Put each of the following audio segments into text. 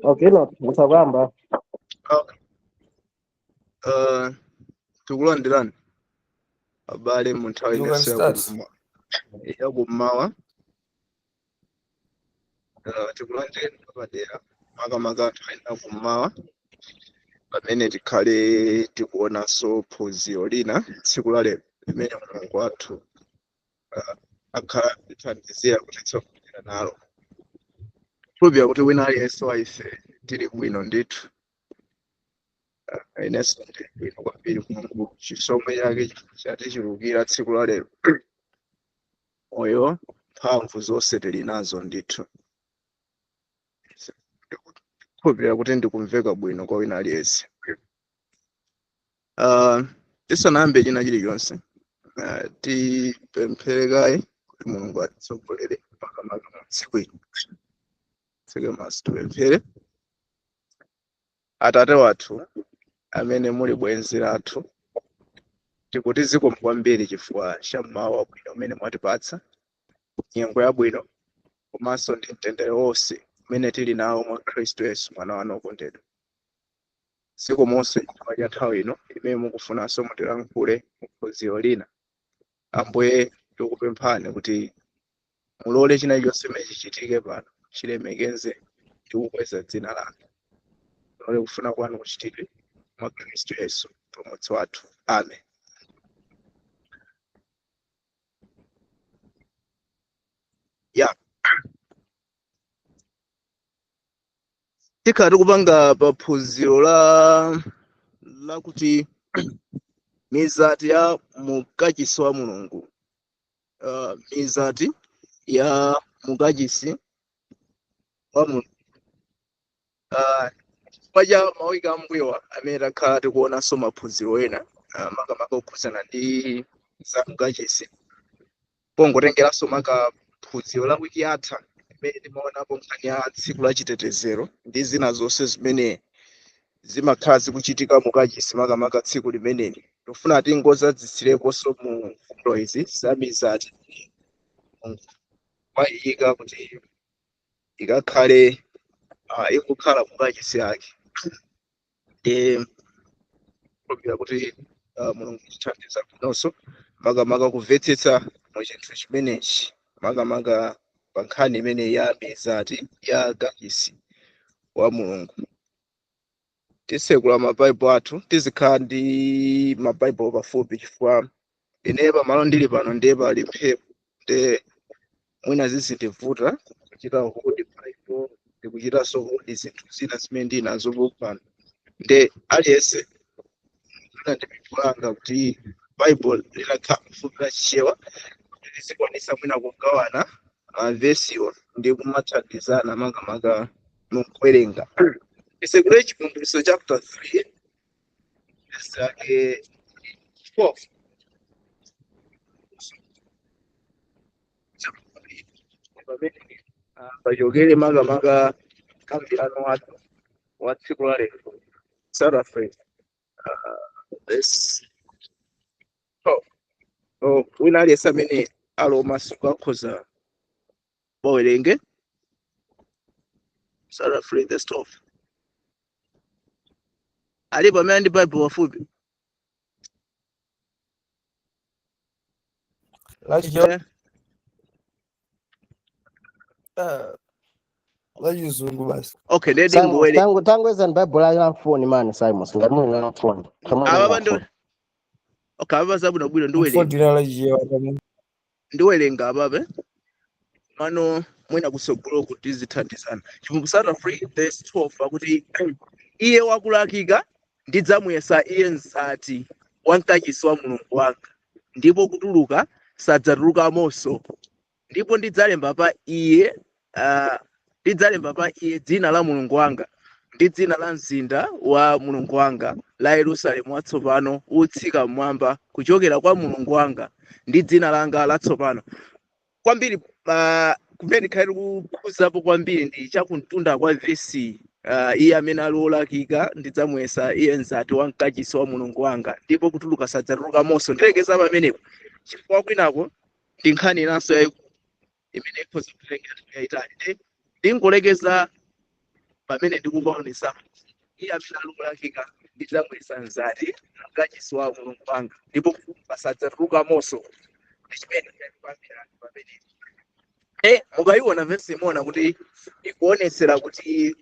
Okay, no, musakuyamba. Okay. Tikulandirani abale mu nthawi You can inenso start. Yakummawa. Tikulandirani papadera makamaka nthawi yakummawa pamene tikhale tikuonanso phunziro lina tsiku la lero limene Mulungu wathu akhala akutithandizira kutitsogolera nalo. Khulupirira kuti wina aliyense wa ife tili bwino ndithu. Inenso ndili bwino kwambiri. Mulungu chisomo chake chatichulukira tsiku la lero. Moyo mphamvu zonse tili nazo ndithu. Khulupirira kuti ndikumveka bwino kwa wina aliyense. Tisanayambe china chilichonse, tipemphere kaye kuti Mulungu atitsogolere makamaka mu tsiku ili. Tseke maso tipemphere. Atate wathu amene muli bwenzi lathu, tikuti zikomo kwambiri chifukwa cha mmawa wabwino umene mwatipatsa, nyengo yabwino komanso ndi mtendere wonse umene tili nawo mwa Khristu Yesu mwana wanu wokondedwa. Zikomonso chifukwa cha nthawi ino imene mukufunanso mutilankhule mu phunziro lina. Ambuye, tikupemphani kuti mulole china chilichonse chimene chichitike pano chilemekeze ndi kukweza dzina lanu. Mulole kufuna kwanu kuchitidwe mwa Khristu Yesu mpulumutsi wathu. Amen. Ya, tikhala tikupanga pa phunziro lakuti mizati ya mukachisi wa Mulungu. Mizati ya mukachisi wa Mulungu. Chifukwa cha mawiki ambuyowa amene takhala tikuonanso maphunziro ena, makamaka okhudzana ndi za mukachisi, pongotengeranso maka phunziro la wiki yatha imene timaonapo nkhani ya tsiku la chitetezero ndi zina zonse zimene zimakhala zikuchitika mukachisi makamaka tsiku limeneli. Tofuna tingozadzitsirekonso mu mfundo izi za mizati kwayika kuti ikakhale ikukhala mukachisi yake. Ndi khulupirira kuti Mulungu atithandiza bwinonso makamaka kumvetsetsa mu chinthu chimenechi, makamaka pa nkhani imene ya mizati ya kachisi wa Mulungu. Tisekula mabaibo athu, tizikhala ndi mabaibo pafupi chifukwa ine pamalo ndili pano ndiye pali mphepo, nde mwina zizindivuta kuchita hold Bible ndikuchitanso hold zinthu zina zimene ndili nazo pano. Nde aliyense mwina ndi pempho langa kuti Bible litakhala pafupi la Chichewa kuti tizikwanisa mwina kugawana mavesiwo ndi kumathandizana makamaka mukuwerenga. Tisekule Chivumbulutso chapter 3 verse yake 12. Pamene pachokere makamaka kambirano wathu wa tsiku la lero, South Africa, verse 12. Oh, wina aliyense amene ali omasuka akhoza wawerenge South Africa verse 12. Alipo amene ndi Bible pafupi? Lachichewa. Lachizungu basi. Okay, ndiye Simon, ndinguwere. Tangweza ni Bible la mfoni mani Simon, ngati muli na mfoni. Aba ndo okay, aba zabwino bwino ndiwerenga. Mfoni lachichewa pamene. Ndiwerenga ababe. Mano mwina kusogolo kuti zithandizana. Chivumbulutso 3 verse 12 akuti iye wakulakika ndidzamuyesa iye mzati wa mkachisi wa Mulungu wanga, ndipo kutuluka sadzatulukamonso, ndipo ndidzalemba pa iye, ndidzalemba pa iye dzina la Mulungu wanga ndi dzina la mzinda wa Mulungu wanga la Yerusalemu watsopano utsika mmwamba kuchokera kwa Mulungu wanga ndi dzina langa latsopano. Kwambiri kumene khali tikukhuzapo kwambiri ndi chakumtunda kwa vesi, iye amene ali wolakika ndidzamuyesa iye mzati wa mkachisi wa Mulungu wanga, ndipo kutuluka sadzatulukamonso. Ndilekeza pamenepo chifukwa kwinako ndi nkhani inanso yayikulu imene ikhoza kutengera nthawi yayitali. Ndingolekeza Pamene ndikukaonesa iye amene ali wolakika ndidzamuyesa mzati mkachisi wa Mulungu wanga, ndipo pasadzatulukamonso. Ndi chimene ndikuyambira pamene mukayiona vesi, imuona kuti ikuonetsera kuti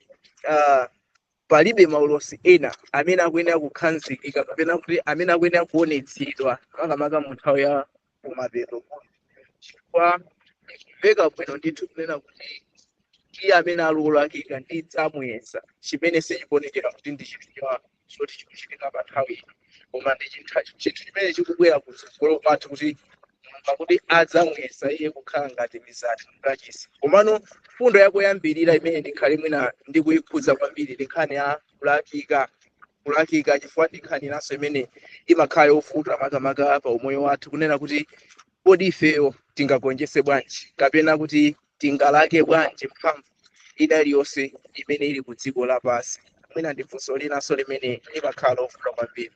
palibe maulosi ena amene akuyenera kukhazikika kapena kuti amene akuyenera kuonetsedwa makamaka mu nthawi ya kumapeto, chifukwa ikumveka bwino ndithu kunena kuti iye amene ali wolakika ndidzamuyesa, chimene sichikuonekera kuti ndi chinthu choti chikuchitika pa nthawi ino, koma ndi chinthu chimene chikubwera kutsogolo kwathu, kuti pakuti adzamuyesa iye kukhala ngati mizati mkachisi. Komano fundo yakuyambirira imene ndikhale mwina ndikuyikhudza kwambiri ndi nkhani ya kulakika. Kulakika, chifukwa ndi nkhani inanso imene imakhala yovuta makamaka pa umoyo wathu, kunena kuti kodi ifeyo tingagonjetse bwanji kapena kuti tingalake bwanji mphamvu ina iliyonse imene ili ku dziko lapansi? Mwina ndi funso linanso limene limakhala lovuta kwambiri.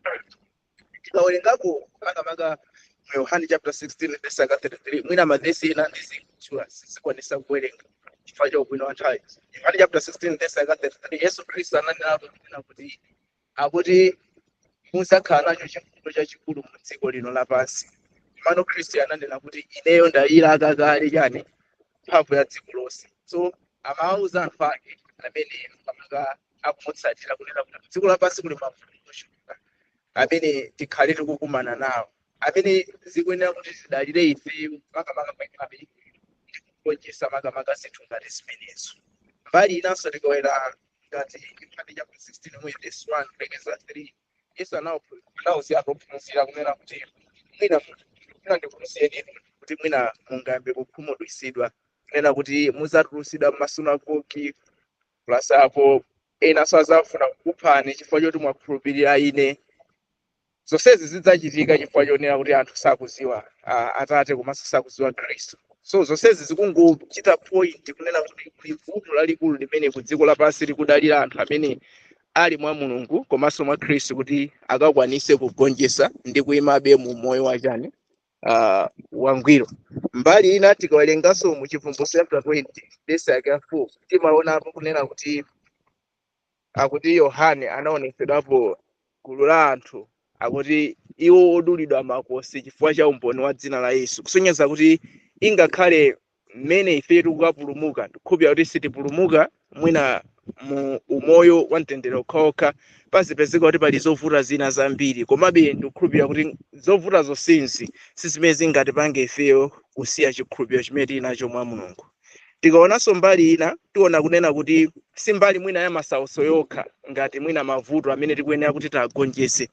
Tikawerengako makamaka mu Yohane chapter 16 verse 33, mwina mavesi ena ndizikutchula, sizikwanisa kuwerenga chifukwa cha ubwino wa nthawi. Yohane chapter 16 verse 33, Yesu Khristu ananena kunena kuti akuti muzakhala nacho chivuto chachikulu mu dziko lino lapansi, komano Khristu ananena kuti ineyo ndayilaka kale chani? Mphamvu ya dziko lonse. So amawuza anthu ake amene makamaka akumutsatira kunena kuti dziko lapansi kuli mavuto ochuluka amene tikhale tikukumana nawo, amene zikuyenera kuti zidalire ife makamaka pamene ndikugonjetsa makamaka zinthu ngati zimenezo. Mbali inanso, tikawera ngati Yohane chapter 16 omwe verse 1 kulekeza 3, Yesu anawuza ophunzira kunena kuti mwina ndikuwuzeni kuti mwina mungayambe kukhumudwitsidwa, kunena kuti mudzatulutsidwa m'masunagogi, plus apo ena sazafuna kukuphani chifukwa choti mwakhulupirira ine. Zonsezi zidzachitika chifukwa chonena kuti anthu sakuziwa Atate komanso sakuziwa Khristu. So zonsezi zikungochita point kunena kuti kuli vuto lalikulu limene ku dziko lapansi likudalira anthu amene ali mwa Mulungu komanso mwa Khristu kuti akakwanise kugonjetsa ndi kuyimabe mu moyo wachani? Wangwiro. Mbali ina, tikawerenganso mu Chivumbulutso chapter 20 verse yake ya 4, timaonapo kunena kuti akuti Yohane anaonetsedwapo gulu la anthu, akuti iwo odulidwa makosi chifukwa cha umboni wa dzina la Yesu, kusonyeza kuti ingakhale mmene ife tikukapulumuka, tikukhulupirira kuti sitipulumuka mwina mu umoyo wa mtendere okhaokha, pazipezeka kuti pali zovuta zina zambiri. Komabe ndikukhulupirira kuti zovuta zonsenzi sizimene zingatipange ifeyo kusiya chikhulupiriro chimene tili nacho mwa Mulungu. Tikaonanso mbali ina, tiona kunena kuti si mbali mwina ya masautso yokha ngati mwina mavuto amene tikuyenera kuti tiagonjetse.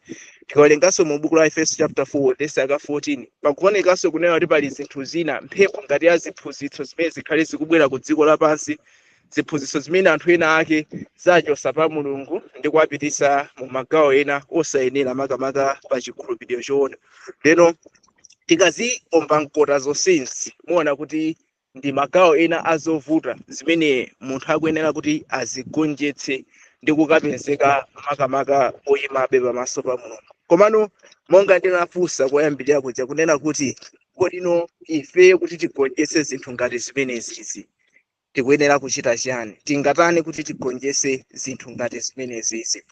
Tikawerenganso mu buku la Efeso chapter 4 verse yaka 14, pakuonekanso kunena kuti pali zinthu zina, mphepo ngati ya ziphunzitso zimene zikhale zikubwera ku dziko lapansi, ziphunzitso zimene anthu ena ake zachosa pa Mulungu ndi kuwapitisa mu magawo ena osayenera makamaka pa chikhulupiriro choona. Lero tikaziomba mkota zonsenzi, muona kuti ndi magawo ena azovuta zimene munthu akuyenera kuti azigonjetse ndi kukapezeka makamaka oyimabe pamaso pa Mulungu. Komano monga ndinafunsa koyambirira kuja kunena kuti kodino ife kuti tigonjetse zinthu ngati zimenezizi tikuyenera kuchita chiyani? Tingatani kuti tigonjetse zinthu ngati zimenezizi?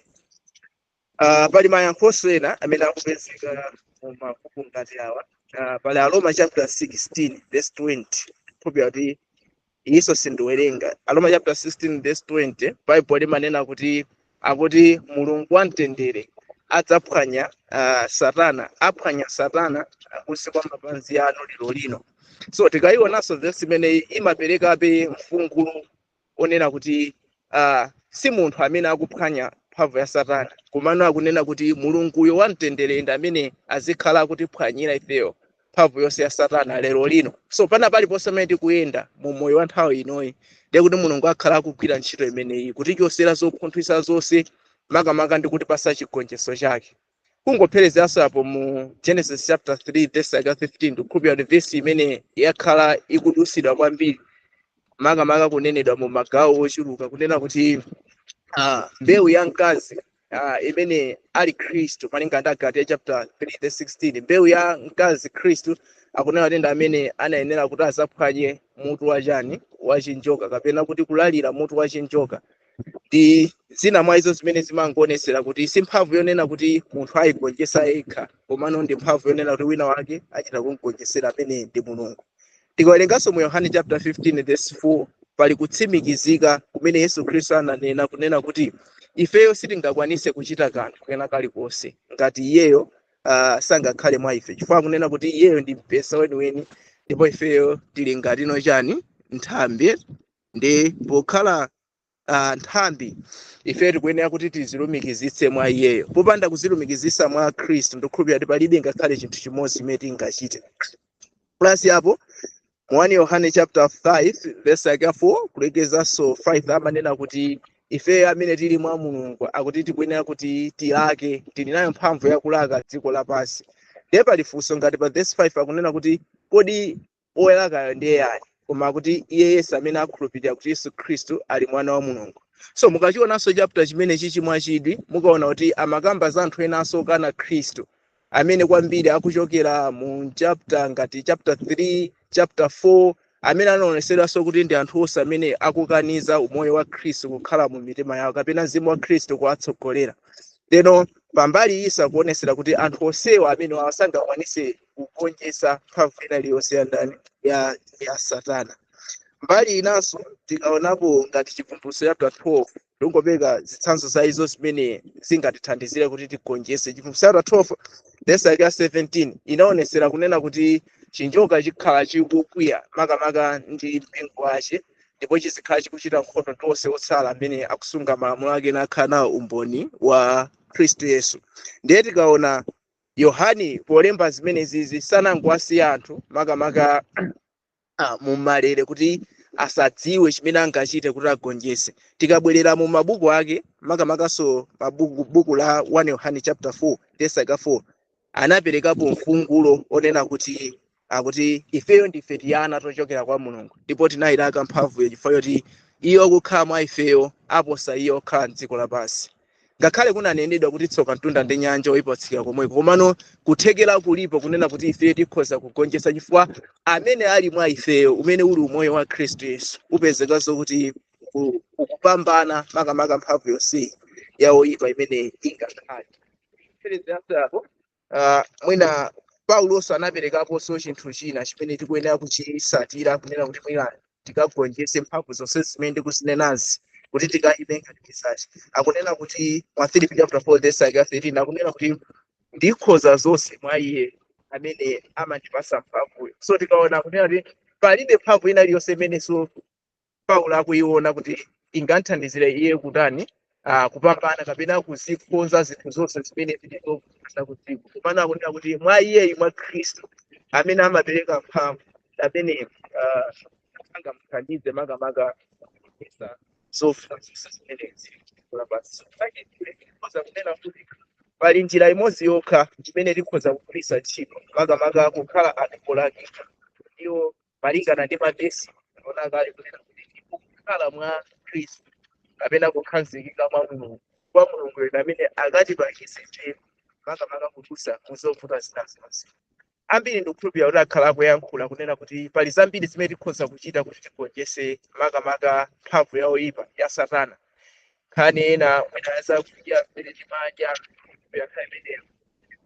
Pali mayankhoso ena amene akupezeka mu mabuku ngati awa. Pali Aroma chapter 16 verse 20. Khulupirira kuti iso sindiwerenga. Aroma chapter 16 verse 20, Bible limanena kuti akuti Mulungu wamtendere adzaphwanya Satana, aphwanya Satana kunsi kwa mapazi anu lero lino. So tikayionanso verse imeneyi, imaperekabe mfungulo onena kuti si munthu amene akuphwanya mphamvu ya Satana, komano akunena kuti Mulunguyo wamtendere ndi amene azikhala akutiphwanyira ifeyo mphamvu yonse ya Satana lero lino. So pana paliponse amene tikuyenda mu moyo wa nthawi inoyi, ndiye kuti Mulungu akhala akugwira ntchito imeneyi kutichotsera zopunthwitsa zonse makamaka ndi kutipasa chigonjetso chake. Kungopherezeranso apo mu Genesis chapter 3 verse yaka 15, ndikukhulupirira kuti vesi imene yakhala ikudusidwa kwambiri makamaka kunenedwa mu magawo ochuluka, kunena kuti mbewu ya mkazi imene ali Khristu, malinga ndi Agalatiya chapter 3 verse 16, mbewu ya mkazi Khristu akunena kuti ndi amene anayenera kuti azaphwanye mutu wachani? Wachinjoka, kapena kuti kulalira mutu wachinjoka. Ndi zina mwa izo zimene zimangoonetsera kuti si mphamvu yonena kuti munthu ayigonjetsa yekha, komano ndi mphamvu yonena kuti wina wake achita kumgonjesera, amene ndi Mulungu. Tikawerenganso mu Yohane chapter 15 verse 4, pali kutsimikizika kumene Yesu Khristu ananena kunena kuti ifeyo sitingakwanise kuchita kanthu kena kalikonse ngati iyeyo sangakhale mwa ife, chifukwa kunena kuti iyeyo ndi mpesa weniweni ndipo ifeyo tili ngati no chani, nthambi. Ndi pokhala nthambi, ife tikuyenera kuti tizilumikizitse mwa iyeyo. Popanda kuzilumikizitsa mwa Khristu, ndikukhulupirira kuti palibe ngakhale chinthu chimodzi chimene tingachite. Plus apo mu 1 Yohane chapter 5 verse yake 4 kulekezanso 5, amanena kuti ife amene tili mwa Mulungu akuti tikuyenera kuti tilake, tili nayo mphamvu yakulaka dziko lapansi. Ndiye pali funso ngati pa verse 5 akunena kuti kodi oyalakayo ndiye yani? Koma akuti iye yense amene akhulupirira kuti Yesu Khristu ali mwana wa Mulungu. So mukachionanso chapter chimene chichi mwachidwi, mukaona kuti amakamba za anthu enanso okana Khristu amene kwambiri akuchokera mu chapter ngati chapter 3, chapter 4, amene anaonesedwanso kuti ndi anthu onse amene akukaniza umoyo wa Khristu kukhala mu mitima yawo kapena mzimu wa Khristu kuwatsogolera. Lero pambali isa kuonesera kuti anthu onsewa amene sangakwanise kugonjetsa mphamvu ina iliyonse ya ndani, ya Satana. Mbali inanso tikaonapo ngati Chivumbulutso chapter 12, tikungopeka zitsanzo za izo zimene zingatithandizire kuti tigonjetse. Chivumbulutso chapter 12 verse yake ya 17 inaonesera kunena kuti chinjoka chikhala chikukwiya makamaka ndi mpingo wace, ndipo chizikhala chikuchita nkhondo ndi onse otsala amene akusunga malamulo ake nakhala nawo umboni wa Khristu Yesu. Ndiye tikaona Yohane polemba zimenezizi, sanangowasiya anthu makamaka mumalere kuti asadziwe chimene angachite kuti agonjetse. Tikabwerera mu mabuku ake, makamakaso mabuku buku la 1 Yohane chapter 4 verse 4, anaperekapo mfungulo onena kuti akuti ifeyo ndife tiyana tochokera kwa Mulungu, ndipo tinayilaka mphamvuyo chifukwa choti iye okukhala mwa ifeyo aposa iye okhala mdziko lapansi. Ngakhale kunanenedwa kuti tsoka mtunda ndi nyanja oyipa komweko, komano kuthekera kulipo kunena kuti ifeyo tikhoza kugonjetsa, chifukwa amene ali mwa ifeyo, umene uli umoyo wa Khristu Yesu, upezekanso kuti ukupambana makamaka mphamvu yonse ya oyipa imene ingakhale. Apo mwina Pauloso anaperekaponso chinthu china chimene tikuyenera kuchisatira, kunena kuti mwina tikagonjetse mphamvu zonse zimene ndikuzinenazi kuti tikayime ngati misachi. Akunena kuti mwa Filipi chapter 4 verse yake 13, akunena kuti ndikhoza zonse mwa iye amene amandipasa mphamvuyo. So tikaona kunena kuti palibe mphamvu ina iliyonse imenenso Paulo akuiona kuti inganthandizire iye kutani, kupambana kapena kuzikonza zinthu zonse zimene zilizovuta kudziko, komano akunena kuti mwa iyeyu, mwa Khristu amene amapereka mphamvu, amene angamuthandize makamaka kugonjetsa zovuta zonse zimene zili dziko lapansi. Tikhoza kunena kuti pali njira imodzi yokha imene tikhoza kugwiritsa ntchito makamaka kukhala anthu olakika, iwo malingana ndi mavesi ona kale kunena kuti kukhala mwa Khristu kapena kukhazikika mwa Mulungu, kwa Mulungu yena amene akatipangitse ife makamaka kudutsa muzovuta zina zonse. Ambiri ndikukhulupirira kuti akhala akuyankhula kunena kuti pali zambiri zimene tikhoza kuchita kuti tigonjetse makamaka mphamvu ya oyipa ya Satana. Nkhani ena mwina zakudya zimene timadya, nthawi imeneyo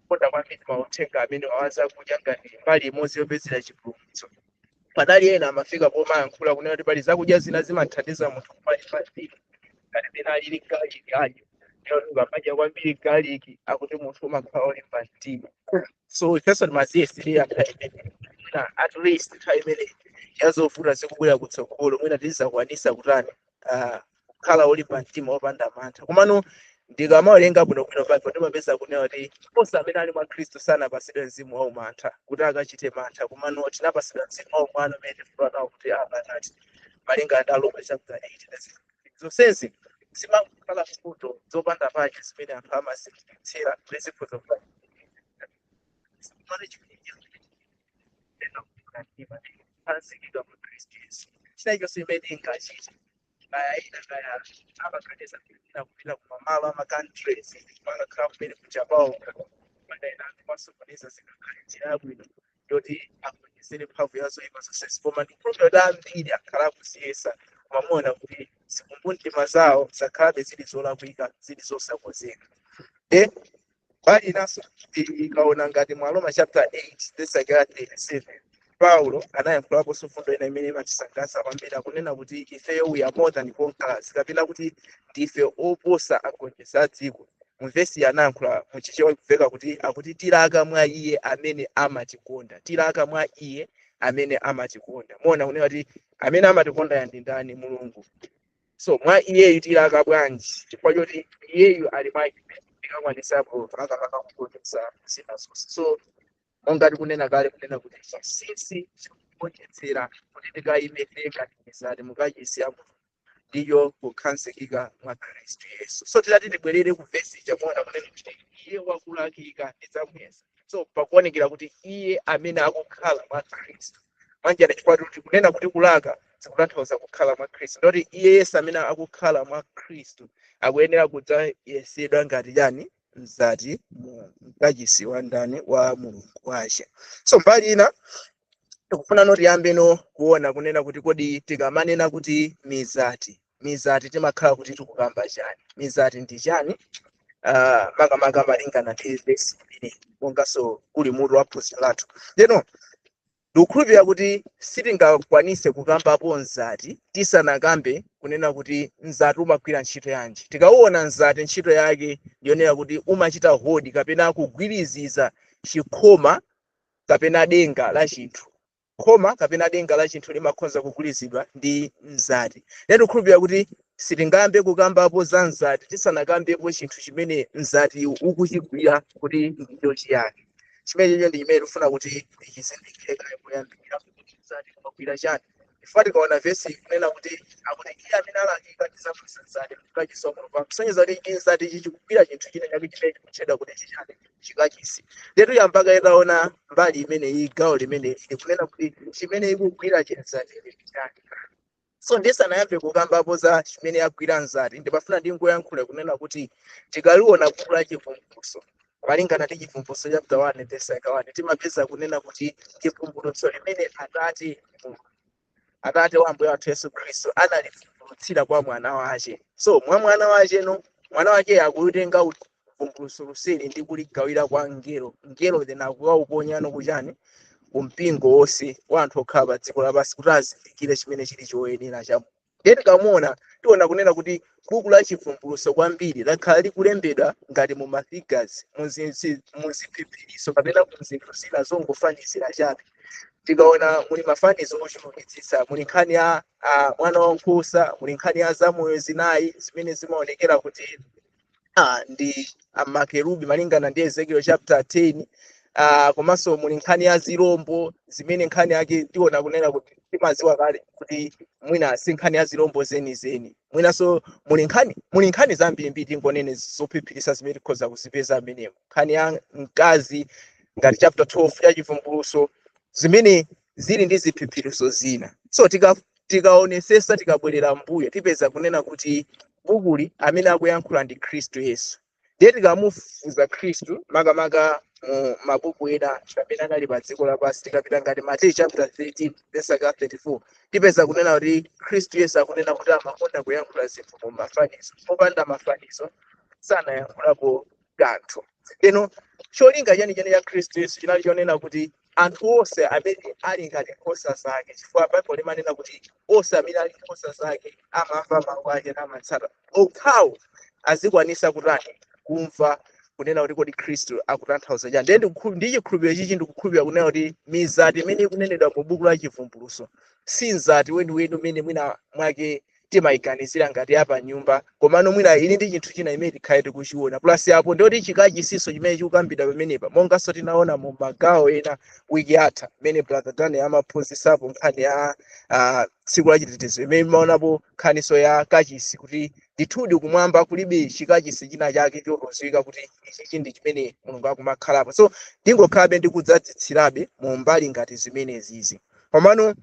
kukonda kwambiri mauthenga amene awazakudya ngati mbali imodzi yopezera chipulumutso. Panali ena amafika pomayankhula kunena kuti pali zakudya zina zimathandiza munthu kumalimba mtima, ngati pena alili garlic adyo, ukamadya kwambiri garlic akuti munthu umakhala olimba mtima. So ifenso timaziyesera nthawi imene mwina at least nthawi imene yazovuta zikubwera kutsogolo, mwina tizakwanisa kutani, kukhala olimba mtima opanda mantha. Komano ndikamawerenga bwinobwino Baibulo, ndimapeza kunena kuti onse amene ali mwa Khristu sanapasidwe mzimu wa umantha kuti akachite mantha, komano tinapasidwa mzimu wa umwana umene tifuna nawo kuti Aba Atate, malinga ndi Aroma chapter 8 verse 15. Zonsezi zimakhala mfundo zopanda pake zimene anthu amazimvetsera kuti zikhoza kukhala khazikika mwa Khristu Yesu. China chonse imene ingachite kaya ina kaya amaganiza kupita kupita kumamalo ama countries amakhala kumene kujapawo ena anthu zingakhale njira yabwino yoti agonjetsere mphamvu ya zoyipa zonsezi, koma ndikhulupirira kuti ambiri akhala akuziyesa, koma muona kuti Zikumbumtima zawo zakhalabe zili zolakwika, zili zosakonzeka. Mbali inanso, ikaona ngati mwa Roma chapter 8 verse 37, Paulo anayankhulaponso fundo ina imene imatisangalatsa kwambiri, akunena kuti ifeyo we are more than conquerors, kapena kuti ndife oposa agonjetsi a dziko. Mu vesi anayankhula muchichewa kumveka kuti akuti tilaka mwa iye amene amatikonda, tilaka mwa iye amene amatikonda. Muona kunena kuti amene amatikonda ya ndi ndani? Mulungu. So mwa iyeyu tilaka bwanji? Chifukwa choti iyeyu ali mwa ife, tikakwanisapo makamaka kugonjetsa zina zonse. So monga tikunena kale kunena kuti chinsinsi chikugonjetsera kuti tikayime ngati mizati mukachisi ya Mulungu ndiyo kukhazikika mwa Khristu Yesu. So tilati tibwerere ku vesi chamuona kunena kuti iye wakulakika ndidzamuyesa. So pakuonekera kuti iye amene akukhala mwa Khristu mwanjira, chifukwa kuti kunena kuti kulaka zikutanthauza kukhala mwa Khristu, ndoti iye yesu amene akukhala mwa Khristu akuyenera kudzayesedwa ngati chani? Mzati mu mkachisi wa ndani? Wa Mulungu wace. So mbali ina tikufuna no tiyambe no kuona kunena kuti kodi tikamanena kuti mizati, mizati timakhala kuti tikukamba chani? Mizati ndi chani? Makamaka malingana ndi vesi imeneyi, monganso kuli mutu wa phunziro lathu. Lero ndikukhulupirira kuti sitingakwanise kukambapo mzati tisanakambe kunena kuti mzati umagwira ntchito yanji. Tikauona mzati, ntchito yake ndiyonera kuti umachita hold kapena kugwiriziza chikhoma kapena denga la chinthu. Khoma kapena denga la chinthu limakhoza kugwirizidwa ndi mzati. Lero ndikukhulupirira kuti sitingambe kukambapo za mzati tisanakambepo chinthu chimene mzati ukuchigwira kuti ndicho chiyani. Chimenecho ndi chimene tikufuna kuti tichizindikire kaye poyambirira, kuti mzati umagwira chani. Chifukwa tikaona vesi kunena kuti akuti iye amene alakika ndidzamuyesa mzati mkachisi wa Mulungu, kusonyeza kuti mzati ichi chikugwira chinthu china chake chimene chikutchedwa kuti chichani? Chikachisi. Ndetu yambaka itaona mbali imene iyi, gawo limene ili kunena kuti chimene ikugwira chimzati ndi chani. So ndisanayambe kukambapo za chimene yagwira mzati, ndimafuna ndingoyankhula kunena kuti tikaliona buku la Chivumbulutso, malingana ndi Chivumbulutso chapter 1 verse 1, timapeza kunena kuti chivumbulutso limene Atate Mulungu, Atate wa Ambuye wathu Yesu Khristu, analivumbulutsira kwa mwana wace. So mwa mwana wace no, mwana wace akutenga vumbulutso luseli ndi kuligawira kwa mngelo, mngelo then akukauponya kuchani? Kumpingo wonse wa anthu okhala pa dziko lapansi, kuti azindikire chimene chili choyenera cha Mulungu. Ndiye tikamuona, tiona kunena kuti buku la Chivumbulutso kwambiri lakhala likulembedwa ngati mu mafigures, muziphiphiriso kapena mu zinthu zina zongofanizira chabe. Tikaona muli mafanizo ochulukitsitsa, muli nkhani ya mwana wankhosa, muli nkhani ya zamoyo zinayi zimene zimaonekera kuti ndi amakerubi malingana ndi Ezekiel chapter 10, komanso muli nkhani ya zirombo zimene nkhani yake tiona kunena kuti timaziwa kale kuti mwina si nkhani ya zirombo zenizeni. Mwinanso muli nkhani zambirimbiri, tingonene zophiphirisa zimene tikhoza kuzipeza amenemo, nkhani ya mkazi ngati chapter 12 ya Chivumbulutso, zimene zili ndi ziphiphiriso zina. So tikaonesesa, tikabwerera mbuyo, tipeza kunena kuti bukuli amene akuyankhula ndi Khristu Yesu. Ndiye tikamufufuza Khristu makamaka mu mabuku ena amene anali pa dziko lapansi, tikapita ngati Mateyu chapter 13 verse 34, tipeza kunena kuti Khristu Yesu akunena kuti amakonda kuyankhula zinthu mu mafanizo, popanda mafanizo sanayankhulapo kanthu. Lero cholinga chenicheni cha Khristu Yesu chinali chonena kuti anthu onse amene ali ngati nkhosa zake, chifukwa Baibulo limanena kuti onse amene ali nkhosa zake amamva mawu ake namatsata, okhawo azikwanisa kutani? Kumva kunena kuti kodi Khristu akutanthauza chani. Ndiye ndi chikhulupiriro chichi ndikukhulupirira kunena kuti mizati imene ikunenedwa mu buku la Chivumbulutso si mzati weniweni umene mwina mwake timayiganizira ngati ya pa nyumba, komano mwina ili ndi chinthu china imene tikhale tikuchiona. Plus apo ndiyoti chikachisiso chimene chikukambidwa pamenepa, monganso tinaona mu magawo ena wiki yatha mmene Brother Daniel amaphunzisapo nkhani ya tsiku la chitetezo, imene imaonapo nkhaniso ya kachisi, kuti ndithudi kumwamba kulibe chikachisi china chake chotoziwika kuti ichichi ndi chimene Mulungu akumakhalapo. So ndingokhalabe ndikudzadzitsirabe mu mbali ngati zimenezizi, komano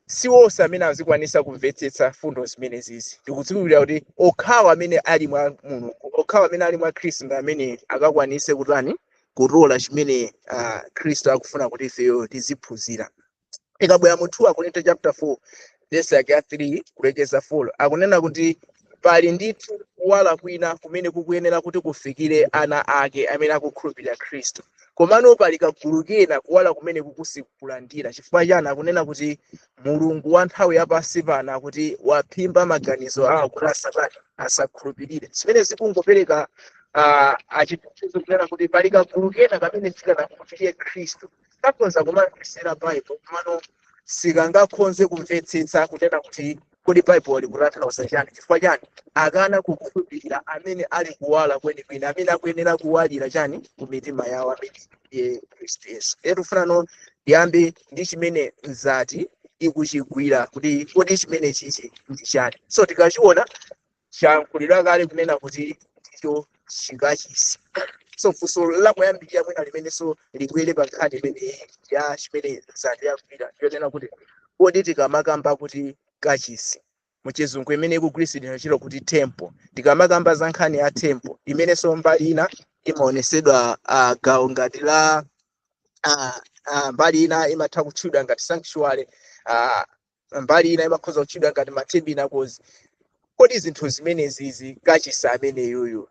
si wonse amene azikwanisa kumvetsetsa fundo zimenezizi. Ndikudziwira kuti okhawo amene ali mwa Mulungu, okhawo amene ali mwa Khristu, ndi amene akakwanise kutani? Kutola chimene Khristu akufuna kuti ifeyo tiziphunzira. Tikabwera mu 2 Akorinto chapter 4 verse yake ya 3 kulekeza 4, akunena kuti pali ndithu kuwala kwina kumene kukuyenera kuti kufikire ana ake amene akukhulupirira Khristu, komano pali kagulu kena kuwala kumene kukusikulandira. Chifukwa chani? Akunena kuti Mulungu wa nthawi yapansi pano akuti waphimba maganizo awo kuti asatani, asakhulupirire. Zimene zikungopereka achitsanzo kunena kuti pali kagulu kena kamene sikanakhulupirire Khristu, kakhonza kumamvetsera Baibulo komano sikangakhonze kumvetsetsa kunena kuti kodi Baibulo likutanthauza chani. Chifukwa chani? Akana kukhulupirira amene ali kuwala kwenikweni, amene akuyenera kuwalira chani ku mitima yawo, amene ndiye Khristu Yesu. Etu funano ndiyambe ndi chimene mzati ikuchigwira, kuti kodi chimene chichi ndi chani. So tikachiona chankhulidwa kale kunena kuti ndicho chikachisi. So funso lakuyambirira mwina limenenso libwere pa nkhani imeneyi ya chimene mzati yagwira, ndiyonena kuti kodi tikamakamba kuti kachisi, muchizungu imene ikugwiritsidwa ntchito kuti temple, tikamakamba za nkhani ya temple imenenso mbali ina imaonesedwa gawo ngati la mbali ina imatha kutchedwa ngati sanctuary, mbali ina imakhoza kutchedwa ngati ma tabernacles. Kodi zinthu zimenezizi, kachisi ameneyuyu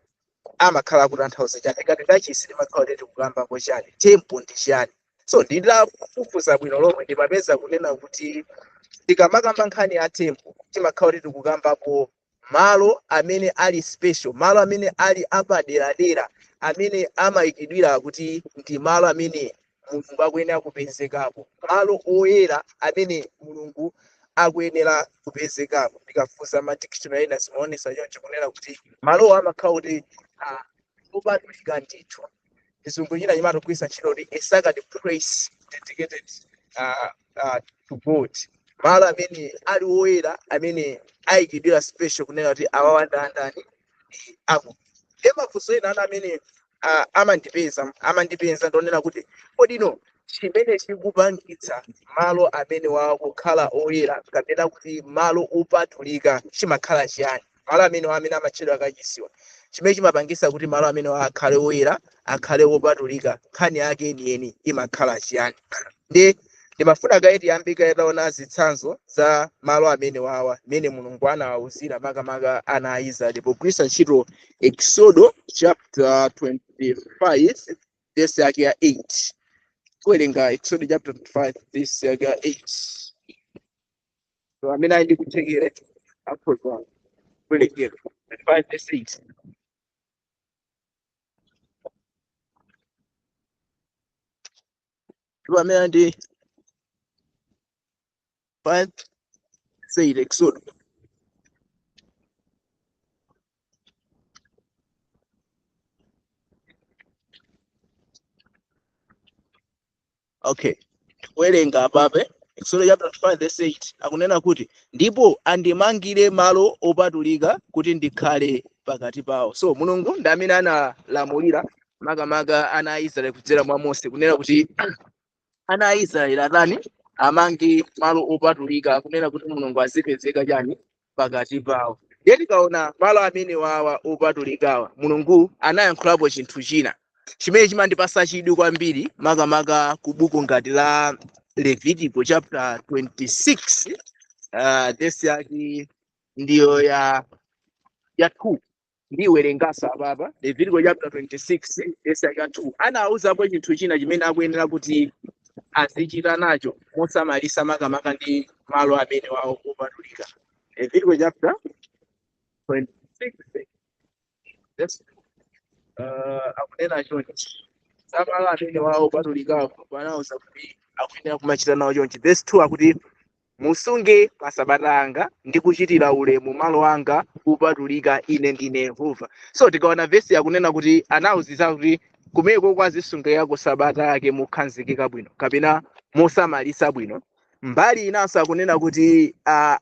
amakhala kutanthauza chani? Ngati kachisi timakhala kuti tikukambako chani? Temple ndi chani? So nditafufuza bwino lomwe ndimapeza kunena kuti tikamakamba nkhani ya temple timakhala kuti tikukambapo malo amene ali special, malo amene ali apaderadera, amene amayikidwira kuti ndi malo amene Mulungu akuyenera kupezekapo, malo oyera amene Mulungu akuyenera kupezekapo. Ndikafunsa ma dictionary ena zimaonesa choncho kunena kuti malowo amakhala kuti opatulika ndithu. Chizungu china chimatogwiritsa ntchito kuti a sacred place dedicated to God, malo amene ali oyera amene ayikidwira special kunena kuti awawa ndi andani, ndi ako. Ndiye mafunso ena ana amene amandipeza ndonena kuti kodino chimene chikupangitsa malo amene wawa kukhala oyera kapena kuti malo opatulika chimakhala chiyani? Malo amene amene amatchedwa kachisiwa, chimene chimapangitsa kuti malo amene akhale oyera, akhale opatulika, nkhani yake yeniyeni imakhala chiyani? Ndi ndimafuna kaye tiyambike taona zitsanzo za malo amene wawa mmene Mulungu anawawuzira makamaka ana a Israeli pogwiritsa ntchito Exodo chapter 25 verse yake ya 8. Kuwerenga Exodo chapter 25 verse yake ya 8. So amene ali ndi kuthekere akhoza kuwerengera 25 verse 8. Ndipo amene ali ndi 5 8 Exodo. Okay, kuwerenga apape Exodo chapter 5 verse 8 akunena kuti ndipo andimangire malo opatulika kuti ndikhale pakati pawo. So Mulungu ndi amene analamulira makamaka ana a Israeli kudzera mwa Mose kunena kuti ana a Israeli atani, amange malo opatulika kunena kuti Mulungu azipezeka chani pakati pawo. Ndiye tikaona malo amene wawa opatulikawa, Mulungu anayankhulapo chinthu china chimene chimandipasa chidwi kwambiri makamaka ku buku ngati la Levitico chapter 26, verse yake ndiyo ya 2. Ndiwerengaso apapa Levitico chapter 26 verse yake ya 2. Anawuzapo chinthu china chimene akuyenera kuti azichita nacho mosamalisa makamaka ndi malo amene wawo opatulika. Levitico chapter 26 verse akunena chonchi za malo amene wawo opatulikawo, anawuza kuti akuyenera kumachita nawo chonchi. Verse 2 akuti musunge masabata anga ndi kuchitira ulemu malo anga opatulika, ine ndine Yehova. So tikaona vesi yakunena kuti anawuziza kuti kumeko kwazisungirako sabata yake mokhazikika bwino kapena mosamalisa bwino. Mbali inanso akunena kuti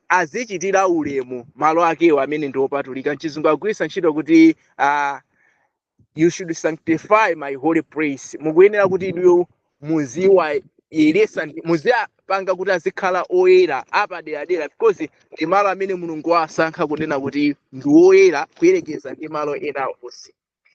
azichitira ulemu malo akewo amene ndi opatulika. Mchizungu agwiritsa ntchito kuti you should sanctify my holy place, mukuyenera kuti inuyo muziwayeresa, muziyapanga kuti azikhala oyera apaderadera, because ndi malo amene Mulungu wasankha kunena kuti ndi oyera kuyerekeza ndi malo ena onse.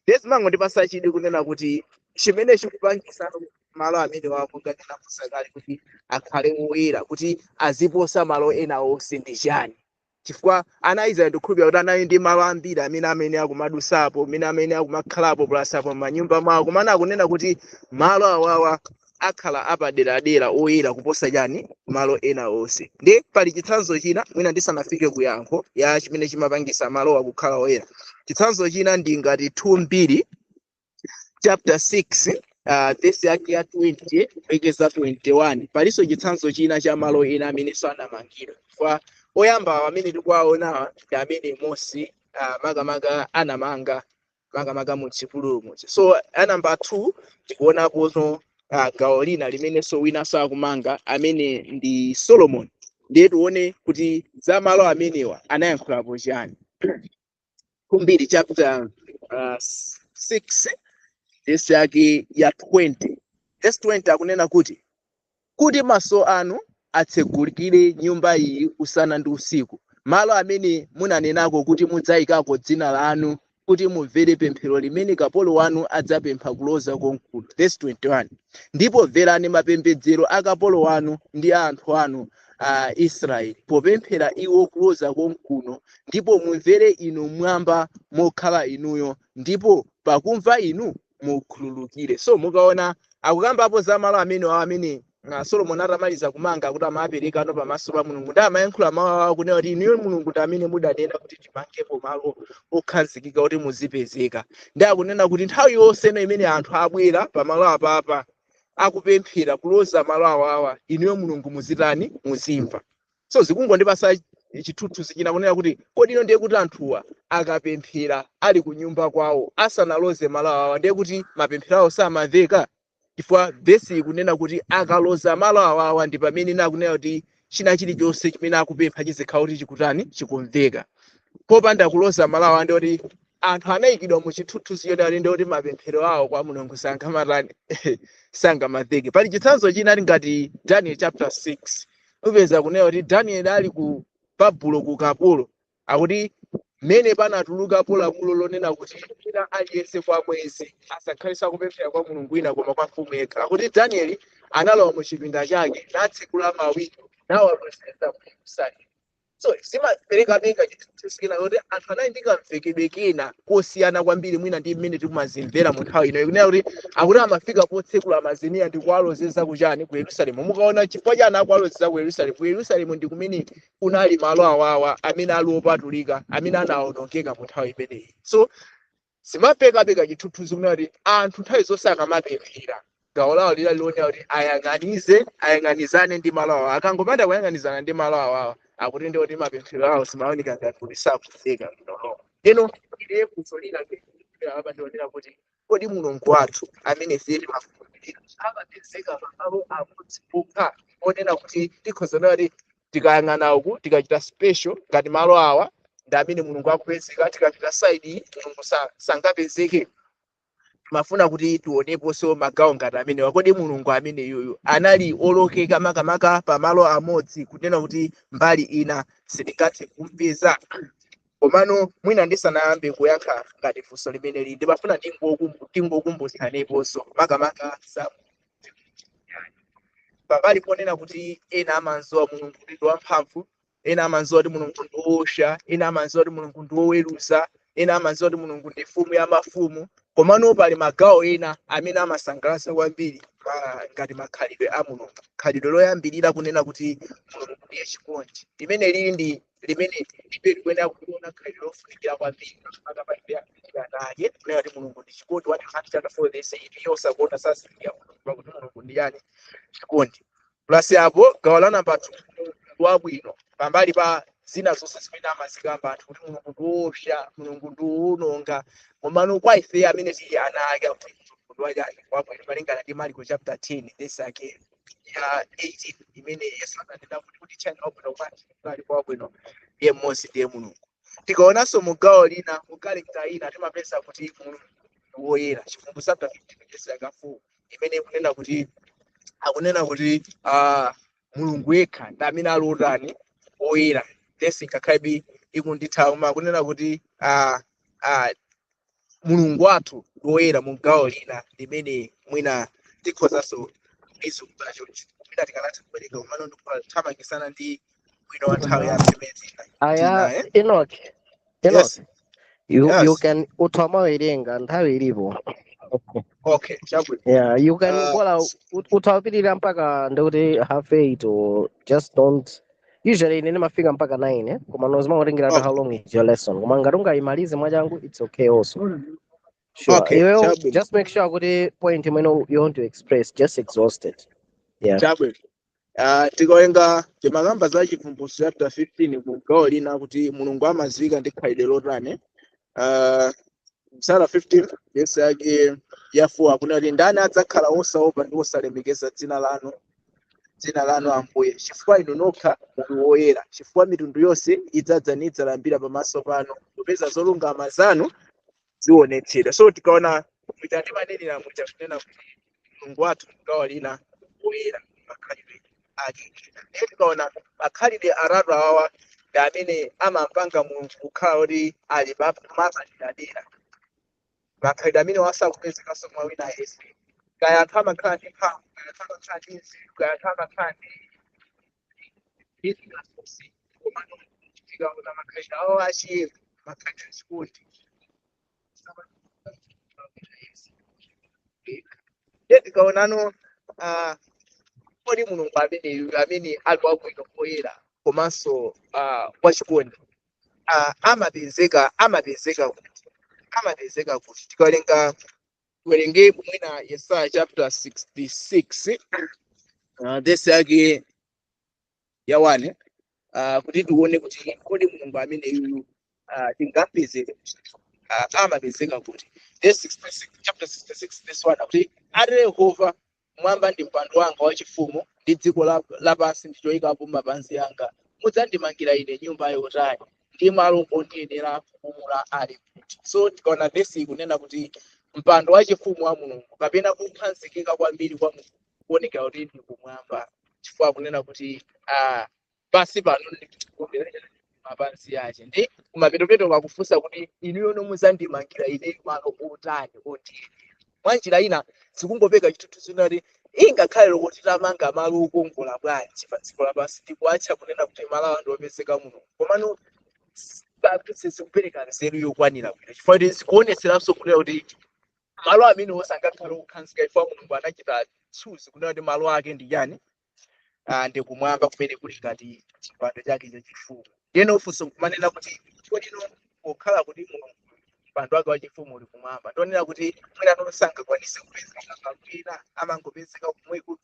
Ndezimangondipasa chidwi kunena kuti chimene chikupangisa Malo amene wamonga tinafunsa kale kuti akhale woyera, kuti aziposa malo ena onse ndi chani? Chifukwa ana a Israeli, ndikukhulupirira kuti anali ndi malo ambiri amene akumadusapo, amene akumakhalapo, pulasapo m'manyumba mwawo, komano akunena kuti malo awawa akhala apaderadera, oyera kuposa chani? Malo ena onse. Ndi pali chitsanzo china, mwina ndisanafike kuyankho ya chimene chimapangisa malowa kukhala oyera, chitsanzo china ndi ngati 2 Mbiri chapter 6, verse yake ya 20 kulekeza 21. Palinso chitsanzo china cha malo ena amene sanamangidwe, chifukwa oyamba amene tikuwaonawa ndi amene Mose makamaka anamanga, makamaka mu chipululu muja. So a number 2 tikuonaponso gawo lina limenenso winanso akumanga, amene ndi Solomon. Ndiye tione kuti za malo amenewa anayankhulapo chani. Mbiri chapter 6, verse yake ya 20. Verse 20 akunena kuti maso anu atsegulire nyumba iyi usana ndi usiku, malo amene munanenako kuti mudzayikako dzina lanu, kuti mumvere pemphero limene kapolo wanu adzapempha kuloza konkuno. Verse 21: ndipo mverani mapembedzero a kapolo wanu ndi a anthu anu a Israeli popemphera iwo kuloza konkuno, ndipo mumvere inu mmwamba mokhala inuyo, ndipo pakumva inu mukhululukire. So mukaona akukambapo za malo amene Solomon atamaliza kumanga, kuti amapereka ano pamaso pa Mulungu, ndi amayankhula mawu awo kunena kuti inuyo Mulungu ndi amene mudanena kuti timangepo malo okhazikika kuti muzipezeka. Ndi akunena kuti nthawi yonse ino imene anthu abwera pamalo apapa akupemphera kuloza malo awawa, inuyo Mulungu muzitani? Muzimva. So zikungondipasa chithunzithunzi china kunena kuti kodi ino ndiye kuti anthuwa akapemphera ali ku nyumba kwawo asanaloze malo awawa, ndiye kuti mapemphero awo samamveka? Chifukwa vesi ikunena kuti akaloza malo awawa ndi pamene nakunena kuti china chilichonse chimene akupempha chizikhala kuti chikutani? Chikumveka. Popanda kuloza malo awawa, ndiye kuti anthu anayikidwa mu chithunzithunzi chodali, ndiye kuti mapemphero awo kwa Mulungu sangamatani? Sangamamveke. Pali chitsanzo china ngati Daniel chapter 6. Upeza kunena kuti Daniel ali ku Babulo ku kapolo, akuti mmene panatulukapo lamulo lonena kuti wina aliyense kwa mwezi asakhale akupemphera kwa Mulungu wina koma kwa mfumu yekha, akuti Daniel analowa mu chipinda chake, natsekula mawindo, nawalozeza ku Yerusalemu. So zimapereka benga chithunzithunzi kena kuti anthu anali ndi kamvekedwe kena kosiyana kwambiri mwina ndi mmene tikumazimvera mu nthawi ino. Ikunena kuti akuti amafika potsekula mazenera ndi kuwalozeza kuchani? Ku Yerusalemu. Mukaona chifukwa chani akuwalozeza ku Yerusalemu? Ku Yerusalemu ndi kumene kunali malo awawa amene ali opatulika, amene anawonongeka mu nthawi imeneyi. So zimapekapeka chithunzithunzi kunena kuti anthu nthawi zonse akamapemphera, gawo lawo lila lionera kuti ayang'anizane ndi malo awawa. Akangopanda kuyang'anizana ndi malo awawa, akuti ndi kuti mapemphero awo simaoneka ngati kuti sakumveka bwino. Ino iliye funso lina apa, ndionera kuti kodi Mulungu wathu amene ife timakhulupirira amapezeka pamalo amodzi pokha, onena kuti tikhoza kuti tikayang'ana uku, tikachita special ngati malo awa ndi amene Mulungu akupezeka, tikapita side iyi Mulungu sangapezeke? Mafuna kuti tioneponso magawo ngati amenewa. Kodi Mulungu amene yuyu anali olokeka makamaka pamalo amodzi, kunena kuti mbali ina sitingathe kumpeza? Komano mwina ndisanayambe kuyankha ngati funso limene lili, ndimafuna tingokumbutsaneponso makamaka za pambali ponena kuti ena amadziwa Mulungu kuti ndi wamphamvu, ena amadziwa kuti Mulungu ndi woosha, ena amadziwa kuti Mulungu ndi woweruza, ena amadziwa kuti Mulungu ndi mfumu ya mafumu, komano pali magawo ena amene amasangalatsa kwambiri ngati makhalidwe a Mulungu. Khalidwe loyambirira kunena kuti Mulungu ndiye chikondi, limene lili ndi limene ife tikuyenera kuliona khalidwe lofunikira kwambiri ake, kunena kuti Mulungu ndi chikondi. 1 Yohane chapter 4 verse 8: iye osakonda sazindikira Mulungu, pakuti Mulungu ndi yani? Chikondi. Plus apo gawo la namba 2, Mulungu wabwino. Pambali pa zina zonse zimene amazikamba anthu kuti Mulungu ndi woopsa, Mulungu ndi wowononga, komano kwa ife amene tili ana ake, akuti Mulungu ndi wachani? Wabwino, malingana ndi Marko chapter 10 verse yake ya 18, imene Yesu ananena kuti chani? Wabwino bwanji? Ali wabwino ndiye mmodzi, ndiye Mulungu. Tikaonanso mu gawo lina, mu character ina, timapeza kuti Mulungu ndi woyera. Chivumbulutso chapter 15 verse yake 4, imene ikunena kuti, akunena kuti Mulungu yekha ndi amene ali otani? Oyera. Vesi ngakhale ikundithawa, koma akunena kuti Mulungu wathu ndi woyera mu gawo lina limene mwina Tikhozanso izukula chonchi mwina tikanatha kuwerenga, komano ndikuthamangisana ndi bwino wa nthawi yathu imene Aya. tinaye. Enoch, Enoch. Yes. You Yes. can utamawerenga, nthawi ilipo. Okay, chabwino. Yeah, you can bola utawapirira mpaka ndikuti 8:30 or just don't. Usually ine ndimafika mpaka 9, eh? Koma nozimakutengeratu how long is your lesson. Koma ngati ungayimalize mwachangu, it's okay also. Sure. Okay. Iweyo Chabwino. just make sure kuti point imene you want to express, just exhaust it. Yeah. Chabwino. Tikawerenga timakamba za Chivumbulutso chapter 15 ku gawo lina kuti Mulungu amadziwika ndi khalidwe lotani. Msala 15 verse yake ya 4 akunena kuti, "Ndani adzakhala osaopa ndi osalemekeza dzina lanu, Ambuye? Chifukwa inu nokha muli woyera. Chifukwa mitundu yonse idzadza nidzalambira pamaso panu, popeza zolungama zanu zionetsedwa." So tikaona muja ndimanenera muja kunena kuti Mulungu wathu gawo lina woyera makhalidwe ake. Ndiye tikaona makhalidwe atatu awawa ndi amene amampanga Mulungu kukhala kuti ali mapaderadera, makhalidwe amene wasakupezekanso mwa wina yense. Kaya anthu amakhala ndi mphamvu, kaya anthu amakhala ndi nzeru, kaya anthu amakhala ndi zinasosi, komano tikaona makhalidwe awo achiyero, makhalidwe achikondi. Ndiye tikaonano, kodi Mulungu ameneyu amene ali wabwino, woyera komanso wachikondi, amapezeka kuti? Amapezeka kuti? Tikawerenga, tiwerenge mwina Yesaya chapter 66, verse yake ya 1, kuti tione kuti kodi Mulungu ameneyu tingampeze, amapezeka kuti? Verse 66, chapter 66 verse 1 akuti, "Ati Yehova, mwamba ndi mpando wanga wachifumu, ndi dziko lapansi ndi choyikapo mapazi anga. Mudzandimangira ine nyumba yotani, ndi malo ondiyenera kupumula ali kuti?" So tikaona vesi ikunena kuti mpando wachifumu wa Mulungu kapena kukhazikika kwambiri kwa Mulungu kuonekera kuti ndi kumwamba, chifukwa akunena kuti pansi pano ndi mapazi ache. Ndi kumapetopeto kakufunsa kuti, "Inuyo mudzandimangira ine malo otani ondiyenera?" Mwa njira ina zikungopeka chithunzi kuti ingakhale lokuti tamanga malo okongola bwanji pa dziko lapansi, ndikuatcha kunena kuti malo awa ndi opezeka Mulungu, komano sizikupereka nzeru yokwanira bwino, chifukwa kuti zikuonetseranso kunena kuti malo amene osangakhale okhazikika, chifukwa Mulungu anachita choose kunena kuti malo ake ndi chani? Ndi kumwamba kumene kuli ngati chipando chake chachifumu. Ndiyeno funso nkumanena kuti, kodino pokhala kuti Mulungu mpando wake wachifumu uli kumwamba, ndionera kuti mwina nosangakwanise kupezeka malo, amangopezeka kumweko?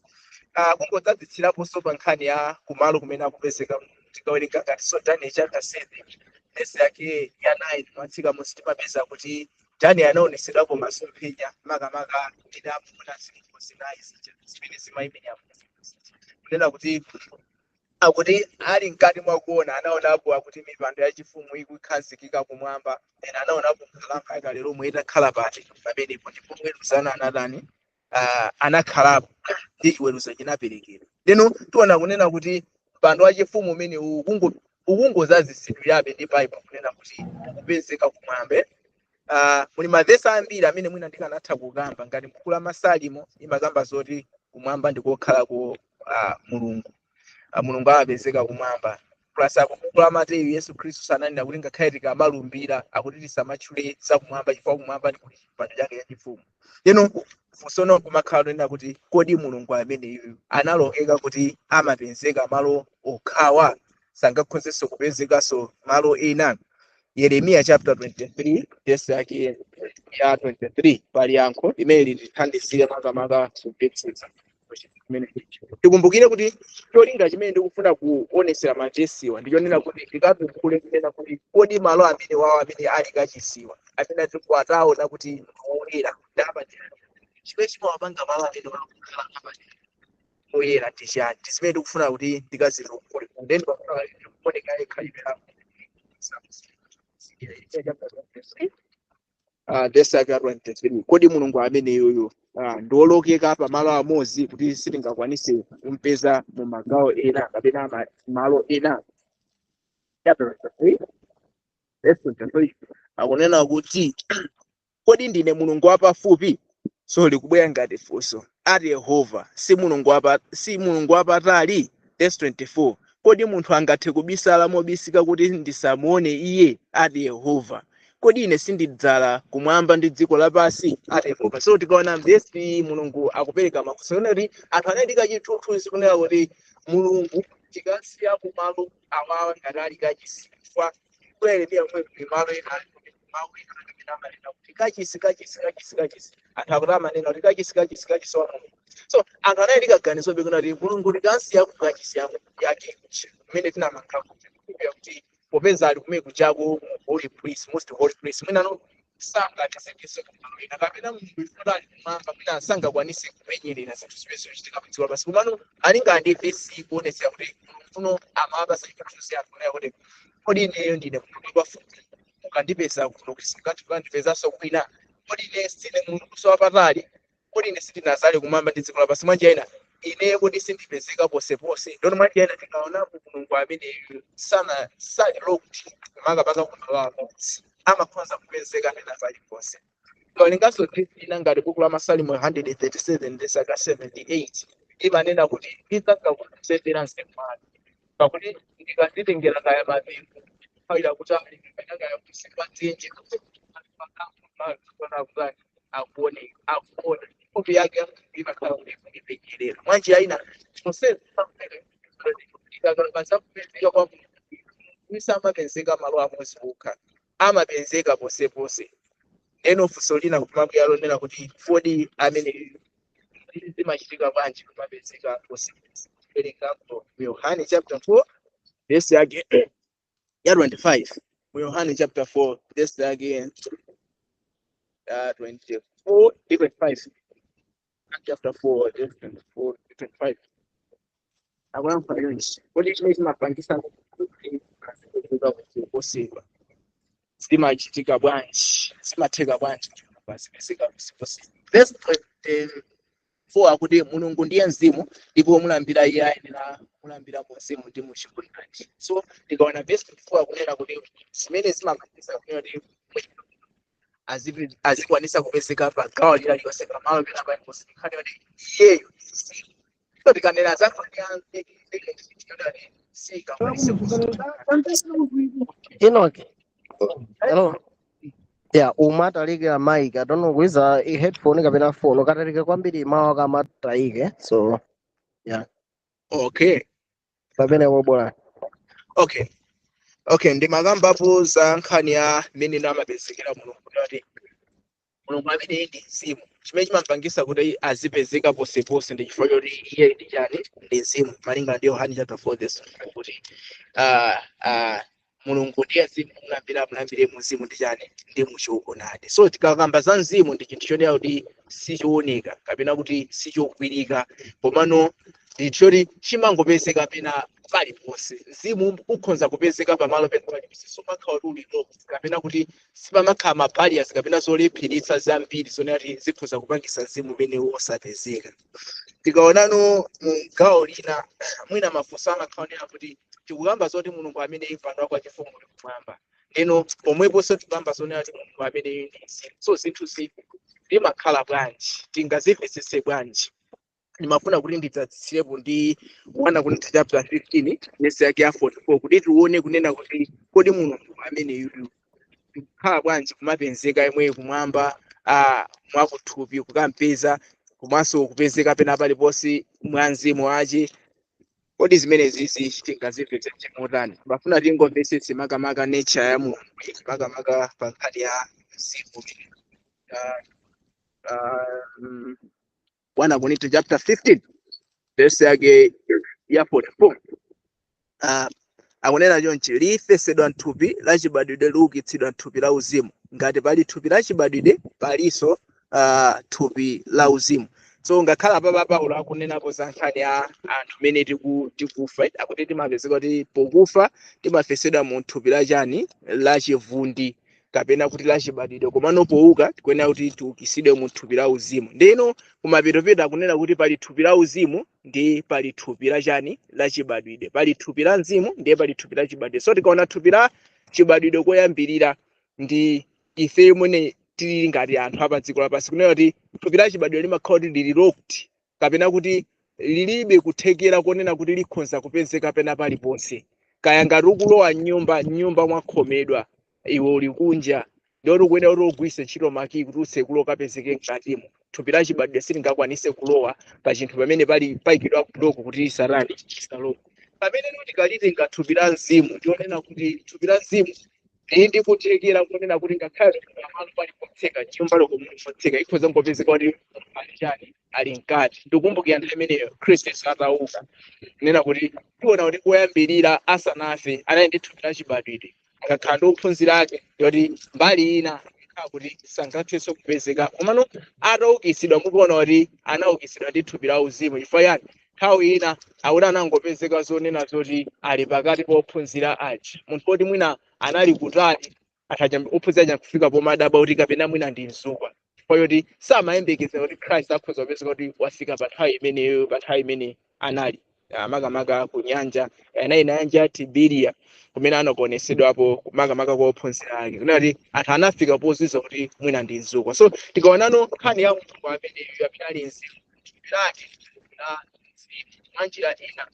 Kungodzadzitsiraponso pa nkhani ya kumalo kumene akupezeka, tikawerenga ngati so Daniel chapter 7 verse yake ya 9 mwatsika munsi, timapeza kuti Daniel anaonesedwapo masomphenya, makamaka ine amuna zilombo zinayi zija zimene zimayimira, kunena kuti akuti ali mkati mwa kuona anaonapo akuti mipando yachifumu ikukhazikika kumwamba, ena anaonapo nkhalamba yakale lomwe itakhala pati pamenepo, ndipo mweruzana anatani? Anakhalapo ndi chiweruzo chinaperekedwa. Lino tiona kunena kuti mpando wachifumu umene ukungozazisidwirabe ndi Baibulo kunena kuti ukupezeka kumwamba. Muli mavesi ambiri amene mwina ndikanatha kukamba. Ngati m'buku la Masalimo imakamba zoti kumwamba ndikokhalako Mulungu, Mulungu amapezeka kumwamba. Plus akubuku la Mateyu, Yesu Khristu sananena kuti ngakhale tikamalumbira akuti tisamatchule zakumwamba, chifukwa kumwamba ndikuti chipando chake chachifumu. Lino funso kumakhala lonena kuti, kodi Mulungu ameneyu analokeka kuti amapezeka malo okhawa, sangakhozenso kupezekanso malo ena? Yeremiya chapter 23 verse yake ya 23 pali yankho limene litithandizire makamaka kumvetsetsa chimene. Tikumbukire kuti cholinga chimene ndikufuna kuonesera mavesiwa ndichonena kuti ndikatukule kunena kuti, kodi malo amene wawo amene ali kachisiwa amene atikuataona kuti oyera ndapadera, chimene chimawapanga malo amene wakukhala apadera oyera ndi chani? Ndi zimene ndikufuna kuti ndikazitukule. Then pafuna kuoneka khalidwe lako. Verse yake ya 23, kodi Mulungu ameneyoyo ndiolokeka pamalo amodzi kuti sitingakwanise kumpeza mu magawo ena kapena malo ena? Chapter 23 verse 23 akunena kuti, "Kodi ndine Mulungu wapafupi?" So likubwera ngati funso, ati Yehova, si Mulungu wapatali? Verse 24, kodi munthu angathe kubisala mobisika kuti ndisamuone iye? Ati Yehova. Kodi ine sindidzala kumwamba ndi dziko lapansi? Ati Yehova. So tikaona verse iyi, Mulungu akupereka mafunso kuti anthu anayika chithunzi kunena kuti Mulungu tikasiya kumalo awawa ngati ali kachisi, chifukwa Yeremiya mwe malo ena ali kuti mawu ena amene amanena kuti kachisi, kachisi, kachisi, kachisi. Anthu akuti amanena kuti kachisi, kachisi, kachisi wa Mulungu. So anthu anayika ganizo bekuna kuti Mulungu tikansiya ku kachisi yake kumene tinamanga kuti kuti popeza ali kumene kujako mu holy place, most holy place, mwina sangatezekenso kumalo ena, kapena Mulungu ifuna ali kumwamba, mwina sangakwanise kupenyerera zinthu zimene zikuchitika pa dziko lapansi. Komano alinga ndi vesi kuonetsera kuti Mulungu funo amapasa chithunzi anthu kunena kuti kodi ineyo ndine Mulungu pafupi, mukandipeza kuno, kandipezanso kwina? Kodi ine sine Mulungu wapatali? Kodi ine sindinazale kumwamba ndi dziko lapansi? Mwanjira ina, ineyo kodi sindipezeka posepose? Ndono mwanjira ina tikaonapo Mulungu ameneyu sana sali locked makapaka kumalo amodzi, amakhoza kupezeka pena paliponse. Kawerenganso ina ngati buku la Masalimo 137 verse 78, imanena kuti ndidzangakusendera mzimu wanu, pakuti ndikazitengera kaya mapiko kawira kutali kapena kaya kusimba dzenje, akuone akuona nkhope yake imakhala kuti ipenyerera. Mwanjira ina kupezeka kwa Mulungu, samapezeka malo amodzi okha, amapezeka posepose. Eno funso lina kumabwera lonena kuti kodi amene zimachitika bwanji kumapezeka posepose? Kuwerengapo mu Yohane chapter 4 verse yake ya 25, mu Yohane chapter 4 verse yake 24 ndi 25, chapter 4 verse 24 ndi 25, akulankhula chonchi: kodi chimene chimapangisa poseka zimachitika bwanji, zimatheka bwanji pasipezeka posepose? Verse 24 akuti Mulungu ndiye mzimu, ndipo mulambira iye ayenera mulambira mu mzimu ndi muchikondi. So tikaona verse 24 akunena kuti zimene zimapangisa kunena kuti azikwanisa kupezeka pa gawo lila lilonse, pamalo pena paliponse, nkhani yoti iyeyo. So tikanena za nkhani ya sikakwanise. Enoch, hello. Yeah, umatalikira mic. I don't know kuiza i headphone kapena phone. Ukatalika kwambiri mawu akamatayike. So, yeah. Okay. Pamene bola. Okay, ndimakambapo za nkhani ya mmene amapezekera Mulungu, kuti Mulungu amene ndi mzimu, chimene chimapangisa kuti azipezeka posepose ndi chifukwa choti iye ndi chani? Ndi mzimu, malinga ndi Yohane chapter 4 verse 25 kuti Mulungu ndiye mzimu, mulambira mulambire muzimu ndi chani? Ndi muchoonadi. So tikakamba za mzimu, ndi chinthu chonena kuti sichooneka kapena kuti sichogwirika, komano ndi choti chimangopezeka pena paliponse. Mzimu ukhoza kupezeka pamalo pena paliponse, sumakhala kuti uli locked kapena kuti sipamakhala ma barriers kapena zolepheretsa zambiri zonena kuti zikhoza kupangisa mzimu umene wosapezeka. Tikaonano mu gawo lina, mwina mafunso amakhala kuti tikukamba zoti Mulungu amene mpando wake wachifumu uli kumwamba, ndeno pomweponso tikukamba zonena kuti Mulungu amene ndi mzimu, so zinthu zimakhala bwanji? Tingazimvetsetse bwanji? Ndimafuna kuti ndidzatsirepo ndi 1 Korinto chapter 15 verse yake ya 44, kuti tione kunena kuti kodi Mulungu amene yuyu kukhala bwanji kumapezeka imwe kumwamba mwakuthupi kukampeza, komanso kupezeka pena paliponse mwa mzimu wace? Kodi zimenezi tingazimvetsetse motani? Bafuna tingomvetsetse makamaka nature ya Mulungu, makamaka pa nkhani ya mzimu. 1 Korinto chapter 15 verse yake ya 44 akunena chonchi: lifesedwa mthupi lachibadwidwe, liukitsidwa mthupi la uzimu. Ngati pali thupi lachibadwidwe, palinso thupi la uzimu. So ngakhala papa Paulo akunenapo za nkhani ya anthu mene tikufa, akuti timapezeka kuti pokufa timafesedwa mu thupi lachani? Lachivundi kapena kuti lachibadwidwe, komano pouka tikuyenera kuti tiukisidwe mu thupi la uzimu. Ndeno kumapetopeta akunena kuti pali thupi la uzimu ndi pali thupi lachani? Lachibadwidwe. Pali thupi la mzimu ndiye pali thupi la chibadwidwe. So tikaona thupi la chibadwidwe koyambirira ndi ife mwene Tili ngati anthu apa dziko lapansi, kunena kuti thupi la chibadwidwe limakhala kuti lili locked, kapena kuti lilibe kuthekera konena kuti likhonza kupezeka pena paliponse. Kaya ngati ukulowa mnyumba, mnyumba mwakhomedwa, iwe uli kunja, ndiyoti ukuyenera kuti ugwiritse ntchito makiyi kuti utsekule ukapezeke mkatimo. Thupi la chibadwidwe silingakwanise kulowa pa chinthu pamene pali payikidwa block kuti lisatani, lisalowe. Pamene tikalitenga thupi la mzimu, ndionena kuti thupi la mzimu lili ndi kuthekera kunena kuti ngakhale pamalo pali potseka, nyumba loko potseka, ikhoza ngopezeka kuti ali chani, ali mkati. Ndikumbukira nthawi imeneyo Khristu Yesu atauka, kunena kuti tiona kuti koyambirira asanafe anali ndi thupi la chibadwidwe, akakhala ndi ophunzira ake, ndiyoti mbali ina ikhala kuti sangathenso kupezeka. Komano ataukitsidwa, mukuona kuti anaukitsidwa ndi thupi la uzimu. Chifukwa chani? Nthawi ina akuti anangopezeka zonena zoti ali pakati pa ophunzira aja, munthu woti mwina anali kutali, athacha ophunzira aja kufika pomadabwa kuti kapena mwina ndi mzukwa, chifukwa choti samayembekeza kuti Christ akhoza kupezeka kuti wafika pa nthawi imeneyo, pa nthawi imene anali makamaka ku nyanja, anali nyanja ya Tiberiya, kumene anakuonesedwapo makamaka kwa ophunzira ake, kunena kuti anthu anafika pozizwa kuti mwina ndi mzukwa. So tikaonano nkhani ya munthu ameneyo amene ali mzimu, thupi lake la mzimu, mwa njira ina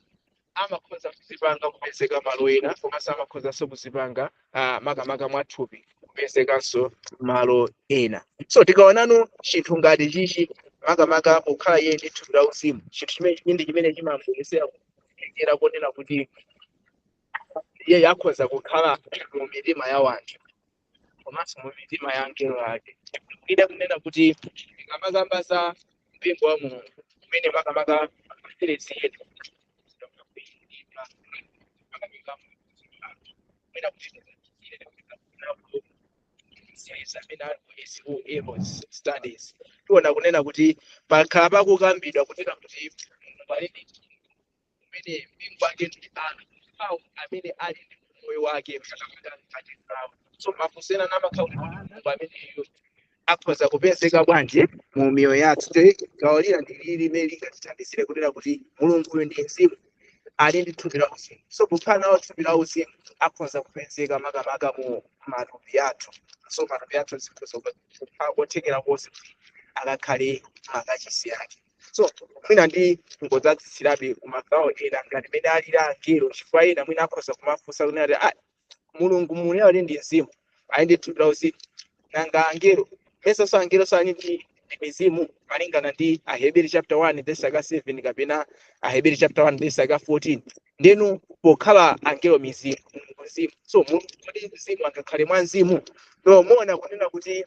amakhoza kuzipanga kupezeka malo ena, komanso amakhozanso kuzipanga makamaka mwa thupi kupezekanso malo ena. So tikaonano chinthu ngati chichi, makamaka pokhala iye ndi thupi la uzimu, chinthu chimene ndi chimene chimamubweresera kuthekera konena kuti iye akhoza kukhala mu mitima ya wanthu komanso mu mitima ya angelo ake. Ida kunena kuti tikamakamba za mpingo wa Mulungu, umene makamaka maferezi yetu mwina kuti series amene ali ku SO Amos studies, tiona kunena kuti pakhala pakukambidwa kunena kuti Mulungu ali ndi umene mpingo wake ndi anthu awo amene ali ndi moyo wake makamaka mkati mwawo. So mafunso ena namakhala kuti Mulungu ameneyo akhoza kupezeka bwanji mu miyoyo yathu? Gawo lina ndi lili limene lingatithandizire kunena kuti Mulunguyo ndi mzimu, ali ndi thupi la uzimu. So pokhala nawo thupi la uzimu, akhoza kupezeka makamaka mu matupi athu. So matupi athu zikhoza kukhala kothekera konse kuti akakhale makachisi ake. So mwina ndi ngodzadzitsirabe kumagawo ena ngati mene alili angelo, chifukwa ena mwina akhoza kumafunsa kunena kuti, ah, Mulungu munena kuti ndi mzimu, ali ndi thupi la uzimu, nanga angelo? Mesanso angelo sali ndi mizimu, malingana ndi Aheberi chapter 1 verse yaka 7 kapena Aheberi chapter 1 verse yaka 14? Ndenu pokhala angelo mizimu, Mulungu mzimu, so Mulungu kodi mzimu angakhale mwa mzimu? No, muona kunena kuti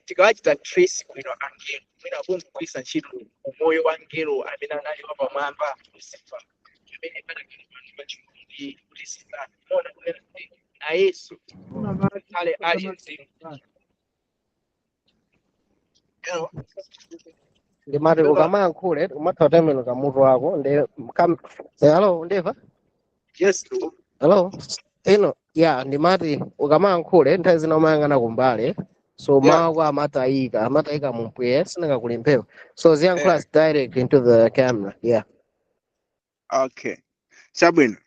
tikachita trace bwino angelo, mwina kungogwiritsa ntchito umoyo wa angelo amene anali wapamwamba, Lucifer, amene anakhala ndi kuti Satana, muona kunena kuti nayenso ngakhale ali mzimu. Ndimati ukamayankhule umatha kutembenuka mutu wako ndi hello, ndimva? Yes. Hello, ino ya, ndimati ukamayankhule nthawi zina umayang'ana kumbali, so mawu ako amatayika mumpweya, sinangakuli mphepo, so ziyankhula direct into the camera, yeah. Okay, chabwino.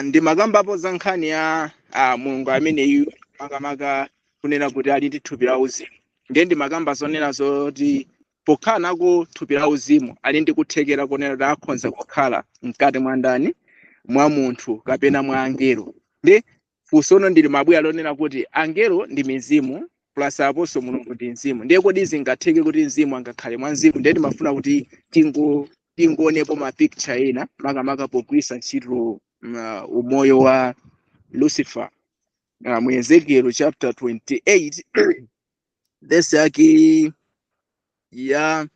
Ndimakambapo za nkhani ya Mulungu ameneyu, makamaka kunena kuti ali ndi thupi la uzimu. Ndiye ndimakamba zonena zoti pokhala nako thupi la uzimu, ali ndi kuthekera kunena kuti akhoza kukhala mkati mwa ndani, mwa munthu kapena mwa angelo. Ndi funsono ndili mabwera lonena kuti angelo ndi mizimu, plus aponso Mulungu ndi mzimu, ndiye kodi zingatheke kuti mzimu angakhale mwa mzimu? Ndiye timafuna kuti tingonepo ma picture ena, makamaka pogwiritsa ntchito umoyo wa Lucifer mu Ezekiel chapter 28 verse yake ya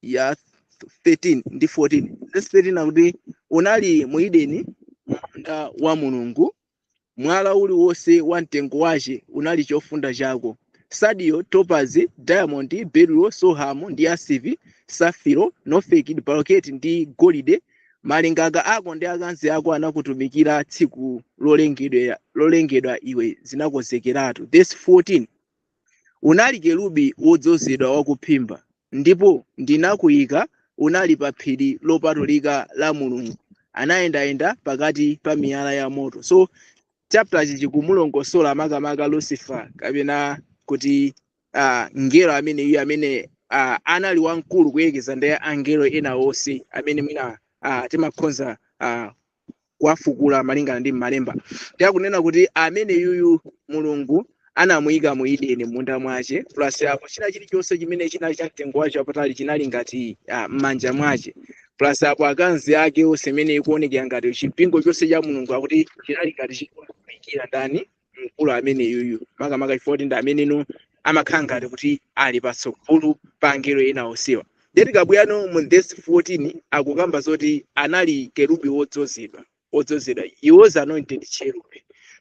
13 ndi 14. Verse 13 akuti, "Unali mu Edeni, munda wa Mulungu. Mwala uliwonse wa mtengo wace unali chofunda chako: sardio, topaz, diamond, beryl, sohamu ndi yasipi, safiro, nofeki, baroketi ndi golide. Malingaka ako ndi akazi ako anakutumikira tsiku lolengedwa iwe zinakonzekeratu." Verse 14, "Unali kerubi wodzozedwa wakuphimba, ndipo ndinakuyika unali pa phiri lopatulika la Mulungu. Anayendayenda pakati pa miyala ya moto." So Chapter ichi chikumulongosola makamaka Lucifer, kapena kuti ngelo amene iye amene anali wamkulu kuyekeza ndi angelo ena onse amene mwina timakhonza kuwafukula malingana ndi malemba. Ndiyakunena kuti amene yuyu Mulungu anamuyika mu Edeni, munda mwace, plus apo china chilichonse chimene chinali cha mtengo wace wapatali chinali ngati m'manja mwace, plus apo akazi ake onse imene ikuonekera ngati chipingo chonse cha Mulungu akuti chinali ngati chikufikira ndani? Mkulu amene yuyu, makamaka chifukwa kuti ndi ameneno amakhala ngati kuti ali patsogolo pa angelo ena onsewa. Ndiye tikabwerano mu verse 14, akukamba zoti anali kerubi wodzozedwa, wodzozedwa. He was anointed cherub.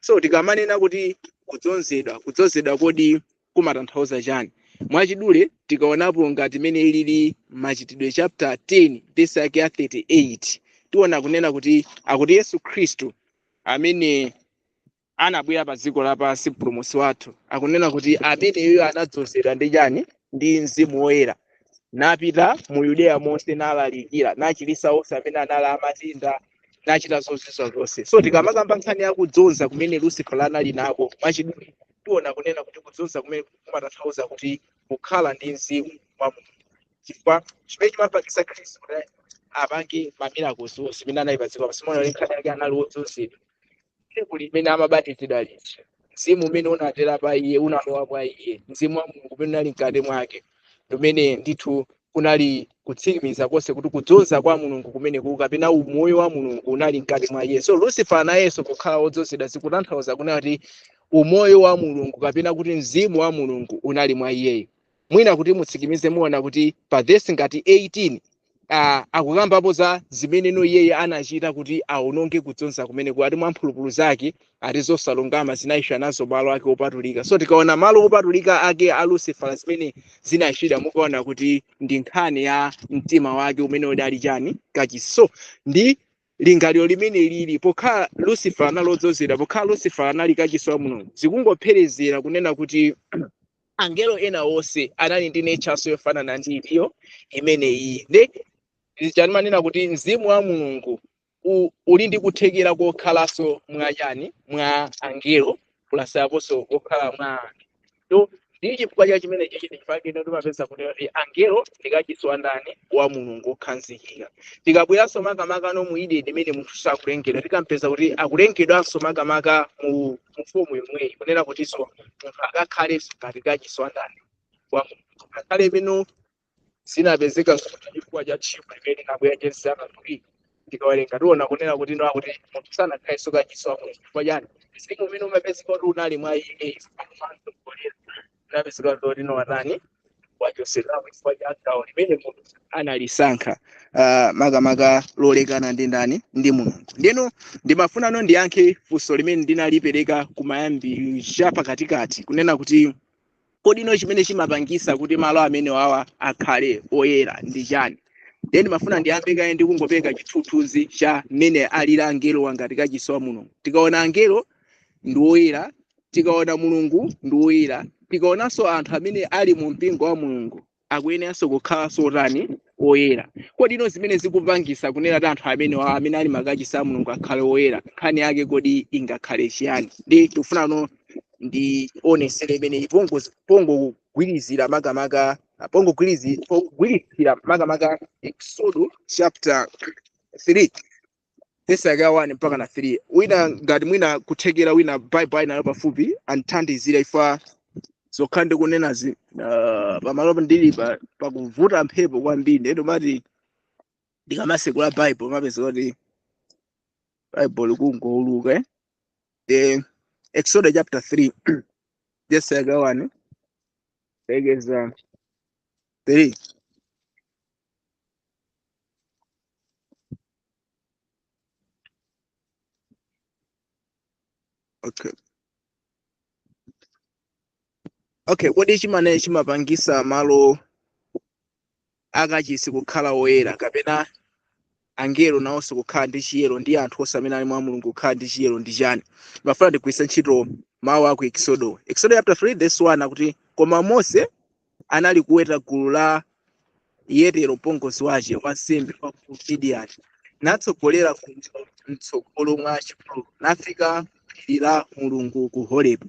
So tikamanena kuti kudzozedwa, kudzozedwa kodi kumatanthauza chani? Mwachidule, tikaonapo ngati imene ilili Machitidwe chapter 10 verse yake ya 38, tiona kunena kuti akuti Yesu Khristu amene anabwera pa dziko lapansi, mpulumutsi wathu, akunena kuti ameneyo anadzozedwa ndi chani? Ndi Mzimu Woyera, napita mu Yudeya monse, nalalikira, nachilisa onse amene anali amatenda, nachita zozizwa zonse. So tikamakamba nkhani ya kudzoza kumene Lucifer anali nako, mwachidule tiona kunena kuti kudzoza kumene kumatanthauza kuti kukhala ndi mzimu wa Mulungu, chifukwa chimene chimapangisa Khristu kuti apange mamiracles onse imene anali pa dziko lapansi, muona nkhani yake anali wodzozedwa. Tsiku limene amabatizidwa lija, mzimu umene unatera pa iye unalowa kwa iye, mzimu wa Mulungu umene unali mkati mwake, umene ndithu kunali kutsimikiza konse kuti kudzoza kwa Mulungu kumeneku kapena umoyo wa Mulungu unali mkati mwa iye. So Lucifer nayenso kukhala wodzozedwa zikutanthauza kunena kuti umoyo wa Mulungu kapena kuti mzimu wa Mulungu unali mwa iyeyo. Mwina kuti mutsikimize, muona kuti pa vesi ngati 18 akukambapo za zimeneno iyeyo anachita kuti aononge kudzoza kumeneku. Ati mwa mphulupulu zake, ati zosalungama zinayisha nazo malo ake opatulika. So tikaona malo opatulika ake a Lucifer zimene zinachita, mukaona kuti ndi nkhani ya mtima wake umene udali chani? Kachisi. So ndi lingaliro limene lili pokhala Lucifer anali odzozedwa, pokhala Lucifer anali kachisi wa Mulungu, zikungopherezera kunena kuti angelo ena onse anali ndi nature yofanana ndi iliyo imene iyi. Ndi chanimanena kuti mzimu wa Mulungu uli ndi kuthekera kokhalanso mwa chani? Mwa angelo, plus aponso kokhala mwa anthu. So ndi chifukwa cha chimene chichi, chifukwa chino timapeza kuti angelo ndi kachisi wa ndani? Wa Mulungu okhazikika. Tikabweranso makamaka no mu Edeni imene munthu sakulengedwa, tikampeza kuti akulengedwanso makamaka mu form yomweyi, kunena kutinso munthu akakhalenso ngati kachisi wa ndani? Wa Mulungu. Ngakhale imene zinapezeka kuti chifukwa cha tchimo limene linabwera, Genesis chapter 3, tikawerenga tiona kunena kuti no, akuti munthu sanakhalenso kachisi wa Mulungu. Chifukwa chani? Mzimu umene umapezeka kuti unali mwa iye amantsogolera unapezeka kuti no, watani? Wachosedwapo chifukwa cha gawo limene munthu analisankha, makamaka lolekana ndi ndani? Ndi Mulungu. Ndino ndimafunano ndiyankhe funso limene ndinalipereka kumayambiriro pakatikati, kunena kuti kodi ino chimene chimapangisa kuti malo amene wawa akhale oyera ndi chani? Then ndimafuna ndiyambe kaye ndi kungopereka chithunzithunzi cha mmene alili angelo wangati kachisi wa Mulungu. Tikaona angelo ndi oyera, tikaona Mulungu ndi woyera, tikaonanso anthu amene ali mu mpingo wa Mulungu akuyeneranso kukhala sotani? Oyera. Kodi ino zimene zikupangisa kunena kuti anthu amene wa amene ali makachisi a Mulungu akhale oyera, nkhani yake kodi ingakhale chiyani? Ndi tifunano ndionesere imene pongogwirizira makamaka pongogwirizira makamaka Exodo chapter 3 verse yake 1 mpaka na 3. Wina ngati mwina kuthekera wina Bible ali nayo pafupi anthandizira ifa zokha ndikunenazi. Pamalopo ndili pakuvuta mphepo kwambiri, ndeno mati ndikamasekula Bible mapeza kuti Bible kungouluka, eh? The Exodus chapter 3 verse yake 1 lekeza 3. Okay, kodi chimene chimapangisa malo akachisi kukhala oyera kapena angelo nawonso kukhala ndi chiyero ndi anthu onse amene ali mwa Mulungu kukhala ndi chiyero ndi chani? Mafuna ndigwiritse ntchito mawu aku Exodo chapter 3 verse 1, akuti, "Koma Mose anali kuweta gulu la Yetero mpongozi wace, wansembe wa ku Midiyani, natsogolera gulu mtsogolo mwa chipululu, nafika phiri la Mulungu ku Horebu.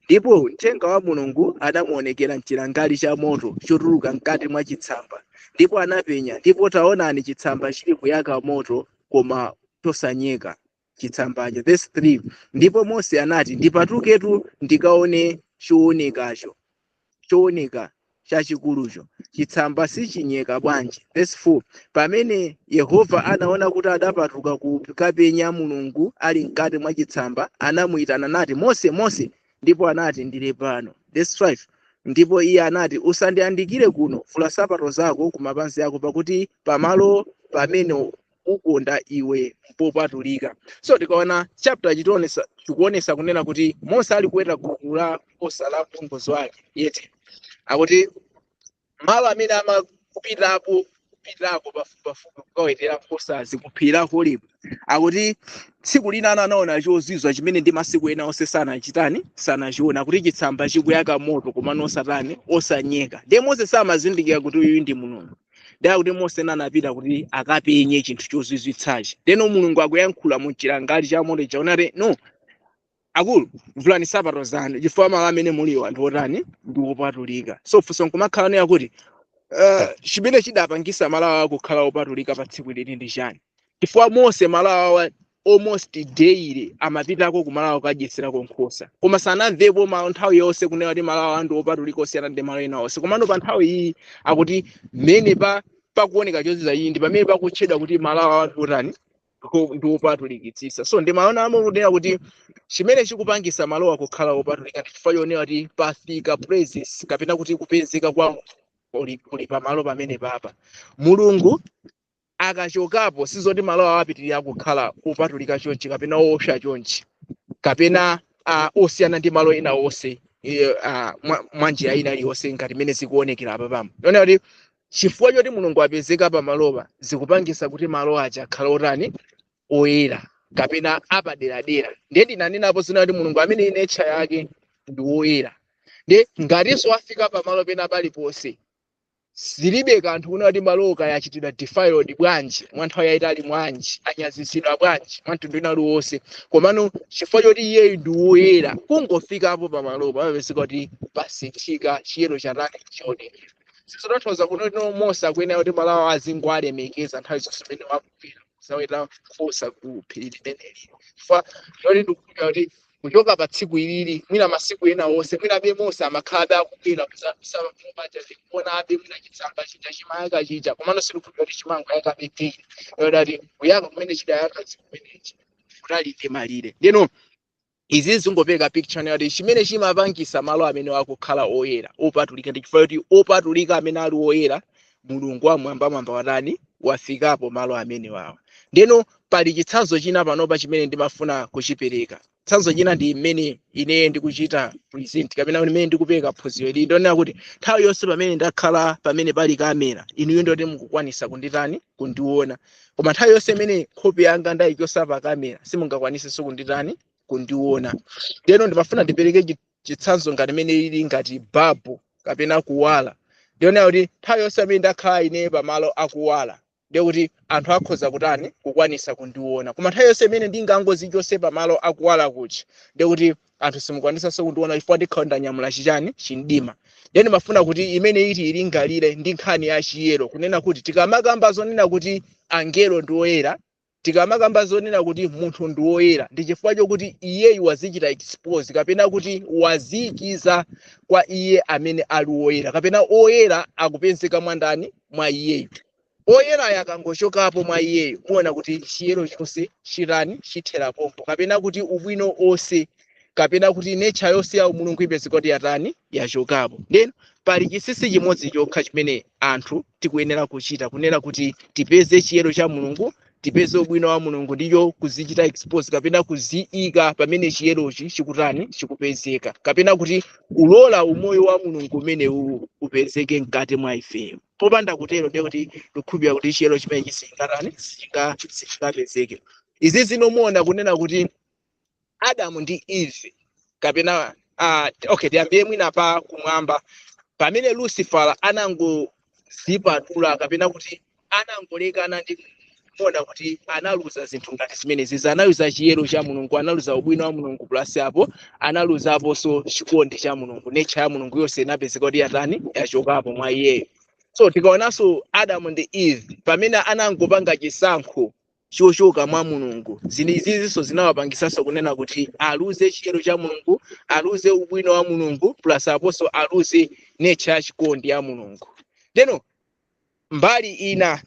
Ndipo mthenga wa Mulungu adamuonekera mchilangali cha moto chotuluka mkati mwa chitsamba, ndipo anapenya, ndipo taonani chitsamba chili kuyaka moto, koma chosanyeka chitsambacho. Verse 3, ndipo Mose anati, ndipatuketu ndikaone choonekacho, chooneka chachikulucho, chitsamba sichinyeka bwanji. Verse 4, pamene Yehova anaona kuti adapatuka kukapenya Mulungu ali mkati mwa chitsamba, anamuyitana nati, Mose, Mose. Ndipo anati, ndili pano. Verse 5, ndipo iye anati, usandiyandikire kuno, vula nsapato zako ku mapazi ako, pakuti pamalo pamene uponda iwe mpopatulika. So tikaona chapter chitionesa, chikuonesa kunena kuti Mose ali kuweta gulu la nkhosa la mpongozi wake, yeti akuti malo amene amakupitapo kupitirako pafupipafupi kukawetera nkhosazi kuphiri la Horebu, akuti tsiku lina anaona chozizwa chimene ndi masiku ena onse sanachitani, sanachiona, akuti chitsamba chikuyaka moto komano osatani, osanyeka. Ndiye Mose samazindikira kuti uyu ndi Mulungu. Ndiye akuti Mose anapita kuti akapenye chinthu chozizwitsachi. Ndeno Mulungu akuyankhula mu chilangali cha moto chaonati, no akulu, vulani nsapato zanu, chifukwa malo amene muliwo anthu otani, ndi wopatulika. So funso nkumakhala nayo kuti chimene chidapangisa malo awa kukhala opatulika pa tsiku lili ndi chani? Chifukwa Mose malo awa almost daily amapitako kumalo awo kadyetserako nkhosa, koma sanamvepo malo nthawi yonse kunena kuti malo awa ndi opatulika osiyana ndi malo ena onse. Komano pa nthawi iyi akuti mmene pa pakuoneka chozizwa iyi ndi pamene pakutchedwa kuti malo awa ndi otani, ndi opatulikitsitsa. So ndimaona akunena kuti chimene chikupangisa malowa kukhala opatulika ndi chifukwa chonena kuti pafika presence kapena kuti kupezeka kwa kuli pamalo pamene papa. Mulungu akachokapo, sizoti malo awo apitirira kukhala opatulika chonchi kapena owopsa chonchi kapena osiyana ndi malo ena onse mwa njira ina iliyonse ngati imene zikuonekera apa pamo. Yona kuti chifukwa choti Mulungu apezeka pamalopa zikupangisa kuti malo aja akhale otani, oyera kapena apaderadera. Ndiye ndinanenapo zina kuti Mulungu amene nature yake ndi woyera, ndiye ngatinso afika pamalo pena paliponse, zilibe kanthu kuna kuti malowo kaya achitidwa defiled bwanji mwa nthawi yayitali bwanji, anyazitsidwa bwanji mwa mtundu wina uliwonse, komano chifukwa choti iyeyu ndi woyera, kungofikapo pamalopo amapezeka kuti pasinthika, chiyero chatani, chionekera. Sizotanthauza kuti no Mose akuyenera kuti malo awo azingoalemekeza nthawi zonse pamene wakupita kuzaweta nkhosa ku phiri limeneli, chifukwa loti ndikukhulupirira kuti kuchoka pa tsiku ilili, mwina masiku ena onse, mwina be Mose amakhalabe akubwera kuzapaja, ndikuonabe mwina chitsamba chija chimayaka chija, komano sindikukhulupirira kuti chimangoyakabe daily, yodati kuyaka kumene chidayaka tsiku kumenechi kunalibe malire. Ndeno izi zingopeka picture yoti chimene chimapangisa malo amene akukhala oyera opatulika ndi chifukwa choti opatulika amene ali oyera, Mulungu wamwambamwamba watani, wafikapo malo amene wawa. Ndeno pali chitsanzo china panopa chimene ndimafuna kuchipereka. Chitsanzo china ndi mmene ine ndikuchita present kapena mmene ndikupereka phunziro ili. Ndionera kuti nthawi yonse pamene ndakhala pamene pali kamera, inuyo ndoti mukukwanisa kunditani, kundiona, koma nthawi yonse imene nkhope yanga ndayichosa pa kamera, simungakwanisenso kunditani, kundiona. Ndeno ndimafuna ndipereke chitsanzo ngati imene ili ngati babu kapena kuwala. Ndionera kuti nthawi yonse amene ndakhala ine pamalo akuwala, ndiye kuti anthu akhoza kutani, kukwanisa kundiona, koma nthawi yonse imene ndingangozichose pamalo akuwala kuchi, ndiye kuti anthu simukwanisanso kundiona, chifukwa ndikhala ndanyamula chichani, chimdima. Ndiye ndimafuna kuti imene iti ilingalire ndi nkhani ya chiyero, kunena kuti tikamakamba zonena kuti angelo ndi oyera, tikamakamba zonena kuti munthu ndi woyera, ndi chifukwa chokuti iyeyu wazichita expose kapena kuti waziyikiza kwa iye amene ali woyera, kapena oyera akupezeka mwa ndani, mwa iyeyu. Oyerayo akangochokapo mwa iyeyo, muona kuti chiyero chonse chitani, chithera pompo, kapena kuti ubwino onse kapena kuti nature yonse ya Mulungu ipezeka kuti yatani, yachokapo. Then pali chinsinsi chimodzi chokha chimene anthu tikuyenera kuchita kunena kuti tipeze chiyero cha Mulungu, tipeze ubwino wa Mulungu, ndicho kuzichita expose kapena kuziyika pamene chiyerochi chikutani, chikupezeka, kapena kuti kulola umoyo wa Mulungu umene upezeke mkati mwa ifeyo. Popanda kutero, ndiye kuti tikukhulupirira kuti chiyero chimene chisingatani, singapezeke. Izi zinomuona kunena kuti Adamu ndi Eve kapena okay, tiyambire mwina pa kumwamba pamene Lucifer anangozipatula kapena kuti anangolekana ndi Muona kuti analuza zinthu ngati zimenezi, analuza chiyero cha Mulungu, analuza ubwino wa Mulungu, plus apo analuzaponso chikondi cha Mulungu. Nature ya Mulungu yonse inapezeka kuti yatani? Yachokapo mwa iyeyo. So tikaonanso Adamu ndi Eve, pamene anangopanga chisankho chochoka mwa Mulungu, zinizinso zinawapangisanso kunena kuti aluze chiyero cha Mulungu, aluze ubwino wa Mulungu, plus aponso aluze nature ya chikondi ya Mulungu. Ndeno mbali ina,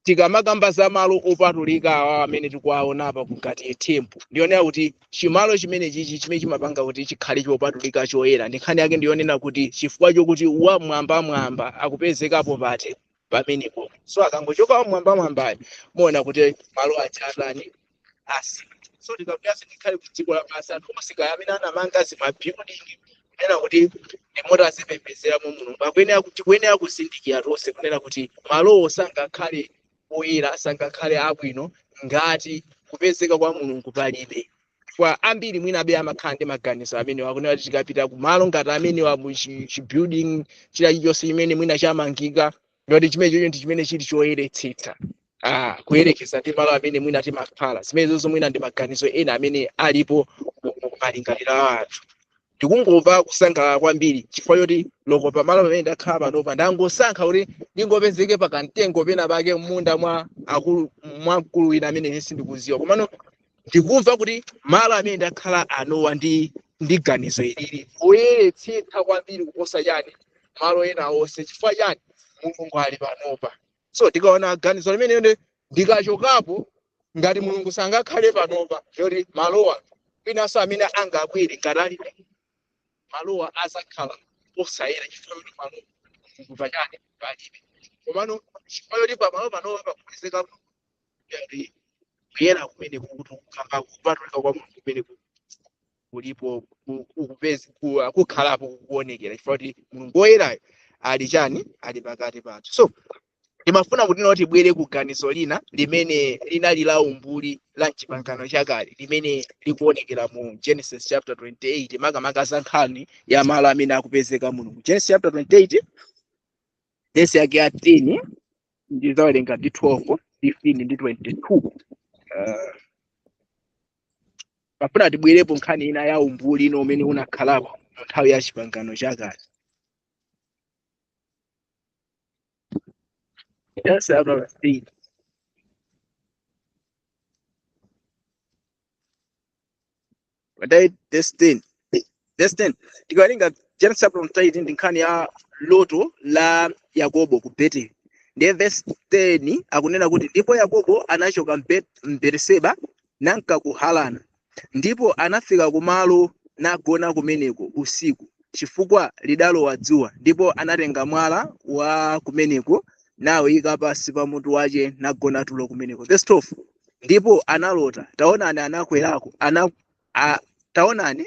tikamakamba za malo opatulika awa amene tikuwaona apa ngati temple, ndionera kuti chimalo chimene chichi chimene chimapanga kuti chikhale chopatulika, choyera, ndi nkhani yake ndionena kuti chifukwa chokuti wamwambamwamba akupezekapo pate pamenepo. So akangochoka wamwambamwambayo, muona kuti malo aja atani? Asi. So tikakuti tikhale ku dziko lapansi, anthu onse amene anamanga zimabuilding kunena kuti ndimoti azipembedzeramo Mulungu, akuyenera kuti, kuyenera kuzindikira tonse kunena kuti malowo sangakhale oyera, sangakhale abwino ngati kupezeka kwa Mulungu palibe. Kwa ambiri mwina abe amakhala ndi maganizo amenewa, akunena kuti tikapita kumalo ngati amenewa mu chibuilding china chilichonse chimene mwina chamangika, ngati chimene chocho ndi chimene chili choyeretsetsa, kuyerekeza ndi malo amene mwina timakhala. Zimenezozo mwina ndi maganizo ena amene alipo mu malingaliro a anthu. Ndikungomva kusangalala kwambiri chifukwa choti loko pamalo pamene ndakhala panopa, ndangosankha kuti ndingopezeke pakamtengo pena pake m'munda mwa akulu, mwa mkulu wina amene ine sindikuziwa, komano ndikumva kuti malo amene ndakhala anowa ndi ganizo ilili oyeretsetsa kwambiri kuposa chani? Malo ena onse. Chifukwa chani? Mulungu ali panopa. So tikaona ganizo limene, ndikachokapo, ngati Mulungu sangakhale panopa, yoti malowa kwinanso amene angabwere ngati ali malowa azakhala osayera, chifukwa choti malo Mulungu pachani? Palibe. Komano chifukwa choti pamalo panopa pakupezeka kuti kuyera kumene kukuti kukamba kupatulika kwa Mulungu kumene kulipo kukhalapo, kukuonekera, chifukwa kuti Mulungu woyerayo ali chani? Ali pakati pathu. So ndimafuna kuti noti tibwere ku ganizo lina limene linali la umbuli la mchipangano chakale, limene likuonekera mu Genesis chapter 28, makamaka za nkhani ya malo amene akupezeka Mulungu. Genesis chapter 28, verse yake ya 10, ndizawerenga ndi 12, 15 ndi 22. Pafuna tibwerepo nkhani ina ya umbuli ino umene unakhalapo mu nthawi ya chipangano chakale. Genesis chapter 28, verse 10, verse 10. Tikawerenga Genesis chapter 28, ndi nkhani ya loto la Yakobo ku Beteli. Ndiye verse 10 akunena kuti, "Ndipo Yakobo anachoka m'Beeriseba nanka ku Harana. Ndipo anafika kumalo nagona kumeneko usiku, chifukwa lidalowa dzuwa. Ndipo anatenga mwala wa kumeneko nawuyika pansi pa mutu wace, nagona tulo kumeneko." Verse 12, "Ndipo analota, taonani, anakwerako taonani,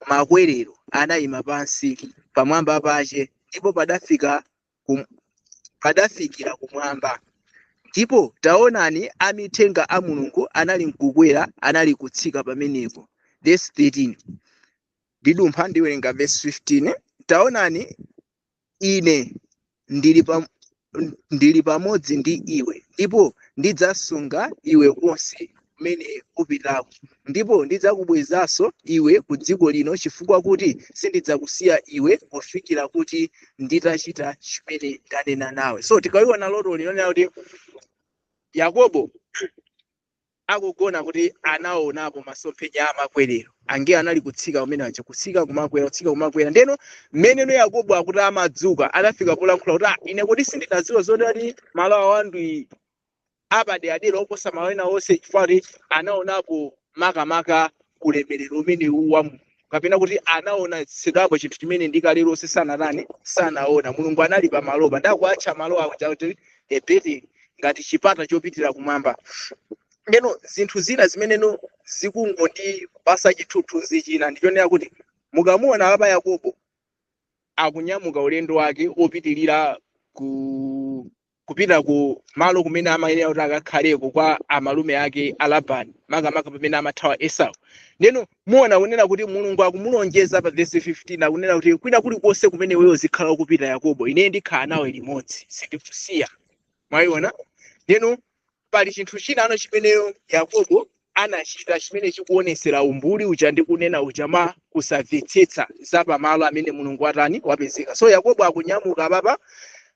makwerero anayima pansi pamwamba pace, ndipo padafikira kumwamba. Ndipo taonani, amithenga a Mulungu anali nkukwera, anali kutsika pamenepo." Verse 13 ndidumpha, ndiwerenga verse 15. "Taonani, ine ndili pamodzi ndi iwe, ndipo ndidzasunga iwe konse kumene upitako, ndipo ndidzakubwezanso iwe ku dziko lino, chifukwa kuti sindidzakusiya iwe kufikira kuti nditachita chimene ndanena nawe." So tikayiona loto linonena kuti Yakobo akugona, kuti anaonapo masomphenya amakwerero, angelo anali kutsika kumene aja, kutsika kumakwera, kutsika kumakwera. Ndeno mmeneno Yakobo akuti amadzuka, anafika polankhula kuti, "Ah, ine kuti sindinadziwa zoti malo awa ndi apaderadera oposa malo ena onse," chifukwa kuti anaonapo makamaka ulemerero umenewu wa Mulungu, kapena kuti anaonetsedwapo chinthu chimene ndikale lonse sanatani? Sanaona. Mulungu anali pamalopa, ndakuatcha malo awo kuti Beteli, ngati chipata chopitira kumwamba. Ndeno zinthu zina zimeneno zikungondipasa chithunzithunzi china, ndichonena kuti mukamuona apa Yakobo akunyamuka ulendo wake opitilira kupita ku malo kumene amayenera kuti akakhaleko kwa amalume ake a Labani, makamaka pamene amathawa Esau. Ndeno muona kunena kuti Mulungu akumulonjeza pa verse 15, akunena kuti, "Kwina kulikonse kumene iweyo uzikhala ukupita, Yakobo, ine ndikhala nawe limodzi, sindikusiya." Mwayiona? Ndeno Pali chinthu chinano chimene Yakobo anachita chimene chikuonesera umbuli uja ndi kunena uja ma kusamvetsetsa za pamalo amene Mulungu atani wapezeka. So Yakobo akunyamuka apapa,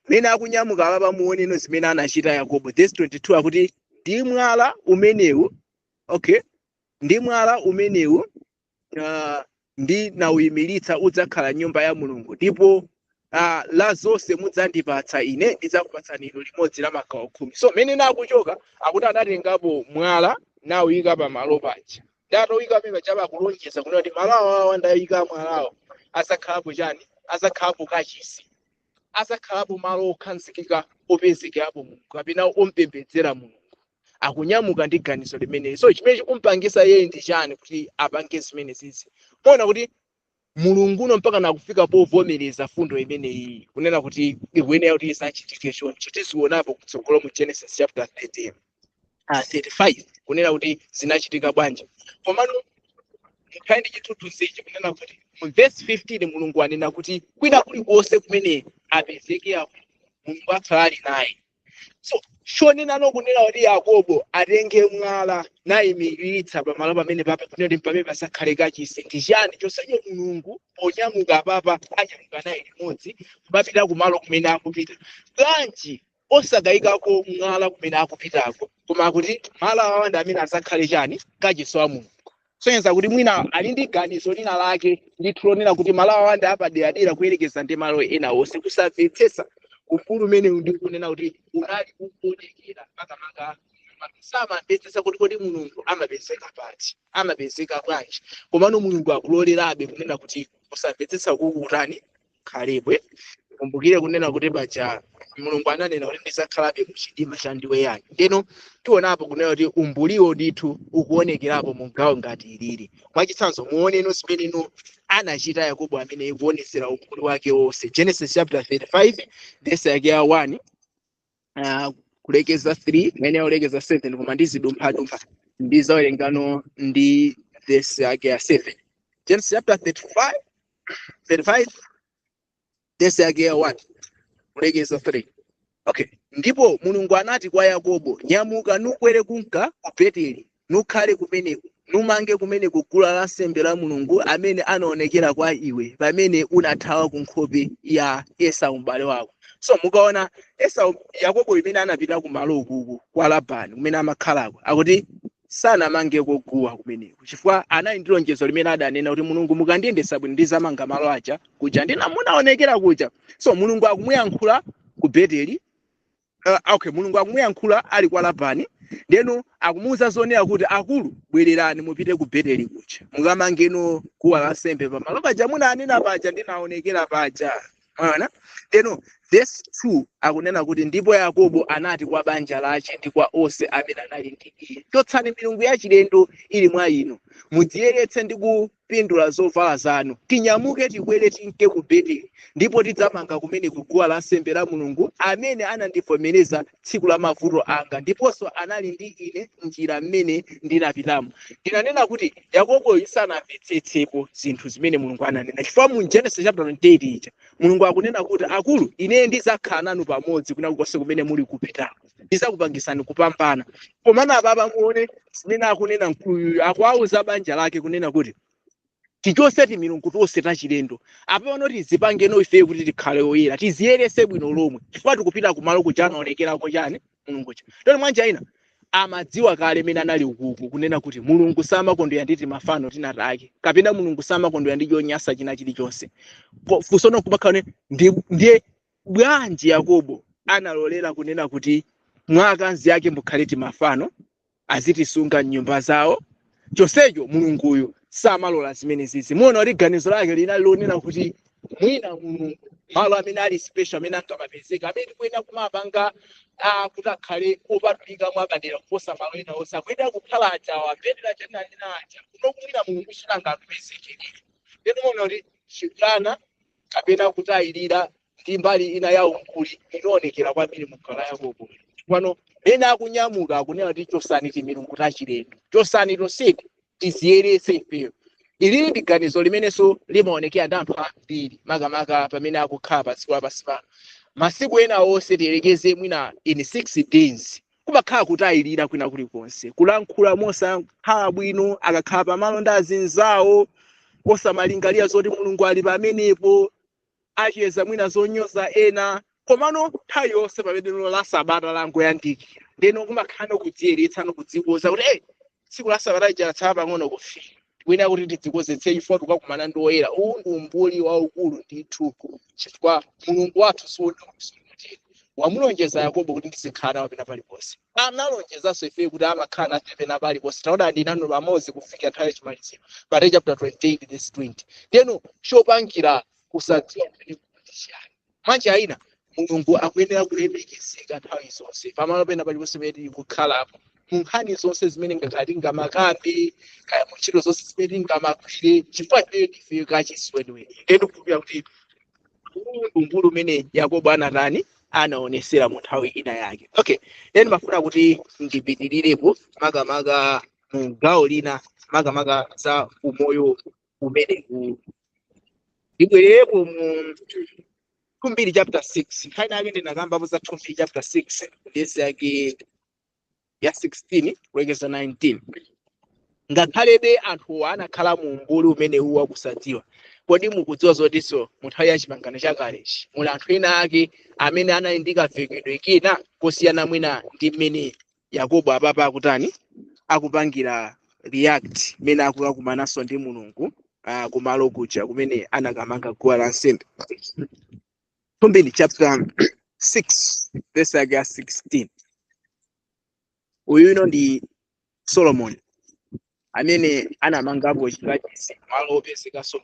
mene akunyamuka apapa, muoneno zimene anachita Yakobo. Verse 22 akuti ndi mwala umenewu, okay, ndi mwala umenewu ndinawuyimiritsa udzakhala nyumba ya Mulungu, ndipo la zonse mudzandipatsa ine ndidzakupatsani inu limodzi la magawo 10. So mene nakuchoka akuti adatengapo mwala nawuyika pamalo paja, ndatowika pamene paja akulonjeza kunena kuti malo awawa ndayika mwalawo azakhalapo chani? Azakhalapo kachisi, azakhalapo malo okhazikika opezekerapo Mulungu kapena ompembedzera Mulungu. Akunyamuka ndi ganizo limeneli. So chimene chikumpangisa iye ndi chani kuti apange zimene zizi? Muona kuti Mulunguno mpaka nakufika povomereza fundo imeneyi kunena kuti ikuyenera kuti isachitike choncho. Tizionapo kutsogolo mu Genesis chapter 30, 35 kunena kuti zinachitika bwanji. Komano mukhale ndi chithunzithunzichi kunena kuti mu verse 15 Mulungu anena kuti kwina kulikonse kumene apezeke apo Mulungu akhala ali naye. So chonenano kunena kuti Yakobo atenge mwala nayimiritsa pamalo pamene papa kunena kuti pamene pasakhale kachisi ndi chani? Chonsecho Mulungu ponyamuka papa anyamuka naye limodzi kumapita kumalo kumene akupita. Bwanji osakayikako mwala kumene akupitako, koma akuti malo awawa ndi amene azakhale chani? Kachisi wa Mulungu. Sonyeza kuti mwina ali ndi ganizo lina lake ndithu lonena kuti malo awawa ndi apaderadera kuyerekeza ndi malo ena onse. Kusamvetsetsa ufulu umene ndikunena kuti unali ukuonekera makamaka samamvetsetsa kuti kodi Mulungu amapezeka pati, amapezeka bwanji. Komano Mulungu akulolerabe kunena kuti kusamvetsetsa kukutani khalebwe. Kumbukire kunena kuti paja Mulungu ananena kuti ndizakhalabe muchidima cha ndiwe yani. Ndeno tionapo kunena kuti umbuliwo ndithu ukuonekerapo mu gawo ngati ilili. Mwachitsanzo muoneno zimeneno anachita Yakobo amene ikuonesera umbuli wake wonse. Genesis chapter 35 verse yake ya 1 kulekeza 3, imene yakulekeza 7, koma ndizidumphadumpha ndizawerengano ndi verse yake ya 7. Genesis chapter 35 verse yake ya 1 kulekeza 3. Okay. Ndipo Mulungu anati kwa Yakobo, nyamuka nukwere kunka ku Beteli, nukhale kumeneko, numange kumeneko guwa lansembe la Mulungu amene anaonekera kwa iwe pamene unathawa ku nkhope ya Esau m'bale wako. So mukaona Esau, Yakobo imene anapita kumalo ukuku kwa Labani kumene amakhalako, akuti sanamangeko guwa kumeneko chifukwa anali ndi lonjezo limene adanena kuti Mulungu mukandiyendesa bwino ndizamanga malo aja kuja ndina munaonekera kuja. So Mulungu akumuyankhula ku Beteli, okay, Mulungu akumuyankhula ali kwa Labani, ndeno akumuwuza zonena kuti akulu bwererani mupite ku Beteli kuja mukamangeno guwa lansembe pamalo paja munanena paja ndinaonekera paja. Mwaona? Ndeno verse 2 akunena kuti ndipo Yakobo anati kwa banja lace ndi kwa onse amene anali ndi iye, chotsani milungu yachilendo ili mwa inu, mudziyeretse ndi kupindula zovala zanu, tinyamuke tikwere tinke ku Beteli, ndipo tidzamanga kumene guwa lansembe la Mulungu amene anandivomereza tsiku la mavuto anga, ndiponso anali ndi ine njira mmene ndinapitamo. Ndinanena kuti Yakobo sanamvetsetsepo zinthu zimene Mulungu ananena, chifukwa mu Genesis chapter 28 ija Mulungu akunena kuti akulu ine ndidzakhala nanu pamodzi kuna konse kumene muli kupitako, ndidzakupangisani kupambana. Komana apapa muone zimene akunena mkuluyu, akuwauza banja lake kunena kuti tichotse timilungu tonse tachilendo apano, tizipangeno ife kuti tikhale oyera, tiziyerese bwino lomwe, chifukwa tikupita kumalo kuja anaonekerako chani? Mulungu cha toni. Mwanja ina amadziwa kale mene anali ukuku kunena kuti Mulungu samakondwera ndi timafano tinatake kapena Mulungu samakondwera ndi chonyansa china chilichonse. Funso kumakhala ndiye bwanji Yakobo analolera kunena kuti mwa akazi ake mukhale timafano azitisunga m'nyumba zawo, chonsecho Mulunguyu samalola zimene zizi? Muona kuti ganizo lake linali lonena kuti mwina Mulungu malo amene ali special amene angamapezeka amene tikuyenera kumapanga kuti akhale opatulika mwapadera kuposa malo ena onse akuyenera kukhala ajawa Beteli chananena aja kuno kumwina Mulungu sunangapezekere. Ndeno muona kuti chibwana kapena kutayirira ndi mbali ina ya umbuli inoonekera kwambiri mu gawo la Yakobo. Pano ena akunyamuka akunena kuti chosani timilungu tachilendo, chosani tonseti, tiziyeretse ifeyo. Ilili ndi ganizo limenenso limaonekera ndi anthu ambiri makamaka pamene akukhala pa dziko lapansi pano. Masiku ena onse tiyelekeze mwina in 6 days Kumakhala kutayirira kwina kulikonse, kulankhula mosakhala bwino, akakhala pamalo ndi azinzawo osamalingalira zoti Mulungu ali pamenepo, acheza mwina zonyoza ena. Komano nthawi yonse pamene lino la sabata langoyandikira, ndeno kumakhala nokudziyeretsa nokudzikoza kuti tsiku la sabata lija latsala pang'ono kufika, wina kuti tidzikozetse chifukwa tikakumana ndi oyera. Uwu ndi umbuli waukulu ndithu, chifukwa Mulungu wathu siwodokutero. Wamulonjeza Yakobo kuti ndizikhala nawo pena paliponse. Analonjezanso ife kuti amakhala nafe pena paliponse. Taona, ndi nanu pamodzi kufika nthawi yachimaliziro, Mateyu chapter 28 verse 20. Ndeno chopangira kusadziwa kumene kuti chiyani manje ayina, Mulungu akuyenera kulemekezeka nthawi zonse pamalo pena paliponse pamene tili kukhalapo, mu nkhani zonse zimene ngakhale tingamakambe, kaya mu ntchito zonse zimene tingamagwire, chifukwa ifeyo ndife kachisi weniweni. Ndeno kukhulupirira kuti uwu ndi umbuli umene Yakobo anatani, anaonesera mu nthawi ina yake. Okay, then mafuna kuti ndipitirirepo makamaka mu gawo lina, makamaka za umoyo umene ndibwererepo mu 2 chapter 6. Nkhani yake ndinakambapo za 2 chapter 6 verse yake ya 16 kulekeza 19. Ngakhalebe anthuwa anakhala mu umbuli umenewu wakusadziwa, kodi mukudziwa zotinso mu nthawi ya chipangano chakalechi muli anthu ena ake amene anali ndi kavekedwe kena kosiyana mwina ndi mmene Yakobo apapa akutani, akupangira react, mmene akukakumananso ndi Mulungu kumalo kuja kumene anakamanga guwa lansembe? 2 chapter 6 verse yake ya 16. Uyu ino ndi Solomon amene anamangapo chikachisi, malo opezekanso.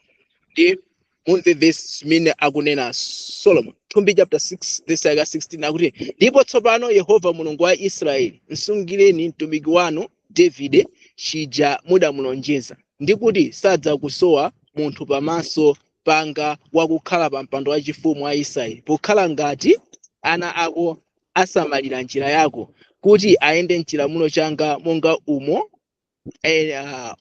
Ndi mumve verse imene akunena Solomon, 2 chapter 6 verse yake ya 16, akuti, "Ndipo tsopano Yehova Mulungu wa Israeli, msungireni mtumiki wanu Davide chija mudamulonjeza, ndi kuti sadzakusowa munthu pamaso panga wakukhala pa mpando wachifumu wa Israeli, pokhala ngati ana ako asamalira njira yako, kuti ayende mchilamulo changa monga umo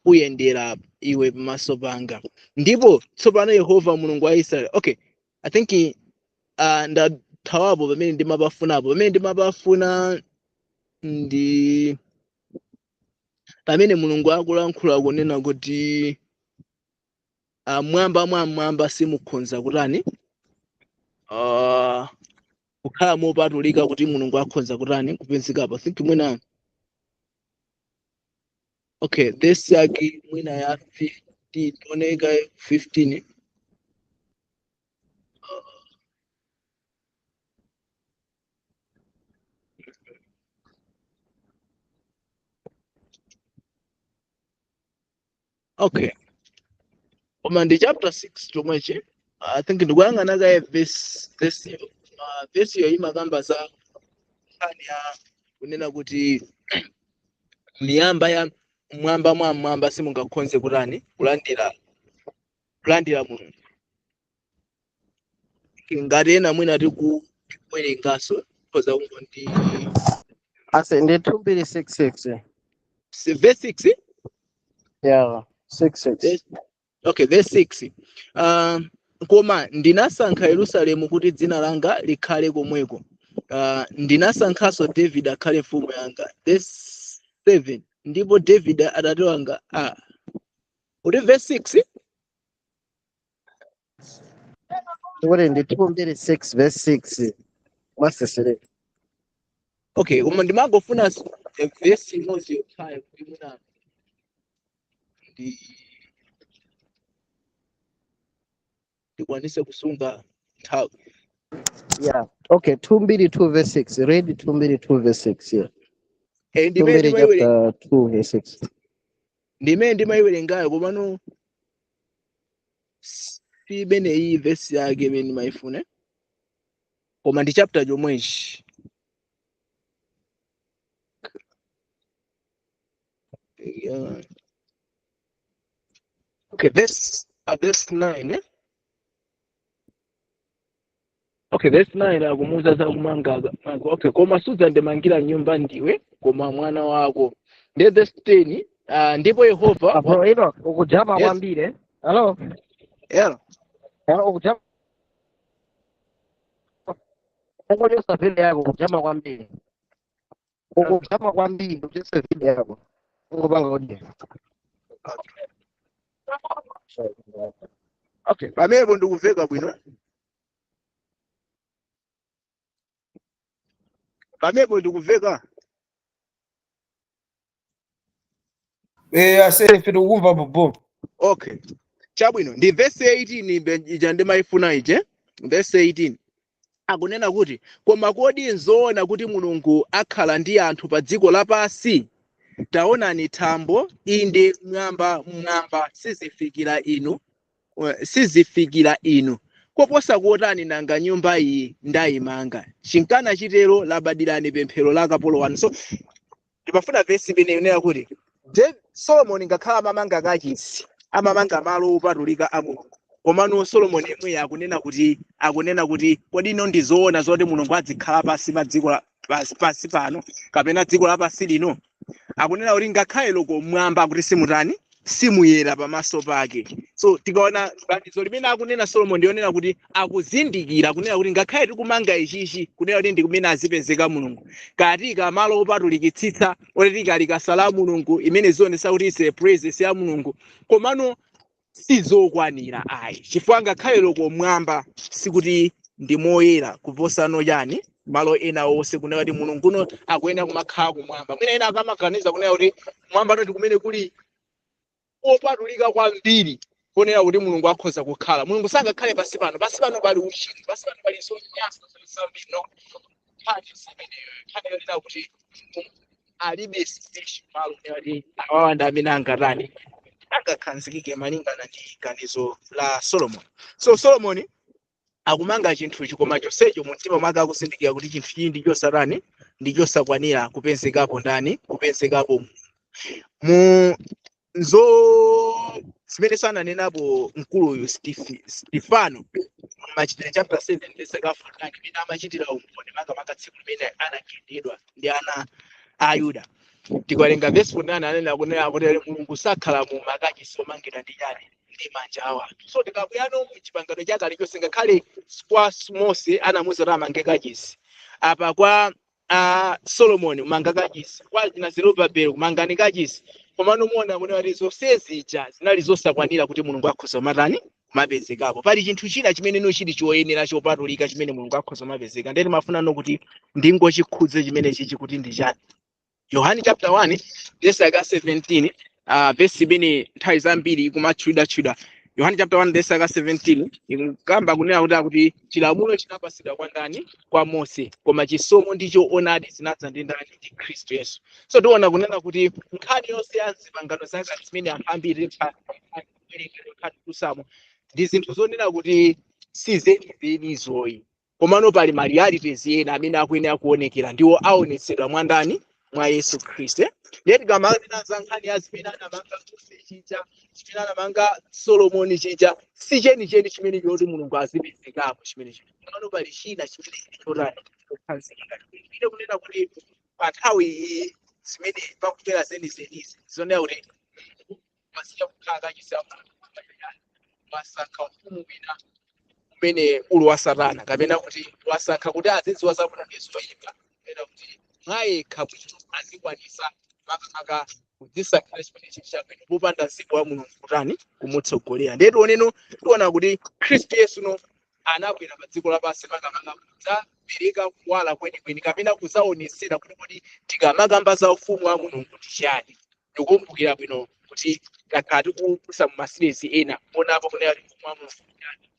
uyendera iwe pamaso panga." Ndipo tsopano Yehova Mulungu wa Israeli. Okay, I think ndathawapo pamene ndimapafunapo. Pamene ndimapafuna ndi pamene Mulungu akulankhula kunena kuti mwamba mwa mwamba simukhonza kutani, kukhala mopatulika kuti Mulungu akhonza kutani, kupezekapo. I think mwina, okay, this yake mwina ya 15, oneka 15. Okay, koma ndi chapter 6 chomwechi. I think ndikuyang'ana kaye verse iyo imakamba za nkhani ya kunena kuti miyamba ya mwamba mwa mwamba simungakhonze kutani, kulandira Mulungu. Ngati ena mwina tikuwerenganso, khoza kungo ndi Ase ndi 2 66. Verse 6. Yeah, 66. Okay, verse 6. "Koma ndinasankha Yerusalemu kuti dzina langa likhale komweko. Ndinasankhanso David akhale mfumu yanga." Verse 7, "Ndipo David atate wanga." Kuti verse 6? Kuti ndi 2 6 verse 6 mwasesere. Okay, koma ndimangofuna verse imodzi yokhayo kuti mwina ndikwanise kusunga nthawi. Yeah, okay, 2 2 verse 6. Read 2 2 verse 6, yeah. Ndimene 2 ndimayiwerenga chapter 2 verse 6. Ndimene ndimayiwerengayo, komano si imeneyi verse yake imene ndimayifuna, koma ndi chapter chomwechi. Yeah. Okay, verse 9, eh? Okay, verse 9 akumuuza za kumanga. Okay, "Koma sudzandimangira nyumba ndiwe, koma mwana wako." Ndiye verse 10, "Ndipo Yehova Apo ino ukujama Yes. kwambiri. Hello. Yeah. Hello, ukujama. Ungochosa video yako, ukujama kwambiri. Ukutama kwambiri uchese video yako. Ungopanga audio. Okay, pamenepo ndikuveka bwino. Pamenepo ndikuveka. Ase ife tikukumva bobo. Okay, chabwino, ndi verse 18 ija ndimayifuna ije. Verse 18 akunena kuti, koma kodi nzoona kuti Mulungu akhala ndi anthu pa dziko lapansi? Taonani thambo, inde mwamba mwamba sizifikira inu, sizifikira inu, koposa kotani nanga nyumba iyi ndayimanga? Chinkana chitero labadirani pemphero la kapolo wanu. So ndimafuna vesi imene inena kuti Solomon ngakhala amamanga kachisi, amamanga malo opatulika a Mulungu, komano Solomon yemweyo akunena kuti kodi ino ndizoona zoti Mulungu adzikhala pasi pa dziko pasi pano kapena dziko lapansi lino? Akunena kuti ngakhale loko mwamba akuti simutani, simuyera pamaso pake. So tikaona fanizo limene akunena Solomon, ndionena kuti akuzindikira kunena kuti ngakhale tikumanga ichichi, kunena kuti ndi kumene azipezeka Mulungu katika malo opatulikitsitsa oti likasa la Mulungu, imene zionesa kuti is a presence ya Mulungu, komano sizokwanira ayi, chifukwa ngakhale loko mwamba sikuti ndi moyera kuposano chani malo ena onse, kunena kuti Mulunguno akuyenera kumakhala kumwamba. Mwina ena akamaganiza kunena kuti mwamba ndi kumene kuli opatulika kwambiri, kunena kuti Mulungu akhoza kukhala. Mulungu sangakhale pasi pano. Pasi pano pali uchimo, pasi pano pali zonyansa zambiri. No, nkhani zimeneyo, nkhani yonena kuti Mulungu alibe special malo kunena kuti awawa ndi amene angatani, angakhazikike malingana ndi ganizo la Solomon. So Solomon akumanga chinthuchi, koma chonsecho mumtima mwake akuzindikira kuti chinthu chichi ndi chosatani, ndi chosakwanira kupezekapo ndani, kupezekapo mu nzo zimene sananenapo mkuluyu Stefano Machitidwe chapter 7 verse 49, imene amachitira umboni makamaka tsiku limene anagendedwa ndi ana a Yuda. Tikawerenga verse 49, anena kunena kuti Mulungu sakhala mu makachisi omangidwa ndi chani, ndi manja awo anthu. So tikabwerano mu Chipangano Chakale chonse, ngakhale kwa Mose anamuwuza kuti amange kachisi, apa kwa Solomon kumanga kachisi, kwa na Zerubabeli kumangani kachisi, komano muona kunena kuti zonse zija zinali zosakwanira kuti Mulungu akhoza kumatani, kumapezekapo. Pali chinthu china chimene no chili choyenera, chopatulika, chimene Mulungu akhoza kumapezeka. Ndeti mafuna no kuti ndingochikhudze chimene chichi kuti ndi chani. Yohani chapter 1 verse yaka 17, verse imene nthawi zambiri ikumatchulidwatchulidwa. Yohani chapter 1 verse yaka 17 ikukamba kunena kuti akuti chilamulo chinapasidwa kwa ndani? Kwa Mose, koma chisomo ndi choonadi zinadza ndi ndani? Ndi Khristu Yesu. So tiona kunena kuti nkhani yonse ya zipangano zakale zimene anthu ambiri kusamo ndi zinthu zonena kuti sizenizenizoyi, komano pali ma realities ena amene akuyenera kuonekera, ndiwo aonetsedwa mwa ndani? Mwa Yesu Khristu. Ndiye tikamanena za nkhani ya zimene anamanga Mose chija, chimene anamanga Solomoni chija, si chenicheni chimene choti Mulungu azipezekapo chimenecho. Komano pali china chimene chili chotani, chokhazikika. Ine kunena kuti pa nthawi iyi zimene pakubwera zenizenizi zonena kuti masiya kukhala kachisi, masankha ufumu wina umene uli wa Satana, kapena kuti wasankha kuti azidziwa zabwino ndi zoyipa, kapena kuti mwayekha bwino azikwanisa makamaka kudzisankhira chimene chili chabwino popanda mzimu wa Mulungu kutani, kumutsogolera. Ndiye tioneno, tiona kuti Khristu Yesu no anabwera pa dziko lapansi makamaka kudzapereka kuwala kwenikweni kapena kudzaonetsera kuti kodi tikamakamba za ufumu wa Mulungu ndi chani. Ndikukumbukira bwino kuti takhala tikupusa mu ma series ena kuonapo kunena kuti ufumu wa Mulungu ndi chani,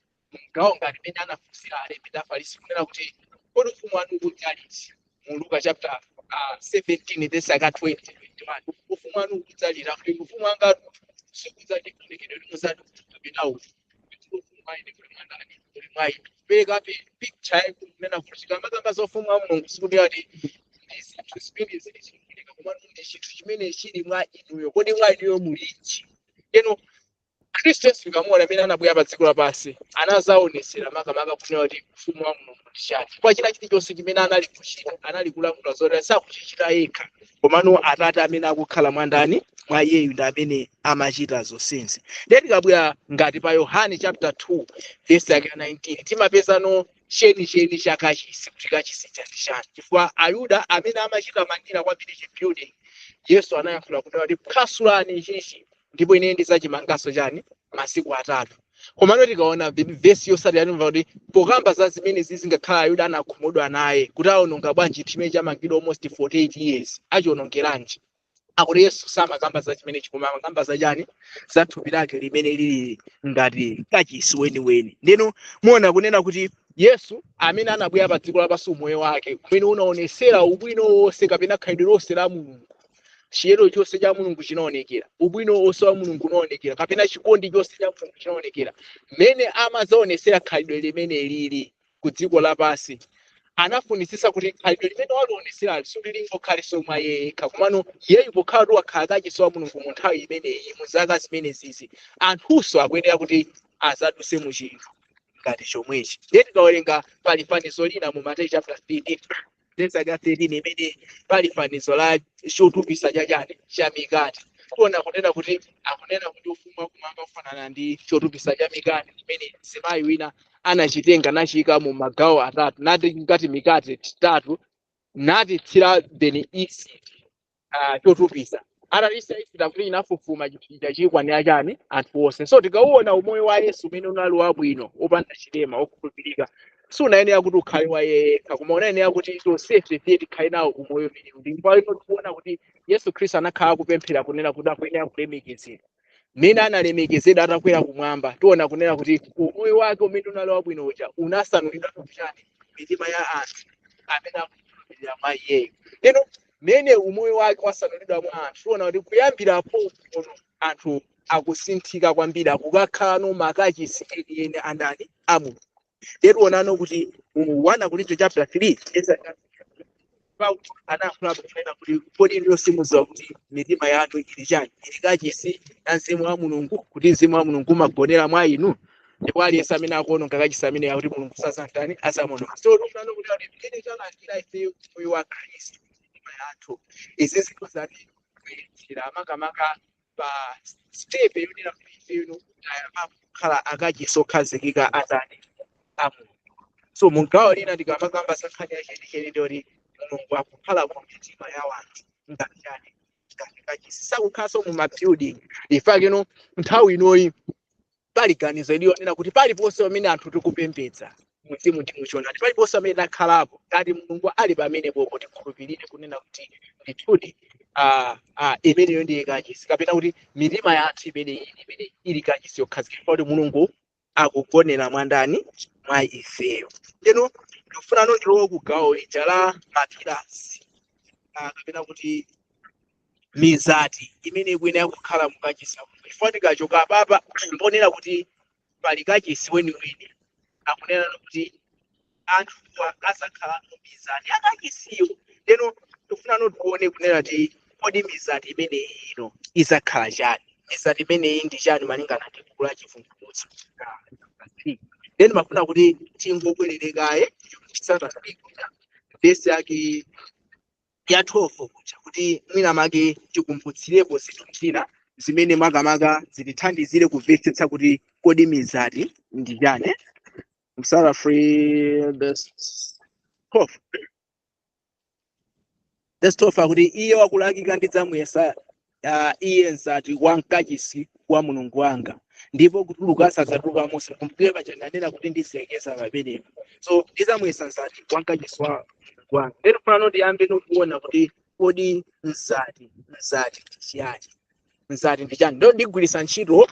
mgawo ngati mmene anafunsira alembi ndi Afarisi kunena kuti kodi ufumu wanu ukudza liti, mu Luka chapter 17 verse aka 20 21, ufumu wanu ukudza liti? Akuti ufumu wanga sikudza ndi kuonekedwe kuti muzati kapena uti, ufumu wa ine kuli mwandani, kuli mwa ine. Kuperekabe picture kunena kuti tikamakamba za ufumu wa Mulungu sikuti ati ndi zinthu zimene zili zikuoneka, komano ndi chinthu chimene chili mwa inuyo. Kodi mwa inuyo mulinji? Eno Khristu Yesu tikamuona amene anabwera pa dziko lapansi, anazaonesera makamaka kunena kuti ufumu wa Mulungu ndi chani, chifukwa china chilichonse chimene anali kuchita, anali kulankhula zoti sakuchichita yekha, komano Atate amene akukhala mwa ndani, mwa iyeyu, ndi amene amachita zonsezi. Ndiye tikabwera ngati pa Yohane chapter 2 verse yake 19, timapezano Chenicheni cha kachisi, kuti kachisi chati chani, chifukwa Ayuda amene amachita mangira kwambiri chibuilding, Yesu anayankhula kuti phasulani ichichi ndipo ine ndidzachimanganso chani masiku 3. Komano tikaona vesi yosati yatimva kuti pokamba za zimene zingakhala Ayuda anakhumudwa naye kuti aononga bwanji chimene chamangidwa almost 48 years, achionongeranji? Akuti Yesu samakamba za chimenechi, koma amakamba za chani? Za thupi lake limene lili ngati kachisi weniweni. Ndeno muona kunena kuti Yesu amene anabwera pa dziko lapansi, umoyo wake umene unaonesera ubwino wonse kapena khalidwe lonse la Mulungu, chiyero chonse cha Mulungu chinaonekera, ubwino wonse wa Mulungu unaonekera, kapena chikondi chonse cha Mulungu chinaonekera, mmene amazaonesera khalidwe limene lili ku dziko lapansi, anafunisisa kuti khalidwe limene walionesera sililingokhalenso mwa iye yekha, komano iyeyu pokhala kuti wakhala kachisi wa Mulungu mu nthawi imeneyi, mu zaka zimenezizi, anthunso akuyenera kuti azaduse mu chinthu ngati chomwechi. Ndiye tikawerenga pali fanizo lina mu Mateyu chapter 13 verse 13, imene pali fanizo la chotupisa chachani? Cha mikate. Tiona kunena kuti akunena kuti ufumu wakumwamba ufanana ndi chotupisa cha mikate imene mzimayi wina anachitenga nachiyika mu magawo atatu, nati ngati mikate titatu, natitsira then isi chotupisa, atatisa isita kuti inafufuma chinthu chikwanira chani? Anthu onse. So tikauona umoyo wa Yesu umene unali wabwino, wopanda chilema, wokhulupirika, sunayenera kuti ukhale wa iye yekha, koma unayenera kuti tonsefe tiye tikhale nawo umoyo umenewu. Ndipo ino tikuona kuti Yesu Khristu anakhala akupemphera kunena kuti akuyenera kulemekezedwa. Mmene analemekezedwa atakwera kumwamba, tiona kunena kuti umoyo wake umene unali wabwino uja unasanulidwa kuchani? Mitima ya anthu amene akukhulupirira mwa iyeyo. Lero mmene umoyo wake wasanulidwa mwa anthu, tiona kuti kuyambira pono anthu akusinthika kwambiri, akukakhala no makachisi enieni andani? A Mulungu. Lero tionano kuti mu 1 Korinto chapter 3 verse Paulo anayankhula kunena kuti kodi ndiyo simudziwa kuti mitima yanu ili chani? Ili kachisi ya mzimu wa Mulungu, kuti mzimu wa Mulungu umagonera mwa inu? Ndipo aliyense amene akuononga kachisi amene akuti Mulungu sazantani? Azamuononga. So tikunena kuti mmene talandira ife moyo wa Khristu mitima yathu, izi zinthu zati kuyendera makamaka pa step yonena kuti ife ino tayamba kukhala akachisi okhazikika atani? A Mulungu. So mu gawo lina ndikamakamba za nkhani ya chenicheni, ndiyoti Mulungu akukhala mu mitima ya wanthu ngati chani? Ngati kachisi, sakukhalanso mu mabuilding. Ifakeno nthawi inoyi pali ganizo iliyonena kuti paliponse pamene anthu tikupembedza mzimu ndi muchoonadi, paliponse pamene takhalapo, ngati Mulungu ali pamenepopo, tikhulupirire kunena kuti ndithudi imeneyo ndiye kachisi, kapena kuti mitima yathu imene imene ili kachisi yokhazikika, kuti Mulungu akugonera mwandani? Mwa ifeyo. Ndeno ndikufuna ndilowe ku gawo lija la mapillars, kapena kuti mizati imene ikuyenera kukhala mukachisi. Chifukwa tikachoka apapa mponera kuti pali kachisi weniweni, akunena kuti anthu akazakhala mizati akachisiyo. Ndeno tikufuna tione kunena kuti kodi mizati imeneyi ino izakhala chani? Mizati imeneyi ndi chani malingana ndi buku la Chivumbulutso? Then mafuna kuti tingobwererekaye vesi yake ya 12 kuja, kuti mwina make tikumbutsirepo zinthu zina zimene makamaka zitithandizire kumvetsetsa kuti kodi mizati ndi chani. Msala 3 verse 12, verse 12 akuti, "Iye wakulakika ndidzamuyesa iye mzati wa mkachisi wa Mulungu wanga, ndipo kutuluka sadzatuluka Mose." Kumbukire paja ndanena kuti ndizilekeza pamenepo. So ndidzamuyesa mzati wa mkachisi wa Mulungu wanga. Lero pano ndiyambe nokuona kuti kodi mzati ndi chiyani? Mzati ndi chani? Ndo ndigwiritsa ntchito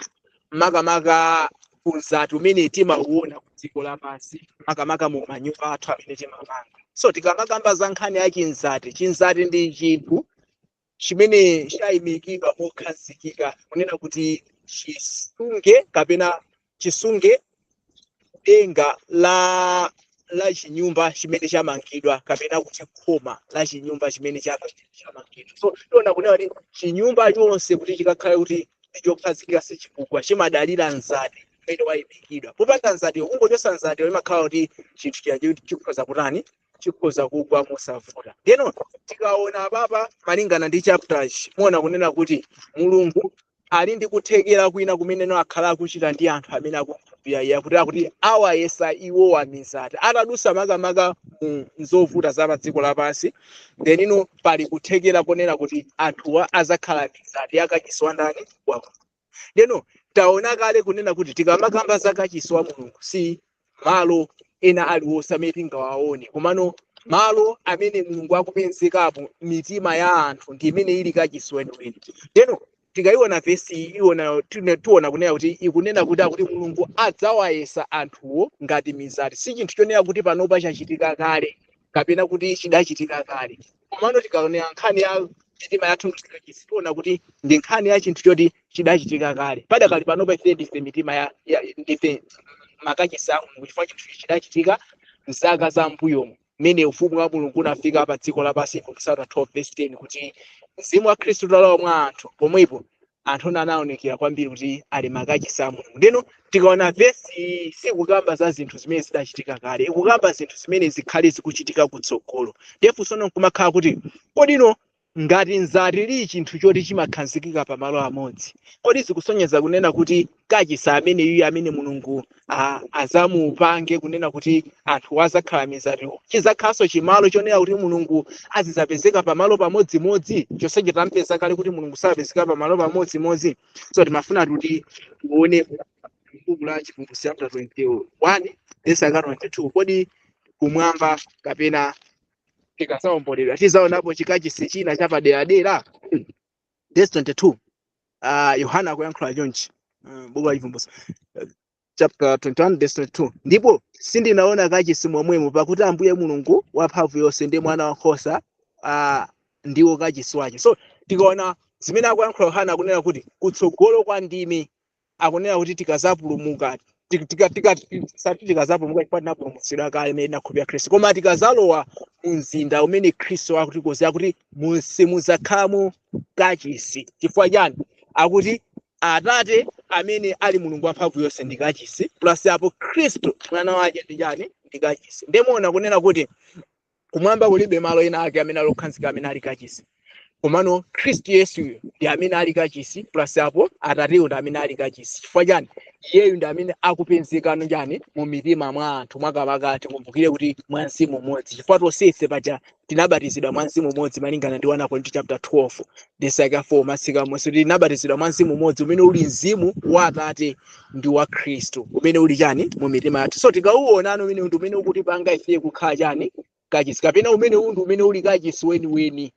makamaka mzati umene timauona ku dziko lapansi, makamaka mu manyumba athu amene timamanga. So tikamakamba za nkhani ya chinzati, chinzati ndi chinthu chimene chayimikidwa mokhazikika kunena kuti chisunge kapena chisunge denga la chinyumba chimene chamangidwa, kapena kuti khoma la chinyumba chimene chamangidwa. So tiona kunena kuti chinyumba chonse kuti chikakhale kuti chokhazikika, sichikugwa, chimadalira mzati umene wayimikidwa. Popanda mzati, kungochosa mzati, imakhala kuti chinthu chija chikhoza kutani? Chikhoza kugwa mosavuta. Ndeno tikaona apapa malingana ndi chapter, muona kunena kuti Mulungu ali ndi kuthekera kwina kumene no akhala akuchita ndi anthu amene akukhulupirira. Ndikukhulupirira iye akuti akuti awayesa iwowa mizati atadusa makamaka mu zovuta za pa dziko lapansi. Then ino pali kuthekera konena kuti anthuwa azakhala mizati yakachisi wa ndani? Wa Mulungu. Ndeno taona kale kunena kuti tikamakamba za kachisi wa Mulungu si malo ena aliwonse amene tingawaone, komano malo amene Mulungu akupezekapo mitima ya anthu ndi imene ili kachisi weniweni. Ndeno tikayiona vesi iyi, iona tiona kunena kuti ikunena kuti akuti Mulungu adzawayesa anthuwo ngati mizati. Si chinthu chonena kuti panopa chachitika kale kapena kuti chidachitika kale, komano tikaonera nkhani ya mitima yathu ngati kachisi, tiona kuti ndi nkhani ya chinthu choti chidachitika kale. Padakali panopa ife ndife mitima ya ndife makachisi a Mulungu, chifukwa chinthu chidachitika mzaka za mbuyomo mmene ufumu wa Mulungu unafika pa dziko lapansi, kusata 12 verse 10, kuti mzimu wa Khristu utalowa mwa anthu, pomwepo anthu ena anaonekera kwambiri kuti ali makachisi a Mulungu. Ndeno tikaona vesi iyi sikukamba za zinthu zimene zidachitika kale, ikukamba zinthu zimene zikhale zikuchitika kutsogolo. Ndiye funso nkumakhala kuti kodino ngati nzati lili chinthu choti chimakhazikika pamalo amodzi, kodi zikusonyeza kunena kuti kachisi amene iye amene Mulungu azamupange kunena kuti anthu azakhala mizatiwo, chizakhalanso chimalo chonena kuti Mulungu azizapezeka pamalo pamodzimodzi? Chonsecho tampeza kale kuti Mulungu sapezeka pamalo pamodzimodzi. So timafuna kuti tione buku la Chivumbulutso chapter 21 verse 22, kodi kumwamba kapena tikasawomboledwa tizaonapo chikachisi china chapaderadera? Verse 22, Yohana akuyankhula chonchi, buku la Chivumbulutso chapter 21 verse 22: "Ndipo sindinaona kachisi momwemo, pakuti Ambuye Mulungu wamphamvu yonse ndi Mwana wankhosa ndiwo kachisi wake." So tikaona zimene akuyankhula Yohana, akunena kuti kutsogolo kwa ndime, akunena kuti tikazapulumuka, sati tikazapulumuka chifukwa tinapulumutsidwa kale imene tinakhulupirira Khristu, koma tikazalowa mu mzinda umene Khristu akutikonzera, kuti simuzakhalamo kachisi. Chifukwa chani? Akuti Atate amene ali Mulungu wamphamvu yonse ndi kachisi, plus apo Khristu mwana wake ndi chani? Ndi kachisi. Ndimuona kunena kuti kumwamba kulibe malo ena ake amene ali okhazikika amene ali kachisi, komano Khristu Yesuyo ndi amene ali kachisi, plus apo Atateyo ndi amene ali kachisi. Chifukwa chani? Iyeyu ndi amene akupezekano chani? Mu mitima mwa anthu. Makamaka tikumbukire kuti mwa mzimu umodzi, chifukwa tonsefe paja tinabatizidwa mwa mzimu umodzi, malingana ndi 1 Korinto chapter 12 verse 4 masika monse, tinabatizidwa mwa mzimu umodzi umene uli mzimu wa Atate ndi wa Khristu, umene uli chani? Mu mitima yathu. So tikauonano umene ndi umene ukutipanga ife kukhala chani? Kachisi, kapena umene uwu ndi umene uli kachisi weniweni.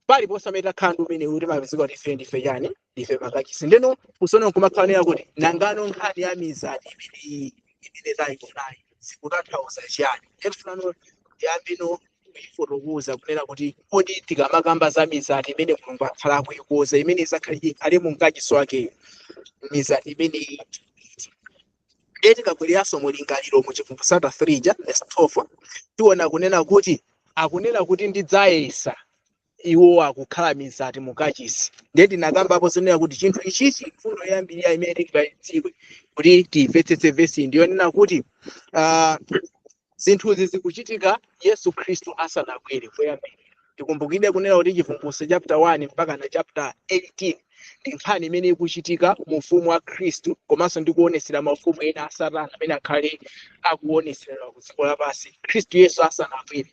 Paliponse amene takhala ndi umene uti timapezeka kuti ife ndife chani? Ndife makachisi. Ndeno kusono nkumakhalanira kuti nangano nkhani ya mizati imene imene tayionayi zikutanthauza chiyani? Efunano ndiyambino kuyifotokoza kunena kuti kodi tikamakamba za mizati imene Mulungu akhala akuyikoza, imene izakhale ikhale mu mkachisi wakeyo, mizati imeneyi? Ndiye tikabwereranso mu lingaliro mu Chivumbulutso 3 ja verse 12, tiona kunena kuti akunena kuti ndidzayesa iwo akukhala mizati mukachisi. Ndiye tinakambapo zonena kuti chinthu ichichi, mfundo yoyambirira imene tingayidziwe kuti tiyimvetsetse vesi ndiyonena kuti zinthuzi zikuchitika Yesu Khristu asanabwere. Poyambirira tikumbukire kunena kuti Chivumbulutso chapter 1 mpaka na chapter 18 ndi nkhani imene ikuchitika mu ufumu wa Khristu, komanso ndi kuonesera maufumu ena a Satana amene akhale akuoneseredwa ku dziko lapansi Khristu Yesu asanabwere.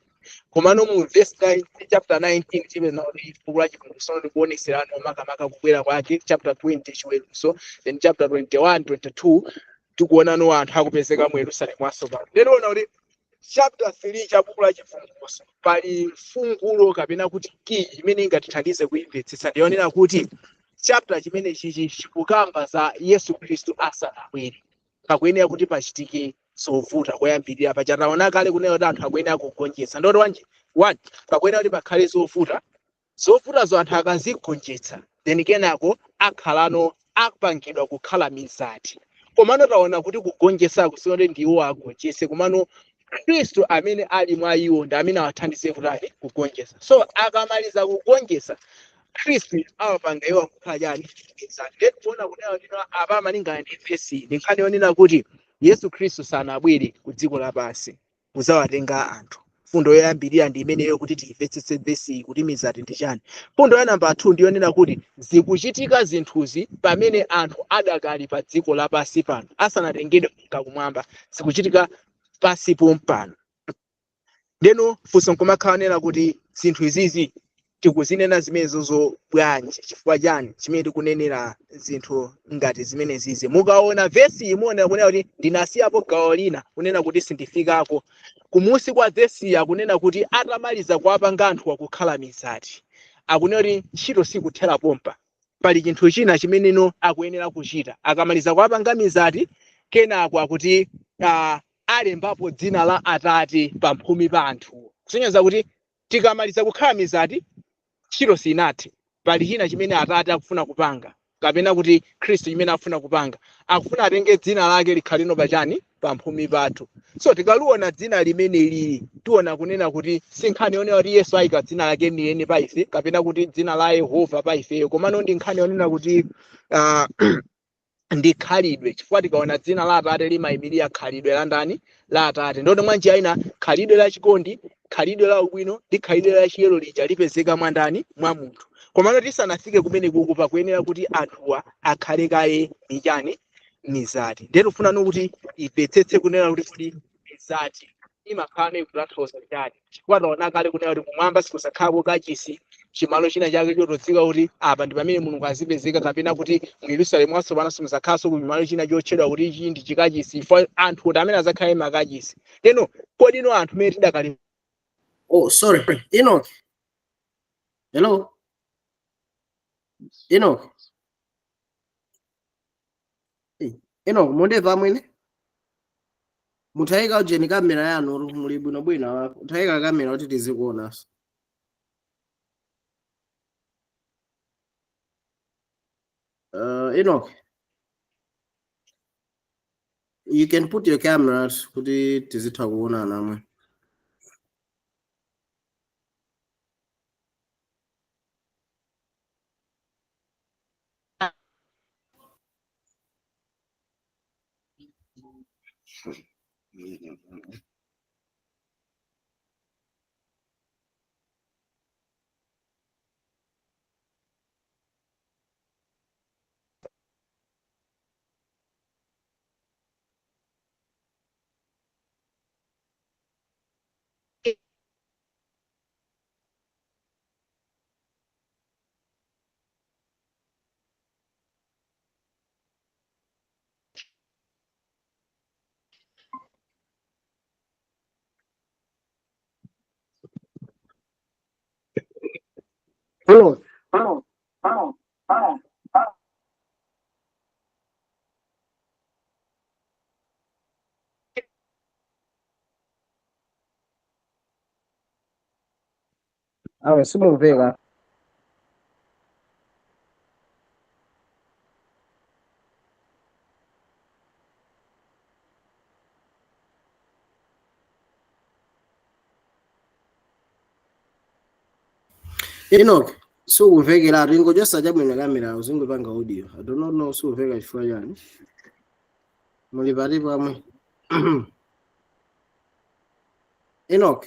Komano mu verse 9, chapter 19, tipeza kuti buku la Chivumbulutso likuoneserano makamaka kubwera kwake, chapter 20 chiweruzo, then chapter 21, 22 tikuonano anthu akupezeka mu Yerusalemu watsopano. Ndinoona kuti chapter 3 cha buku la Chivumbulutso pali mfungulo kapena kuti key imene ingatithandize kuimvetsetsa, ndiyonena kuti chapter chimene chichi chikukamba za Yesu Khristu asanabwere. Pakuyenera kuti pachitike zovuta koyambirira. Pachataona kale kunena kuti anthu akuyenera kugonjetsa. Ndoti wanji one, pakuyenera kuti pakhale zovuta. Zovutazo anthu akazigonjetsa, then kenako akhalano apangidwa kukhala mizati. Komano taona kuti kugonjetsako sikuti ndiwo agonjetse, komano Khristu amene ali mwa iwo ndi amene awathandize kutani? Kugonjetsa. So akamaliza kugonjetsa, Khristu awapanga iwo kukhala chani? Mizati. Ndiye tikuona kunena kuti apa malingana ndi vesi, ndi nkhani yonena kuti Yesu Khristu sanabwere ku dziko lapansi kudzawatenga anthu. Fundo yoyambirira ndi imeneyo, kuti tiyimvetsetse vesi kuti mizati ndi chani. Fundo ya namba 2 ndiyonena kuti zikuchitika zinthuzi pamene anthu adakali pa dziko lapansi pano, asanatengedwe kumwamba, zikuchitika pansi pompano. Ndeno funso nkumakhala nena kuti zinthu izizi tikuzinena zimenezozo bwanji? Chifukwa chani chimene tikunenera zinthu ngati zimenezizi? Mukaona vesi imuona kunena kuti ndinasiyapo gawo lina kunena kuti sindifikako kumusi kwa vesi, akunena kuti atamaliza kuwapanga anthu akukhala mizati, akunena kuti ntchito sikuthera pompa, pali chinthu china chimeneno akuyenera kuchita akamaliza kuwapanga mizati. Kenako akuti alembapo dzina la Atate pamphumi pa anthuwo, kusonyeza kuti tikamaliza kukhala mizati ntchito sinathe, pali china chimene Atate akufuna kupanga, kapena kuti Khristu chimene akufuna kupanga, akufuna atenge dzina lake likhaleno pachani, pamphumi pathu. So tikaliona dzina limene lili, tiona kunena kuti si nkhani yonena kuti Yesu ayika dzina lake nileni pa ife, kapena kuti dzina la Yehova pa ifeyo, komano ndi nkhani yonena kuti ndi khalidwe, chifukwa tikaona dzina la Atate limayimirira khalidwe la ndani? La Atate. Ndoti mwa njira ina khalidwe la chikondi, khalidwe la ubwino ndi khalidwe la chiyero lija lipezeka mwa ndani? Mwa munthu. Komano tisanafike kumene kuku, pakuyenera kuti anthuwa akhale kaye michani, mizati. Ndiye tifuna kuti imvetsetse kunena kuti kodi mizati imakhala ikutanthauza chani, chifukwa taona kale kunena kuti kumwamba sikusakhalako kachisi, chimalo china chake chotodziwa kuti apa ndi pamene Mulungu azipezeka, kapena kuti mu Yerusalemu watsopano simuzakhalanso kumalo china chotchedwa kuti ichi ndi chikachisi, chifukwa anthu kuti amene azakhale makachisi. Leno kodi ino anthu mene tidakali Oh, sorry. Enoch. Hello. Enoch. Hey, Enoch, mundimva mwene? Muthayika ujeni kamera yanu, muli bwinobwino. Muthayika kamera kuti tizikuonanso. Enoch, you can put your cameras kuti tizitha kuonana mwe. Hello. Awe simumveka. Enoch, sukumvekera, ingochosa chabwino kamera uzingopanga audio. I do not know sukumveka chifukwa chani. Muli pati pamwe? Enoch.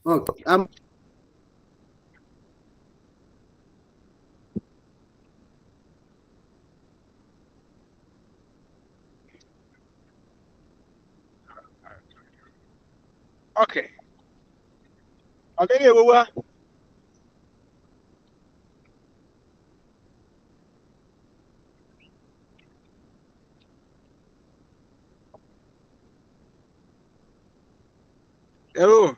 Okay. Okay, pamene wa hello.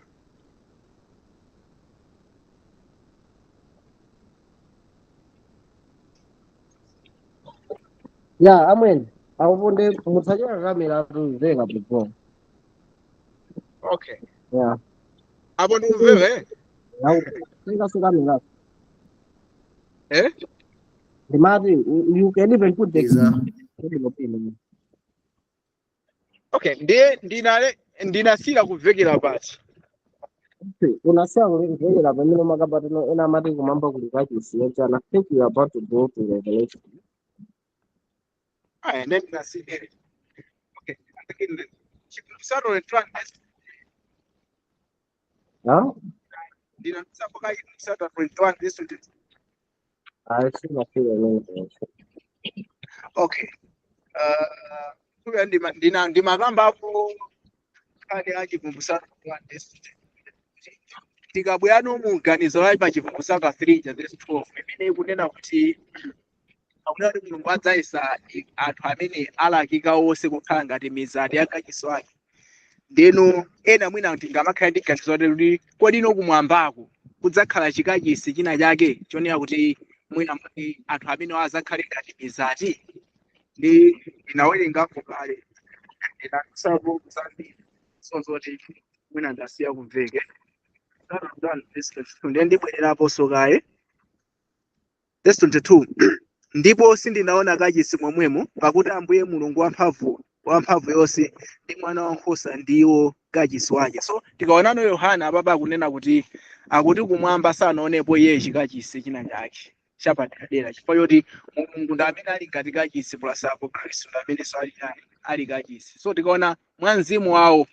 Ya amweni akuponde mutsacheka kamera tumveka before. Okay, Ya. apo ndikumveka Akutengaso kamera. eh. Ndimati you can even put the Iza. Okay, ndiye ndinasira kumvekera pati. Unasiya kumvekera pamene makabatano ena amati kumamba kuli kachisi and I think you are about to go to Revelation. Aya, ndiye ndinasira. Okay, chivumbulutso 21 Huh? ndinatusapo ka chivumbulutso 21 verse 22. I see my feeling. Okay. Kuya ndimakambapo nkhani ya chivumbulutso 21 verse 22. Tikabwerano mu ganizo la pa chivumbulutso 3 cha verse 12 imene ikunena kuti akunena kuti Mulungu adzayesa anthu amene alakika onse kukhala ngati mizati ya kachisi wake. Ndeno ena mwina tingamakhala ndi ganizo kuti kodi ino kumwambako kudzakhala chikachisi china chake chonena kuti mwina mwake anthu amene azakhale ngati mizati. Ndi ndinawerengapo kale, ndinasapo zambiri sonzoti mwina ndasiya kumveke. Ndiye ndibwereraponso kaye verse 22. Ndipo sindinaona kachisi momwemo, pakuti Ambuye Mulungu wamphamvu yonse ndi Mwana wankhosa ndiwo kachisi wake. So tikaonano Yohana apapa akunena kuti akuti kumwamba sanaonepo iye chikachisi china chake chapaderadera, chifukwa choti Mulungu ndi amene ali ngati kachisi plus apo Khristu ndi amenenso ali chani, ali kachisi. So tikaona mwa mzimu wawo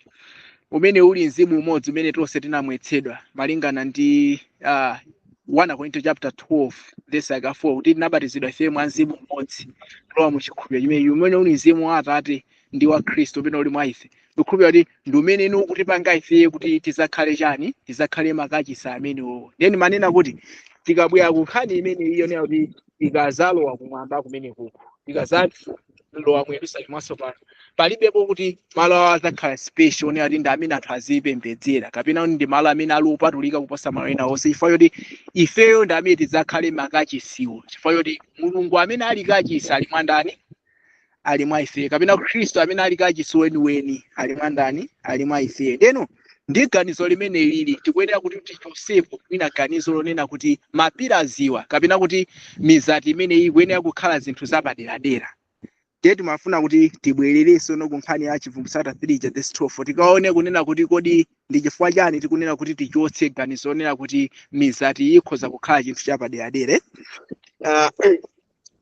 umene uli mzimu umodzi umene tonse tinamwetsedwa malingana ndi 1 Korinto chapter 12 verse 4, kuti tinabatizidwa ife mwa mzimu umodzi kulowa mu chikhulupiriro chimene umene uli mzimu wa Atate ndi wa Khristu umene uli mwa ife. Ndikukhulupirira kuti ndi umene inu kutipanga ife kuti tizakhale chani, tizakhale makachisi amenewo. Then manena kuti tikabwera ku nkhani imene iyo nena kuti tikazalowa kumwamba kumene kuko, tikazalowa mu Yerusalemu mwatsopano, palibepo kuti malo awo adzakhala special onena kuti ndi amene anthu azipembedzera kapena kuti ndi malo amene ali opatulika kuposa malo ena onse, chifukwa choti ifeyo ndi amene tidzakhale makachisiwo, chifukwa choti Mulungu amene ali kachisi ali mwa ndani, ali mwa ife, kapena Khristu amene ali kachisi weniweni ali mwa ndani, ali mwa ife. Ndeno ndi ganizo limene lili tikuyenera kuti tichosepo mwina ganizo lonena kuti mapiraziwa kapena kuti mizati imene ikuyenera kukhala zinthu zapaderadera. Ndiye timafuna kuti tibwererenso no ku nkhani ya chivumbulutso 3 cha verse 12, tikaone kunena kuti kodi ndi chifukwa chani tikunena kuti tichotse ganizo lonena kuti mizati ikhoza kukhala chinthu chapaderadera.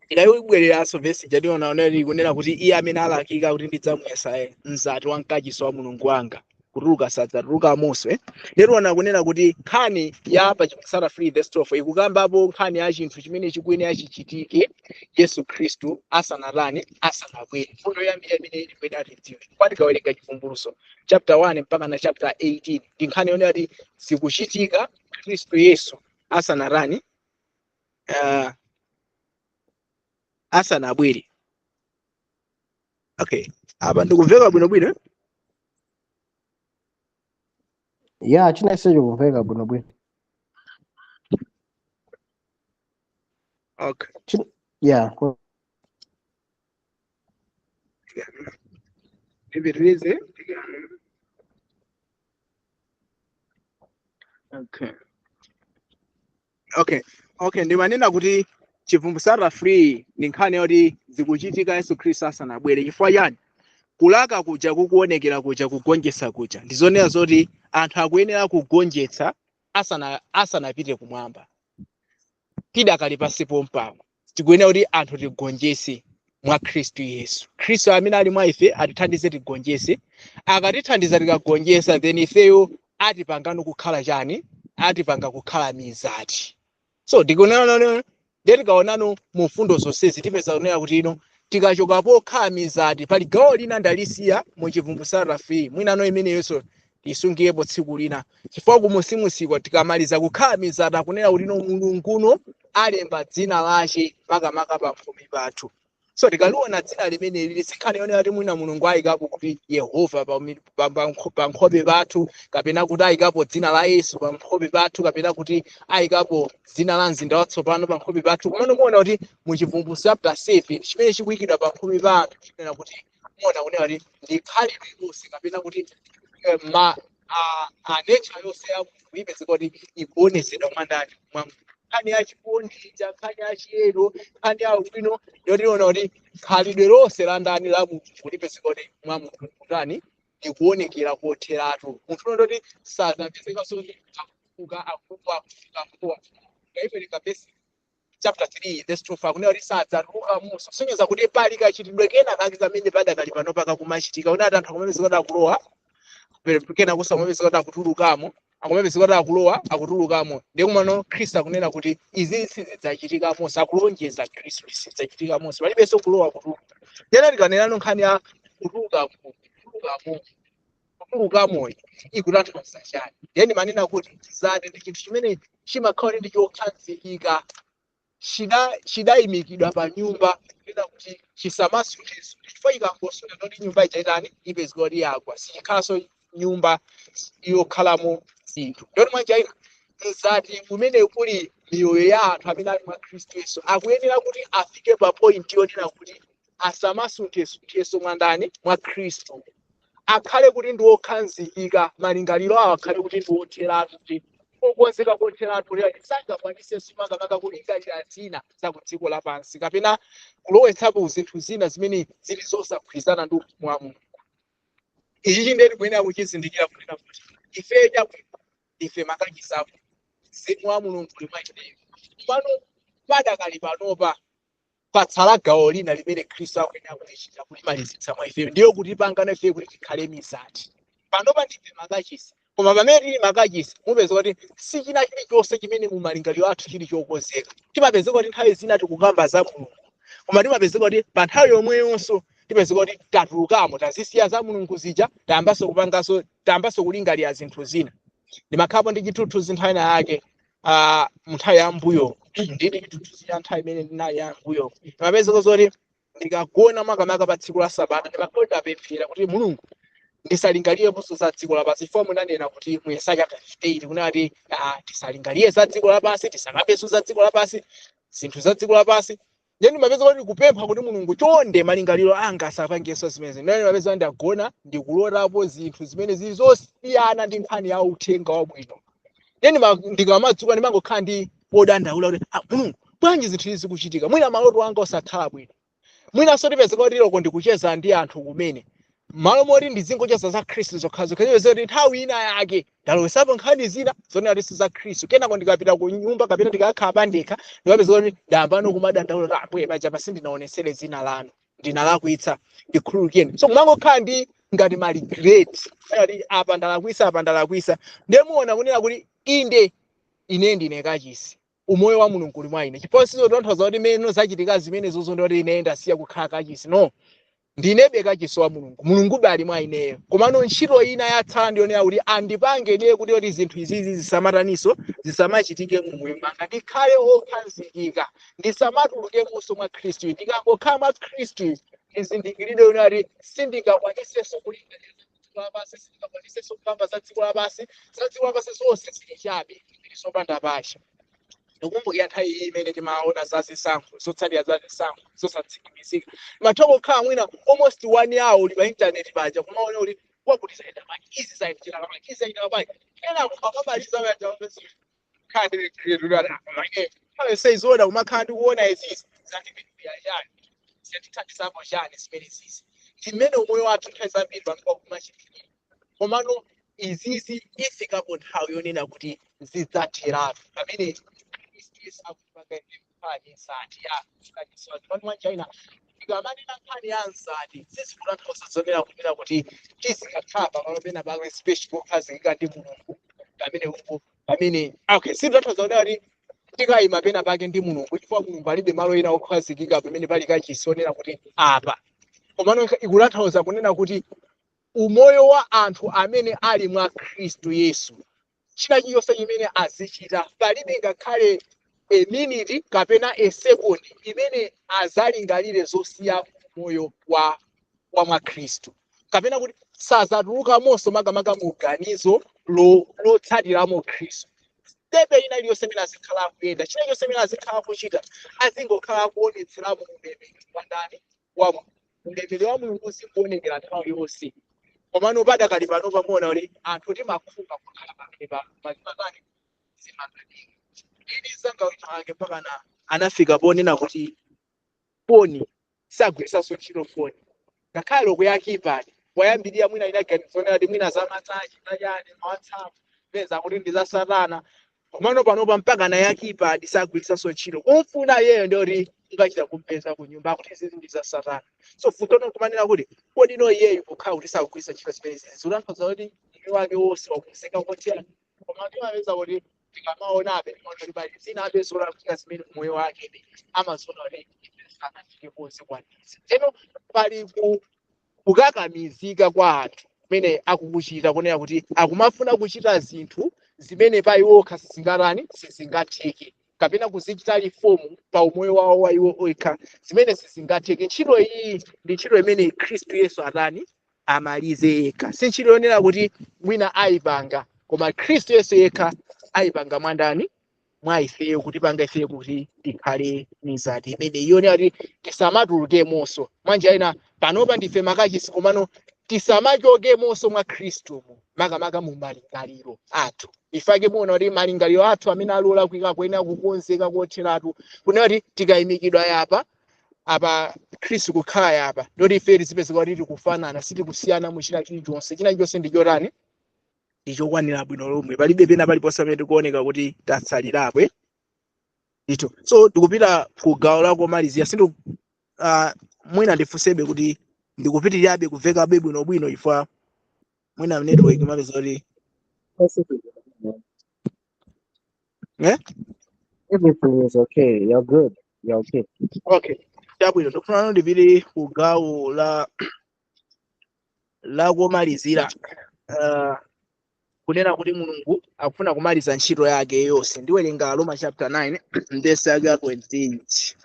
Tikayibwereranso vesi chationa oneni kunena kuti iye amene alakika kuti ndidzamuyesa mzati wa mkachisi wa Mulungu wanga kutuluka sadzatulukamonso. Ndetiona kunena kuti nkhani ya pa chivumbulutso 3 verse 12 ikukambapo nkhani ya chinthu chimene chikuyenera chichitike Yesu Khristu asanatani, asanabwere. Mfundo yoyambira imene ikuyenera tidziwe kwa tikawerenga chivumbulutso chapter 1 mpaka na chapter 18 ndi nkhani yonena kuti zikuchitika Khristu Yesu asanatani, asanabwere. Okay, apa ndikumveka bwinobwino? Ya, chinense chikumveka bwinobwino. Okay. Ya, Ndipitirize. Okay. Okay. Okay, ndimanena kuti chivumbulutso 3 ndi nkhani yoti zikuchitika Yesu Khristu asanabwere. Chifukwa chani? Kulaka kuja kukuonekera kuja kugonjetsa kuja ndizonena zoti anthu akuyenera kugonjetsa asanapite kumwamba. Tidakali pansi pompano tikuyenera kuti anthu tigonjetse mwa Khristu Yesu. Khristu amene ali mwa ife atithandize tigonjetse. Akatithandiza tikagonjetsa, then ifeyo Atipangano kukhala chani? Atipanga kukhala mizati. So ndikunena, ndiye tikaonano mu fundo zonsezi, tipeza kunena kuti ino tikachoka pokhala mizati, pali gawo lina ndalisiya mu Chivumbulutso 3, mwinano imeneyonso tisungiyepo tsiku lina, chifukwa kumusimusikwa tikamaliza kukhala mizati, akunena kuti ino Mulunguno alemba dzina lace makamaka pamphumi pathu. So tikaliona dzina limeneli, lisinkhani yonena kuti mwina Mulungu ayikapo kuti Yehova pa nkhope pathu, kapena kuti ayikapo dzina la Yesu pa nkhope pathu, kapena kuti ayikapo dzina la mzinda watsopano pa nkhope pathu. Komano muona kuti mu Chivumbulutso chapter 7, chimene chikuyikidwa pa nkhope pa anthu, chinena kuti, muona kunena kuti ndi khalidwe lonse, kapena kuti ma a nature yonse ya munthu ipezeka kuti ikuonetsedwa mwa ndani? Mwa munthu. Nkhani ya chikondi cha, nkhani ya chiyero, nkhani ya ubwino, yotiona kuti khalidwe lonse la ndani? La munthu, lipezeka kuti mwa munthu kutani? Ikuonekera kotheratu. Munthu unondoti sazapezekaso kuti akufuka, akufuka, akufuka, akufuka. Ngaipereka verse chapter 3 verse 2, akunena kuti sadzatuluka muso, kusonyeza kuti pali kachitidwe kena kake kamene padakali pano pakakumachitika, kuti anthu akumapezeka kuti akulowa, kena kusamapezeka kuti akutulukamo, akumapezeka kuti akulowa, akutulukamo. Ndiye kumano Khristu akunena kuti izi sizidzachitikamonso. Akulonjeza Khristu kuti sizidzachitikamonso, palibenso kulowa, kutuluka. Tena tikanenano nkhani ya kutulukamo, kutulukamo, kutulukamoyi ikutanthauza chani? Ndiye ndimanena kuti mzati ndi chinthu chimene chimakhala ndi chokhazikika, chidayimikidwa pa nyumba, kunena kuti chisamasunthe, chifukwa ikangosuntha ndoti nyumba ichaitani? Ipezeka kuti yagwa, sichikhalanso nyumba yokhalamo zinthu. Ndoti mwanjaina mzati umene kuli miyoyo ya anthu amene ali mwa Khristu Yesu akuyenera kuti afike pa point yonena kuti asamasunthe-sunthenso mwa ndani? Mwa Khristu. Akhale kuti ndi okhazikika, malingaliro awo akhale kuti ndi otheratu, kuti okonzeka kotheratu, kuti sangakwanisenso makamaka kulingalira zina za ku dziko lapansi kapena kulowetsapo zinthu zina zimene zili zosagwirizana ndi ufumu wa Mulungu. Ichi chindeti kuyenera kuchizindikira kunena kuti ife chabwino ife makachisapo, mzimu wa Mulungu uli mwa ifeyo. Pano padakali panopa patsala gawo lina limene Khristu akuyenera kulichita, kulimalizitsa mwa ifeyo, ndiyo kutipangana ifeyo kuti tikhale mizati. Panopa ndife makachisi, koma pamene tili makachisi, mupeza kuti si china chilichonse chimene mumalingaliro athu chili chokonzeka. Timapezeka kuti nthawi zina tikukamba za Mulungu, koma timapezeka kuti pa nthawi yomweyonso tipezeka kuti tatulukamo, tazisiya za Mulungu zija, tayambanso kupanganso, tayambanso kulingalira zinthu zina. Ndimakhalapo ndi chithunzithunzi nthawi ina yake, nthawi ya mbuyo, ndili chithunzithunzi cha nthawi imene ndinali ya mbuyo. Ndimapezeka zoti ndikagona, makamaka pa tsiku la Sabata, ndimakhala ndapemphera kuti, "Mulungu, ndisalingalireponso za dziko lapansi, chifukwa munanena kuti mu Yesaya chapter 58 kunati tisalingalire za dziko lapansi, tisakambenso za dziko lapansi, zinthu za dziko lapansi." Ndiye ndimapeza kuti kupempha kuti, "Mulungu, chonde, malingaliro anga asapangenso zimenezi." Ndiye ndimapeza kuti ndagona, ndikulotapo zinthu zimene zili zosiyana ndi nkhani ya uthenga wabwino. Ndiye ndikamadzuka ndimangokhala ndi podandaula kuti, "Ah, Mulungu, bwanji zinthu izi zikuchitika?" Mwina maloto anga osakhala bwino. Mwinanso tipezeka kuti loko ndikucheza ndi anthu kumene, malo moti ndizingocheza za Khristu zokhazokha, tipezeka kuti nthawi ina yake ndalowesapo nkhani zina zonena kuti si za Khristu. Kenako ndikapita ku nyumba kapena ndikakhala pandekha, ndikapeza kuti ndayambano kumadandaula kuti, "Ambuye, paja pasi ndinaonesere dzina lanu, ndinalakwitsa, ndikhululukireni." So kumangokhala ndi ngati ma regret ngati apa ndalakwisa, apa ndalakwisa. Ndiye muona kunena kuti inde, ine ndine kachisi, umoyo wa Mulungu uli mwa ine, chifukwa sizotanthauza kuti mene zachitika zimene zozo ndoti ine ndasiya kukhala kachisi. No, ndinebe kachisi wa Mulungu, Mulungube ali mwa ineyo. Komano ntchito ina yatsala ndiyonera kuti andipange ineyo kuti zinthu izizi zisamataniso, zisamachitike mumoyo mwanga, ndikhale okhazikika, ndisamatulukemonso mwa Khristu. Ndikangokhala mwa Khristu, ndizindikiridwe kuti sindingakwanisenso kulingalira za dziko lapansi, sindingakwanisenso kukamba za dziko lapansi. Za dziko lapansi zonse zili chabe, zili zopanda pacha. Ndikumbukira nthawi iyi imene timaona za zisankho, zotsatira za zisankho zosatsimikizika, matha kukhala mwina almost one hour uli pa internet paja, kumaona kuti wakuti zayenda bwanji, izi zayendera bwanji, izi zayendera bwanji. Kenako pakamaliza paja khala ndi create kuti seizoona, kumakhala ndikuona izizi zatipindulira chani, zatithandizapo chani zimene zizi. Ndi mmene umoyo wathu nthawi zambiri panopa kumachitikira. Komano izizi ifikapo nthawi yonena kuti zidzatheratu pamene Khristu Yesu akutipanga ife kukhala mizati ya kachisi. Pano mwa China Tikamanena nkhani ya mzati, sizikutanthauza zonena kunena kuti tizikakhala pamalo pena pake special pokhazikika ndi Mulungu pamene upo pamene, okay, sizikutanthauza kunena kuti tikayima pena pake ndi Mulungu, chifukwa Mulungu alibe malo ena okhazikika pamene pali kachisi onena kuti apa. Komano ikutanthauza kunena kuti umoyo wa anthu amene ali mwa Khristu Yesu, china chilichonse chimene azichita, palibe ngakhale a minute kapena a second imene azalingalire zosiya moyo wa mwa Khristu, kapena kuti sazatulukamonso makamaka mu ganizo lotsatiramo Khristu. Step ina iliyonse imene azikhala akuyenda, china chilichonse imene azikhala akuchita, azingokhala akuonetseramo ulemerero wa ndani? Wa Mulungu. Ulemerero wa Mulungu uzikuonekera nthawi yonse. Komano padakali pano pamuona kuti anthu timakhumba kukhala pamene pazimatani, zimanganika. Ini zangawina ake mpaka na anafika ponena kuti foni sagwiritsanso ntchito foni, ngakhale loko ya keypad. Wayambirira mwina inaganizona kuti mwina zamatsachi zachani, WhatsApp, peza kuti ndi za satana. Komano panopa mpaka na ya keypad sagwiritsanso ntchito. Kumfuna iyeyo ndiyoti ungachita kumpeza ku nyumba, akuti izizi ndi za satana. So futono kumanena kuti kodi no iyeyo kukhala kuti sakugwiritsa ntchito zimenezi zikutanthauza kuti moyo wake wonse wakuseka kotiyani? Koma timapeza kuti tikamaonabe, timaona kuti pali zina abe zolakwika zimene moyo wakebe amaziona kuti sanachite konse kwanitsa. Teno pali kukakamizika kwa anthu kumene akukuchita, kunena kuti akumafuna kuchita zinthu zimene pa iwo okha sizingatani, sizingatheke, kapena kuzichita reform pa umoyo wawo wa iwo okha zimene sizingatheke. Ntchito iyi ndi ntchito imene Khristu Yesu atani? Amalize yekha. Si ntchito yonena kuti mwina ayipanga, koma Khristu Yesu yekha ayipanga mwandani? Mwa ifeyo, kutipanga ifeyo kuti tikhale mizati imene iyonera kuti tisamatulukemonso. Mwanjira ina, panopa ndife makachisi, komano tisamachokemonso mwa Khristumu, makamaka mu malingaliro athu. Ifake muona kuti malingaliro athu amene ali olakwika kuyenera kukonzeka kotheratu, kunena kuti tikayimikidwa yapa apa, Khristu kukhala yapa, ndoti ife tizipezeka kuti tikufanana, sitikusiyana mu china chilichonse. China chilichonse ndi chotani? Ndichokwanira bwino lomwe. Palibe pena paliponse pamene tikuoneka kuti tatsalirapo ndithu. So tikupita ku gawo la komalizira. Sindu mwina ndifunsebe kuti ndikupitirirabe kumvekabe bwinobwino, chifukwa mwina network imapeza kuti eh? Everything is okay. You're good. You're okay. Okay, chabwino. Ndikufuna ndipite ku gawo la komalizira, kunena kuti Mulungu akufuna kumaliza ntchito yake yonse. Ndiwerenga Roma chapter 9 verse yake ya 28.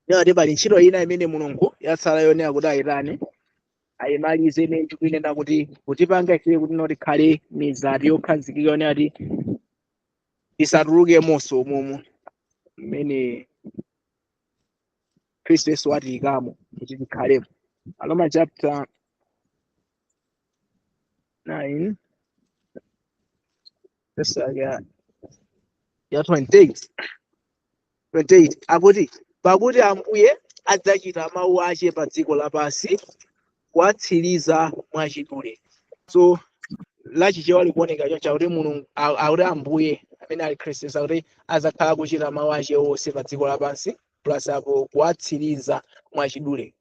Ndinati pali ntchito ina imene Mulungu yatsala yonena kuti ayitani? Ayimalize, imene tikuinena kuti kutipanga ife kuti no tikhale mizati yokhazikika yonena kuti tisatulukemonso momo mmene Khristu Yesu watiyikamo kuti tikhalemo. Aroma chapter 9 verse yake ya 28. 28 akuti, "Pakuti Ambuye adzachita mawu ache pa dziko lapansi kuwatsiriza mwachidule." So lachichewa likuoneka choncho, akuti Mulungu, akuti Ambuye amene ali Khristu Yesu, akuti azakhala kuchita mawu ache onse pa dziko lapansi, plus apo kuwatsiriza mwachidule,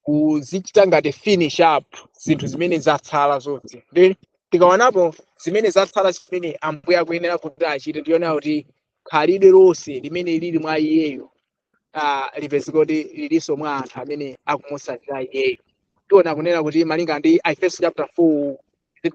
kuzichita ngati finish up zinthu zimene zatsala zonse. Ndi tikaonapo zimene zatsala zimene Ambuye akuyenera kuti achite, tiona kuti khalidwe lonse limene lili mwa iyeyo lipezeka kuti lilinso mwa anthu amene akumutsatira iyeyo. Tiona kunena kuti malinga ndi Efeso chapter 4,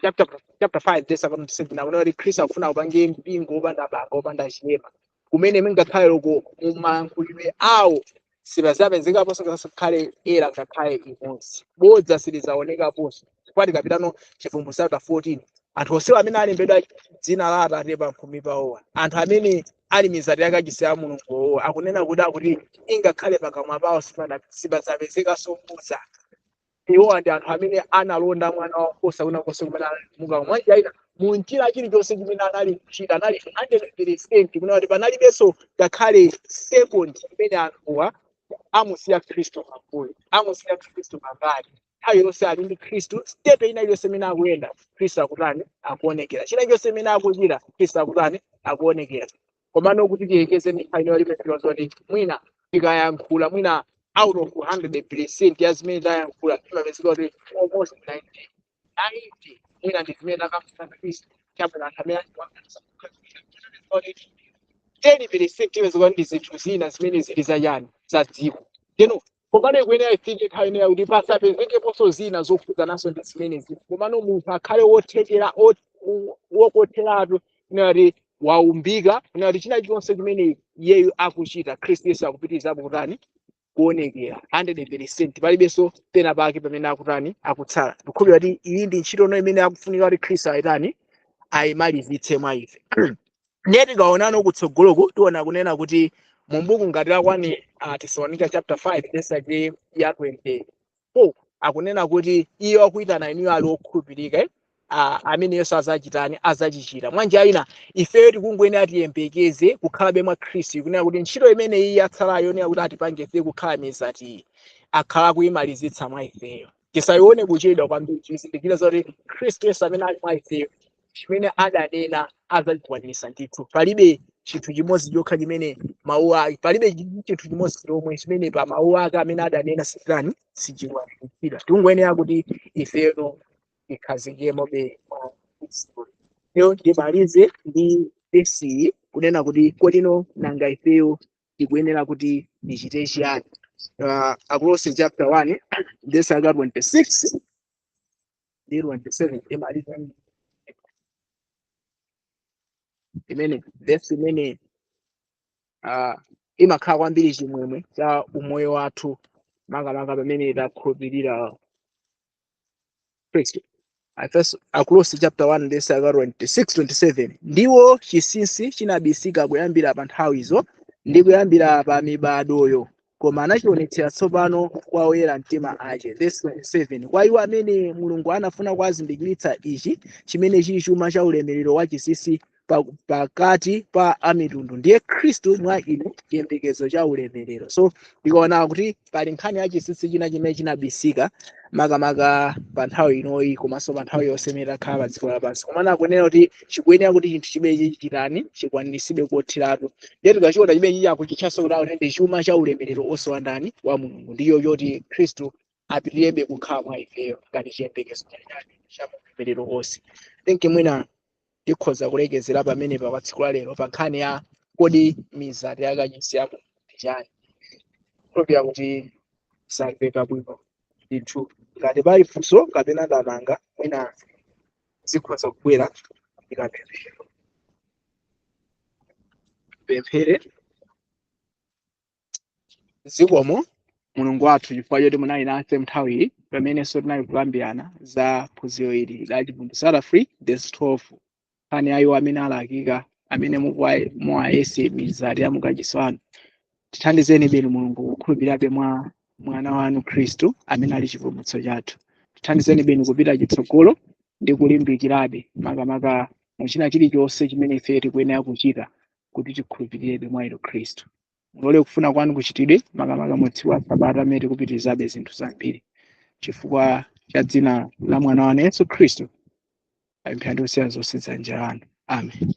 chapter 5 verse 7, akunena kuti Khristu akufuna kupange mpingo wopanda banga, wopanda chilema, kumene mungakhale loko mumalankhulidwe awo sipazapezekaponso ngakhale era ngakhale imodzi, bodza silidzaonekaponso. Chifukwa tikapitano Chivumbulutso chapter 14, anthu onsewo amene alembedwa dzina la Atate pamphumi pawowa, anthu amene ali mizati yakachisi ya Mulunguwo, akunena kuti akuti ingakhale pakamwa pawo sipazapezekanso bodza. Iwowa ndi anthu amene analonda mwana wankhosa kuna konse kumene analimuka. Mwanjira ina, munjira chilichonse chimene anali kuchita anali 100%, kunena kuti panalibenso ngakhale second imene anthuwa amusiya Khristu pambuyo, amusiya Khristu pambali. Nthawi yonse ali ndi Khristu. Step ina iliyonse imene akuyenda, Khristu akutani? Akuonekera. China chonse imene akuchita, Khristu akutani? Akuonekera. Komano kuti tiyekeze ndi nthawi ino limene zoti mwina tikayankhula mwina Out of 100% ya zimene tayankhula, imapezeka kuti almost 90 90 mwina ndi zimene takafuna Khristu. Chabwino, anthu amene 10% imapezeka ndi zinthu zina zimene zili zachani, za dziko. Then komano ikuyenera ifike nthawi ineyo kuti pasapezekeponso zina zokhudzananso ndi zimenezi, komano munthu akhale wothekera, wokotheratu, inati waumbika, inati china chonse chimene iyeyo akuchita, Khristu Yesu akupitirizapo kutani? Kuonekera 100%. Palibenso pena pake pamene akutani, akutsala. Ndikukhulupirira kuti iyi ndi ntchito ino imene akufunika kuti Khristu ayitani, ayimalizitse mwa ife. Ndiye tikaonano kutsogoloku, tiona kunena kuti mu buku ngati la 1 Tesalonika chapter 5 verse yake ya 24, akunena kuti iye akuitana inuyo ali okhulupirika, eh? Amene Yesu azachitani, azachichita. Mwanjira ina, ifeyo tikungoyenera tiyembekeze kukhalabe mwa Khristu, kunena kuti ntchito imene iye yatsalayo, yonena kuti atipange ife kukhala mizati, akhala kuyimalizitsa mwa ifeyo. Tisayione kuchedwa kwambiri, tizindikire zoti Khristu Yesu amene ali mwa ifeyo, chimene adanena azachikwanitsa ndithu. Palibe chinthu chimodzi chokha chimene mawu ake, palibe chinthu chimodzi chomwe chimene pa mawu ake amene adanena sitani sichikwaniritsidwa. Tikungoyenera kuti ifeyo tikhazikemobe mwa Khristu. Lero ndimalize ndi vesiyi, kunena kuti kodino nanga ifeyo tikuyenera kuti tichite chiyani? Akolose chapter 1 verse yake 26 ndi 27. Imaliza imene verse imene imakhala kwambiri chimwemwe cha umoyo wathu, makamaka pamene takhulupirira Khristu. Akolose chapter 1 verse yake 26 27: "Ndiwo chinsinsi chinabisika kuyambira pa nthawizo ndi kuyambira pa mibadoyo, koma anachionetsera tsopano kwa oyera mtima ache." Verse 27: "Kwa iwo amene Mulungu anafuna kuwazindikiritsa ichi chimene chili chuma cha ulemerero wa chinsinsi pakati pa amitundu, ndiye Khristu mwa inu, chiyembekezo cha ulemerero." So ndikaona kuti pali nkhani ya chinsinsi china chimene chinabisika, makamaka pa nthawi inoyi komanso pa nthawi yonse imene takhala pa dziko lapansi, komana akunena kuti chikuyenera kuti chinthu chimenechi chitani, chikwaniritsidwe kotheratu. Ndiye tikachiona chimene chichi akuchitchanso kuti akuti ndi chuma cha ulemerero onse wa ndani? Wa Mulungu. Ndiyo choti Khristu apitirebe kukhala mwa ifeyo ngati chiyembekezo chachani, cha ulemerero onse. Think mwina tikhoza kulekezera pamenepa kwa tsiku la lero pa nkhani ya kodi mizati yakachisi ya Mulungu ndi chani. Khulupirira kuti zamveka bwino ndithu. Ngati pali funso kapena ndamanga, mwina zikhoza kubwera ikapemphero pemphere. Zikomo, Mulungu wathu, chifukwa choti munali nafe nthawi iyi pamenenso tinali kukambirana za phunziro ili la Chivumbulutso 3 verse 12, nkhani ya iwo amene alakika, amene muwayese mizati ya mukachisi wanu. Tithandizeni benu, Mulungu, kukhulupirirabe mwa mwana wanu Khristu amene ali chipulumutso chathu. Tithandizeni benu kupita chitsogolo ndi kulimbikirabe, makamaka muchina chilichonse chimene ife tikuyenera kuchita kuti tikhulupirirebe mwa inu Khristu. Mulole kufuna kwanu kuchitidwe, makamaka mu tsiku la Sabata amene tikupitirizabe zinthu zambiri. Chifukwa cha dzina la mwana wanu Yesu Khristu, apemphera ndi kusiya zonse dzanja lanu. Amen.